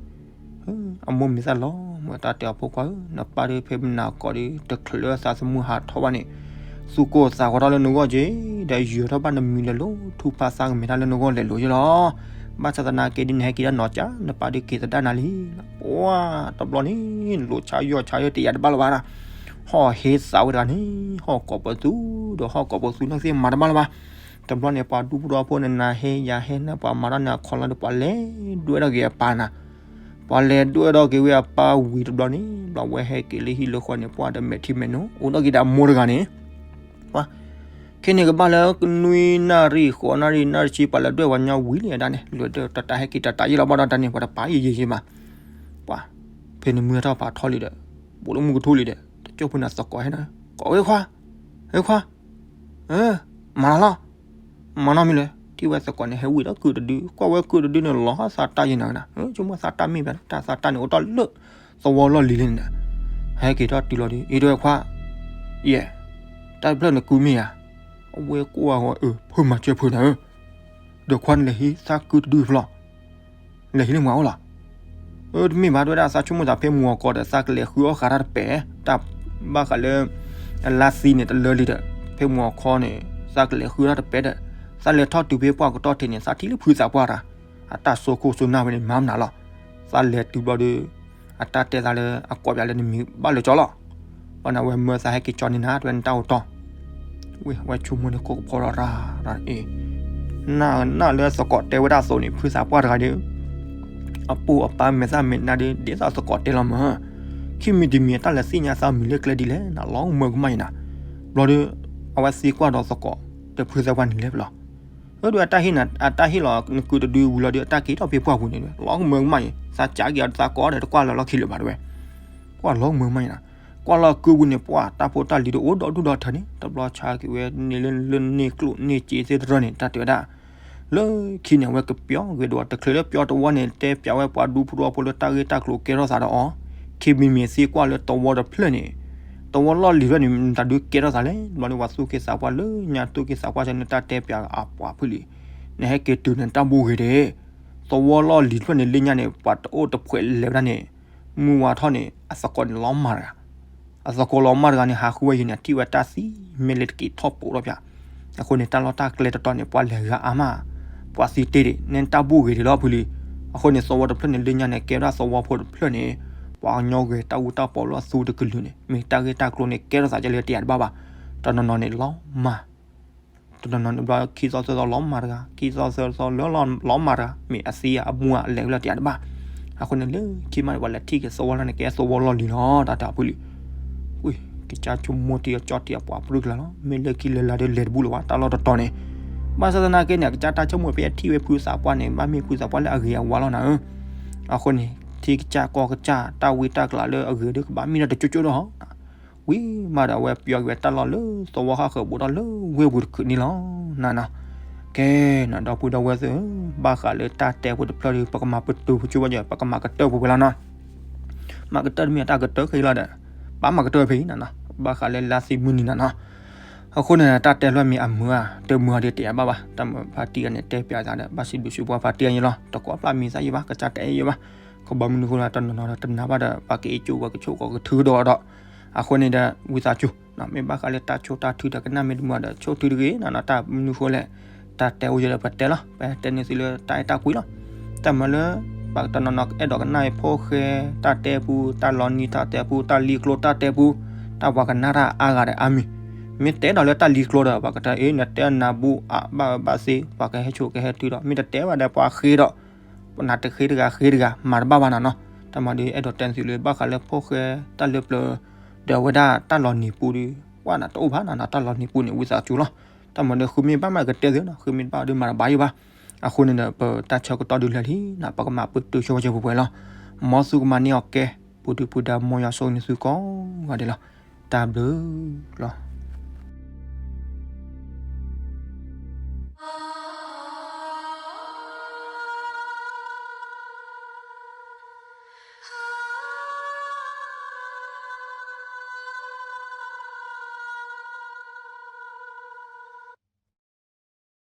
အမိၢ်မ့ၢ်သၣ်လီၤ မ့ၢ်တၢ်တဲအီၤဖိခွါဧၢ, နပၢ်ဒုးဖဲမနၤကိးဒုး တချုးလၢသးသမူဟးထီၣ်ဘၣ်န့ၣ် သူၣ်ကိၢ်သးဂီၤထီၣ်လၢနဂီၢ်က့ၤ ဒီးယၢၤထီၣ်ဘၣ်နမံၤလဲၤလိၤ ထူၣ်ဖးသးကမဲာ်ထီၣ်လၢနဂီၢ်လဲၤလိၤယ့လီၤ. ဘၣ်ဆၣ်သနာ်က့ဒ်နဟဲက့ၤတၢ်နီၤကၠး နပၢ်ဒုးက့ၤသဒၣ်နၤလံ. ပှၤတဘျီန့ၣ် လိာ်ဆါယီၢ်ဆါယီၢ်တယာ်တဘၣ်လၢၤဘၣ်ဒၣ် ဟီၣ်ဟ့သးဝဲတဂၤန့ၣ် ဟီၣ်ကိးပသူ ဒီးဟီၣ်ကိးပသူနီၢ်သ့ၣ်မၤတဘၣ်လၢၤဘၣ်. တဘျီန့ၣ် ပှၤဒူဖိတဝီဖိန့ၣ် နၤဟ့ယၤဟ့န့ၣ် ပှၤမၤထီၣ်န့ၣ်အခီလီၤဒီး ပှၤလဲၤဒွဲၣ်ထီၣ်က့ၤအပၢ်နၤ, ပှၤလဲၤဒွဲၣ်ထီၣ်က့ၤဝဲအပၢ်ဝံၤတဘျီန့ၣ် ဘျီဝဲဟဲက့ၤလၢဟံၣ်လၢဃီန့ၣ် ပှၤဒီးမဲာ်ထံမဲာ်နိ အိၣ်ဒီးက့ၤဒီးအမိၢ်တဂၤန့ၣ် ပှၤ ခဲန့ၣ်ကဘၣ်လၢနွံနၣ်ရံၣ်ဃိးနၣ်ရံၣ် နၣ်ရံၣ်ဆံ ပှၤလဲၤဒွဲၣ်ဝဲညီဝံၤလံဒၣ်န့ၣ် လဲၤဒွဲၣ်တၢ်တၢ်ဟဲက့ၤတၢ်တၢ်ယ့လီၤဘၣ်ဒီးတၢ်န့ၣ် ပှၤတပာ်ယံာ်ယံာ်ယံာ်မး, ပှၤ ဖဲန့ၣ်မုၢ်ဟဲထီၣ်ဖးထီလံဒီး ဘူးလၢမုၢ်ကထူၣ်လံဒီး တကၠိၢ်ဖိန့ၣ်သကိးဟဲနၤ ကိးဝဲခွါ, ဝဲခွါ, မၤလီၤလီၤ, မၤနီတမံၤလဲၣ် ထံၣ်ဝဲသကိးန့ၣ်ဟဲဝံၤဒီးကုၢ်တဒု ကွၢ်ဝဲကုၢ်တဒုန့ၣ် လီၤဟီၣ်သးတၢ်ယံာ်နၤနၤ ဆိကမိၣ်သးတၢ်မ့ၢ်ဘၣ် တၢ်သးတၢ်န့ၣ်အိၣ်တ့ၢ်လၢ သဝီလီၢ်လံၤလံန့ၣ်ဒီး ဟဲက့ၤထီၣ်တုၤလီၤဒီး အံၤတဝဲခွါ, ယဲၢ်, တၢ်တဖျၢၣ်န့ၣ်ကုၢ်မ့ၢ်ဧါ, အဝဲကွၢ်ဝဲ အၢ ဖုမၤစၢၤဖုနၤဧၢ, ဒီးခွါန့ၣ်လဲၤဟံးသးကုၢ်တဒုဖျီ လဲၤဟံးလၢမၤအိၣ်လီၤ. အၢ တမ့ၢ်ဘၣ်တဝဲဒၣ်သးဆိကမိၣ်သးဖဲမုၢ်ဂီၤကီးဒီး သးကလဲၤဃုအီၣ်ဃာ်တၢ်တပဲာ်, တၢ်ဘၣ်ဃးလၢ အလါသံန့ၣ် တလၢလံဒီး ဖဲမုၢ်ဂီၤခီန့ၣ် သးကလဲၤဃုတၢ်တပဲာ်ဒီး သးလဲၤထီၣ်တုၤဖဲပှၢ်ကတီၢ်ထံးန့ၣ် သးထံၣ်လၢဖုသးပှၢ်တၢ် အတၢ်စိခိၣ်စိနၢ်ဝဲန့ၣ် မၤမနုၤလီၤ. သးလဲၤတုၤဘျီဒီး အတၢ်တဲသးလၢအကိးပၠးလၢနမံၤဘၣ်လၢာ်ကၠီလီၤ. ဘၣ်န့ၣ် အဝဲမၢသးဟဲက့ၤကၠီန့ၢ်နၤ တဝဲနတၢ်အိၣ်တီၢ် ဝဲ ဝဲဆိကမိၣ်န့ၣ် ကိးကဖီဒီးရၤရၤအံၤ နၢ်နၢ်လၢသကိးတဲဝဲဒၣ်အသိးန့ၣ် ဖုသးပှၢ်တဂၤဒီး အပိၢ်အပၢ်မဲာ်သၣ်မဲာ်နါဒီး ဒ်သိးသကိးတဲလီၤမၢ်. ခံမံၤတမံၤ တၢ်လဲၤသ့ၣ်ညါသးမံၤလၢကျဲဒ်လဲၣ် နလီၤမၢ်ကမၣ်အံၤနၤ. ဘျီဒီး အဝဲသံကွၢ်ဒီးသကိး ဒီးဖုသးပှၢ်န့ၣ်လဲၤဘျီ အၢဒုးအတၢ်ဟ့ၣ်နၤ အတၢ်ဟ့ၣ်လီၤနကုတဒုဝံၤလီၤဒီး အတၢ်က့ၤထီၣ်ဖဲပှၢ်ပူၤန့ၣ် လီၤကမၢကမၣ်အံၤ သးစးက့ၤအီၤတသးကိးဒီး တကွၢ်လၢလီၢ်ခံလၢၤဘၣ်တဲဝဲ. ကွၢ်လီၤကမၢကမၣ်အံၤနၤ, ကွၢ်လီၤကုပူၤန့ၣ် ပှၤတၢ်ဖိတၢ်လံၤတအိၣ်ဒီဒူၣ်ဒီထၢန့ၣ် တဘျီဆါက့ၤဝဲန့ၣ်လၢ လၢန့ၣ်ကျိၣ်န့ၣ်စ့သ့ၣ်တရၢန့ၣ် တၢ်တဲဝဲဒၣ် လၢခံန့ၣ် အဝဲကပျီက့ၤဒီး တချုးလၢပျီတဝီန့ၣ် တဲပၠးဝဲပှၤဒူဖိတဝီဖိလၢတၢ်ဂ့ၢ်တၢ်ကျိၤကဲထီၣ်သးဒီးအီၤ, ခံမံၤမံၤသံကွၢ်လၢသဝီတဖျၢၣ်န့ၣ်, သဝီလီၢ်လံၤတဖျၢၣ်န့ၣ် မတၤဒုးကဲထီၣ်သးလဲၣ်. ဘျီဒီးပှၤသူၣ်က့သးပှၢ်လၢညါ သူၣ်က့သးပှၢ်ဆၢန့ၣ် တၢ်တဲပၠးအပှၤဖုလံၤ, နဟဲက့ၤတုၤန့ၣ်တၢ်ဘူၣ်ဂ့ၤဒဲး, သဝီလီၢ်လံၤတဖျၢၣ်န့ၣ် လၢညါန့ၣ် ပှၤတအိၣ်တဖှဲးလဲၤဝဲဒၣ်န့ၣ်, မုၢ်ဝါထီၣ်န့ၣ် အသကိးန့ၣ်လီၤမၢ်တဂၤ အသကိးလီၤမၢ်တဂၤန့ၣ် ဟးဃုဝဲယံၤန့ၣ် ထံၣ်ဝဲတၢ်သံ မ့ၢ်လၢတက့ၤထီၣ်ပိာ်ထီၣ်ပၠး. အဃိန့ၣ် တၢ်လီၢ်တၢ်ကျဲတတီၤန့ၣ် ပှၤလဲၤဂၤအါမး, ပှၤသံတ့ၢ်ဒံး န့ၣ်တၢ်ဘူၣ်ဂ့ၤဒံးလီၤဖုလံၤ. အဃိန့ၣ် သဝီတဖျၢၣ်န့ၣ် လၢညါန့ၣ် ကဲဝဲဒၣ်သဝီဖိတဖျၢၣ်န့ၣ်, ပှၤကညီဂ့ၤတၢ်အူတၢ်ပီလၢအသူတကလုာ်န့ၣ် မ့ၢ်တၢ်ဂ့ၢ်တၢ်ကျိၤန့ၣ် ကဲထီၣ်သးကဲလၢတယၤတဘၣ်ဘၣ်. တနီၤနီၤန့ၣ်လီၤမၢ် တနီၤနီၤန့ၣ်ဘျီ ခံသီသၢသီလီၤမၢ်တဂၤ, ခံသီသၢသီလၢလီၤမၢ်တဂၤ, မ့ၢ်အသံအမူအလဲၤဝဲလၢတယၤတဘၣ်. အဃိန့ၣ်လၢခံမးန့ၣ် ပှၤလဲၤထံၣ်က့ၤသဝီလီၢ်န့ၣ် ကဲသဝီလီၢ်လံၤလီၤ တၢ်တၢ်ဖုလံၤ. ကစၢ်ဆိကမိၣ်တံၢ်အကၠီတံၢ်အပှၤပရူၢ်ကလာ်လီၤ. မ့ၢ်လၢခံလဲၤလၢဒီးလဲၤတဘူၣ်လၢၤဘၣ် တၢ်လီၢ်တတီၤန့ၣ်. ဘၣ်ဆၣ်သနာ်က့န့ၣ် အကစၢ်တၢ်ဆိကမိၣ်ဖဲအထံၣ်ဝဲဖုသးပှၢ်န့ၣ် ဘၣ်မ့ၢ်ဖုသးပှၢ်လၢအဂ့ၤအဝါလီၤနၤဧၢ. အဃိန့ၣ် ထံကစၢ်ကီၢ်ကစၢ် တၢ်ဝံတၢ်ကလၤလၢအဂ့ၤဒုးကဘၣ်မ့ၢ်ဒၣ်တကၠိကၠိဒီး ဝံၤမးဒီးအဝဲပျီက့ၤဝဲတၢ်လီၢ်လၢသဝီဃၣ်ဃၢၤဘူးထီၣ်လၢဝ့ၢ်ပူၤတခုးန့ၣ်လီၤ. နနီၤ, ကဲနၤ ဒီပုၢ်ဒီဝဲၢ်သ့ၣ်ဧၢ, ဘၣ်ဃးလၢတၢ်တဲဖိတဖျၢၣ်ဒီး ပကမၤပတုာ်ပကၠိဝဲယဲ ပကမၤကတၢၢ်ပူၤဝဲလီၤနီၤ. မၤကတၢၢ်တမ့ၢ်အတၢ်ကတၢၢ်ခဲအံၤလီၤဒီး ဘၣ်မၤကတၢၢ်ဖဲအံၤနနီၤ. ဘၣ်ဃးလၢလါသ့ၣ်မုၢ်နံၤနနီၤ. အဃိန့ၣ် တၢ်တဲလွဲၢ်မ့ၢ်အမုာ်ဧါ တမုာ်ဧါဒီးတယၤဘၣ်ဘၣ်. တၢ်မၤဖါတံၢ်ဂၤန့ၣ် တဲပၠးသးဒီး ဘၣ်စံးဘျုးစံးဖှိၣ်ဖါတံၢ်ဂၤန့ၣ်လီၤ. တကိးပျၢ်မံၤသၣ်ယံၤဘၣ် ကစၢ်တအဲၣ်ယံၤဘၣ်. ခီဘီမနုၤဃိလၢတနီၤနီၤဒီးတနာ်ဘၣ်ဒီး ပှၤကအ့ၣ်ကၠိပှၤကဆိၣ်ကီးကထုကဒီးဒီး အဃိန့ၣ်ဒီး ဝံသးစူၤ မ့ၢ်ဘၣ်ဃးလၢတၢ်ဆိၣ်တၢ်ထုဒီးကနၣ်မ့ၢ်တမုာ်ဒီး ဆိၣ်ထုတဂ့ၤနနီၤ. တၢ်မနုၤဃိလဲၣ် တၢ်တဲအိၣ်ယဲဒီးပတဲလီၤ. ပတဲန့ၢ်သုလၢတၢ်အဲၣ်တၢ်ကွံလီၤ. တၢ်မၤလၢ ပှၤတနီၤနီၤအဲၣ်ဒိးကနၣ်အံၤ ဖိၣ်ဃဲတၢ်တဲပူ တၢ်လီၤနံၤတၢ်တဲပူ တၢ်လံၤကျိတၢ်တဲပူ တၢ်ပှၤကနၣ်တၢ်အါဂၤဒီးအါမံၤ, မ့ၢ်တဲဒီးလၢတၢ်လံၤကျိဒီး ပှၤကတဲအ့ၣ် နတဲနၤဘူးအဘၣ်အၢဘၣ်သီ ပှၤကဟဲဆိးကဟဲထုဒီး မ့ၢ်တတဲဘၣ်ဒီးပှၤဃ့ဒီး ပနၤတဃ့တဂၤဃ့တဂၤ မၤတဘၣ်ဘၣ်နနီၤ. တၢ်မၤဒီးအဲၣ်ဒိးတဲသုလၢဘၣ်ဃးလၢဖိၣ်ဃဲတၢ်လၢပျၢၤ ဒီးအဝဲဒၣ်တၢ်လီၤနံၤပူဒီး ပှၤနၤတအိၣ်ဘၣ်နနီၤ. တၢ်လီၤနံၤပူန့ၣ် ဝံသးစူၤလီၤ. တၢ်မၤဒီးဃုမ့ၢ်ဘၣ်မးကတဲသုနီၤ ဃုမ့ၢ်တဘၣ်ဒီးမၤတဘၣ်ယံၤဘၣ်. အဃိန့ၣ်ဒီး ပတၢ်ဆၢကတီၢ်ဒုးလဲၤလံနၤ ပကမၤပတုာ်ဆိဝဲစဲပူၤပှဲၤလီၤ. မ်သုကမၤန့ၢ်အီၤကဲ ပူၤဒုပူၤဒါ မ်ယွၤဆိၣ်ဂ့ၤန့ၢ်သုကိးဂၤဒဲးလီၤ. တၢ်ဘျုးလီၤ.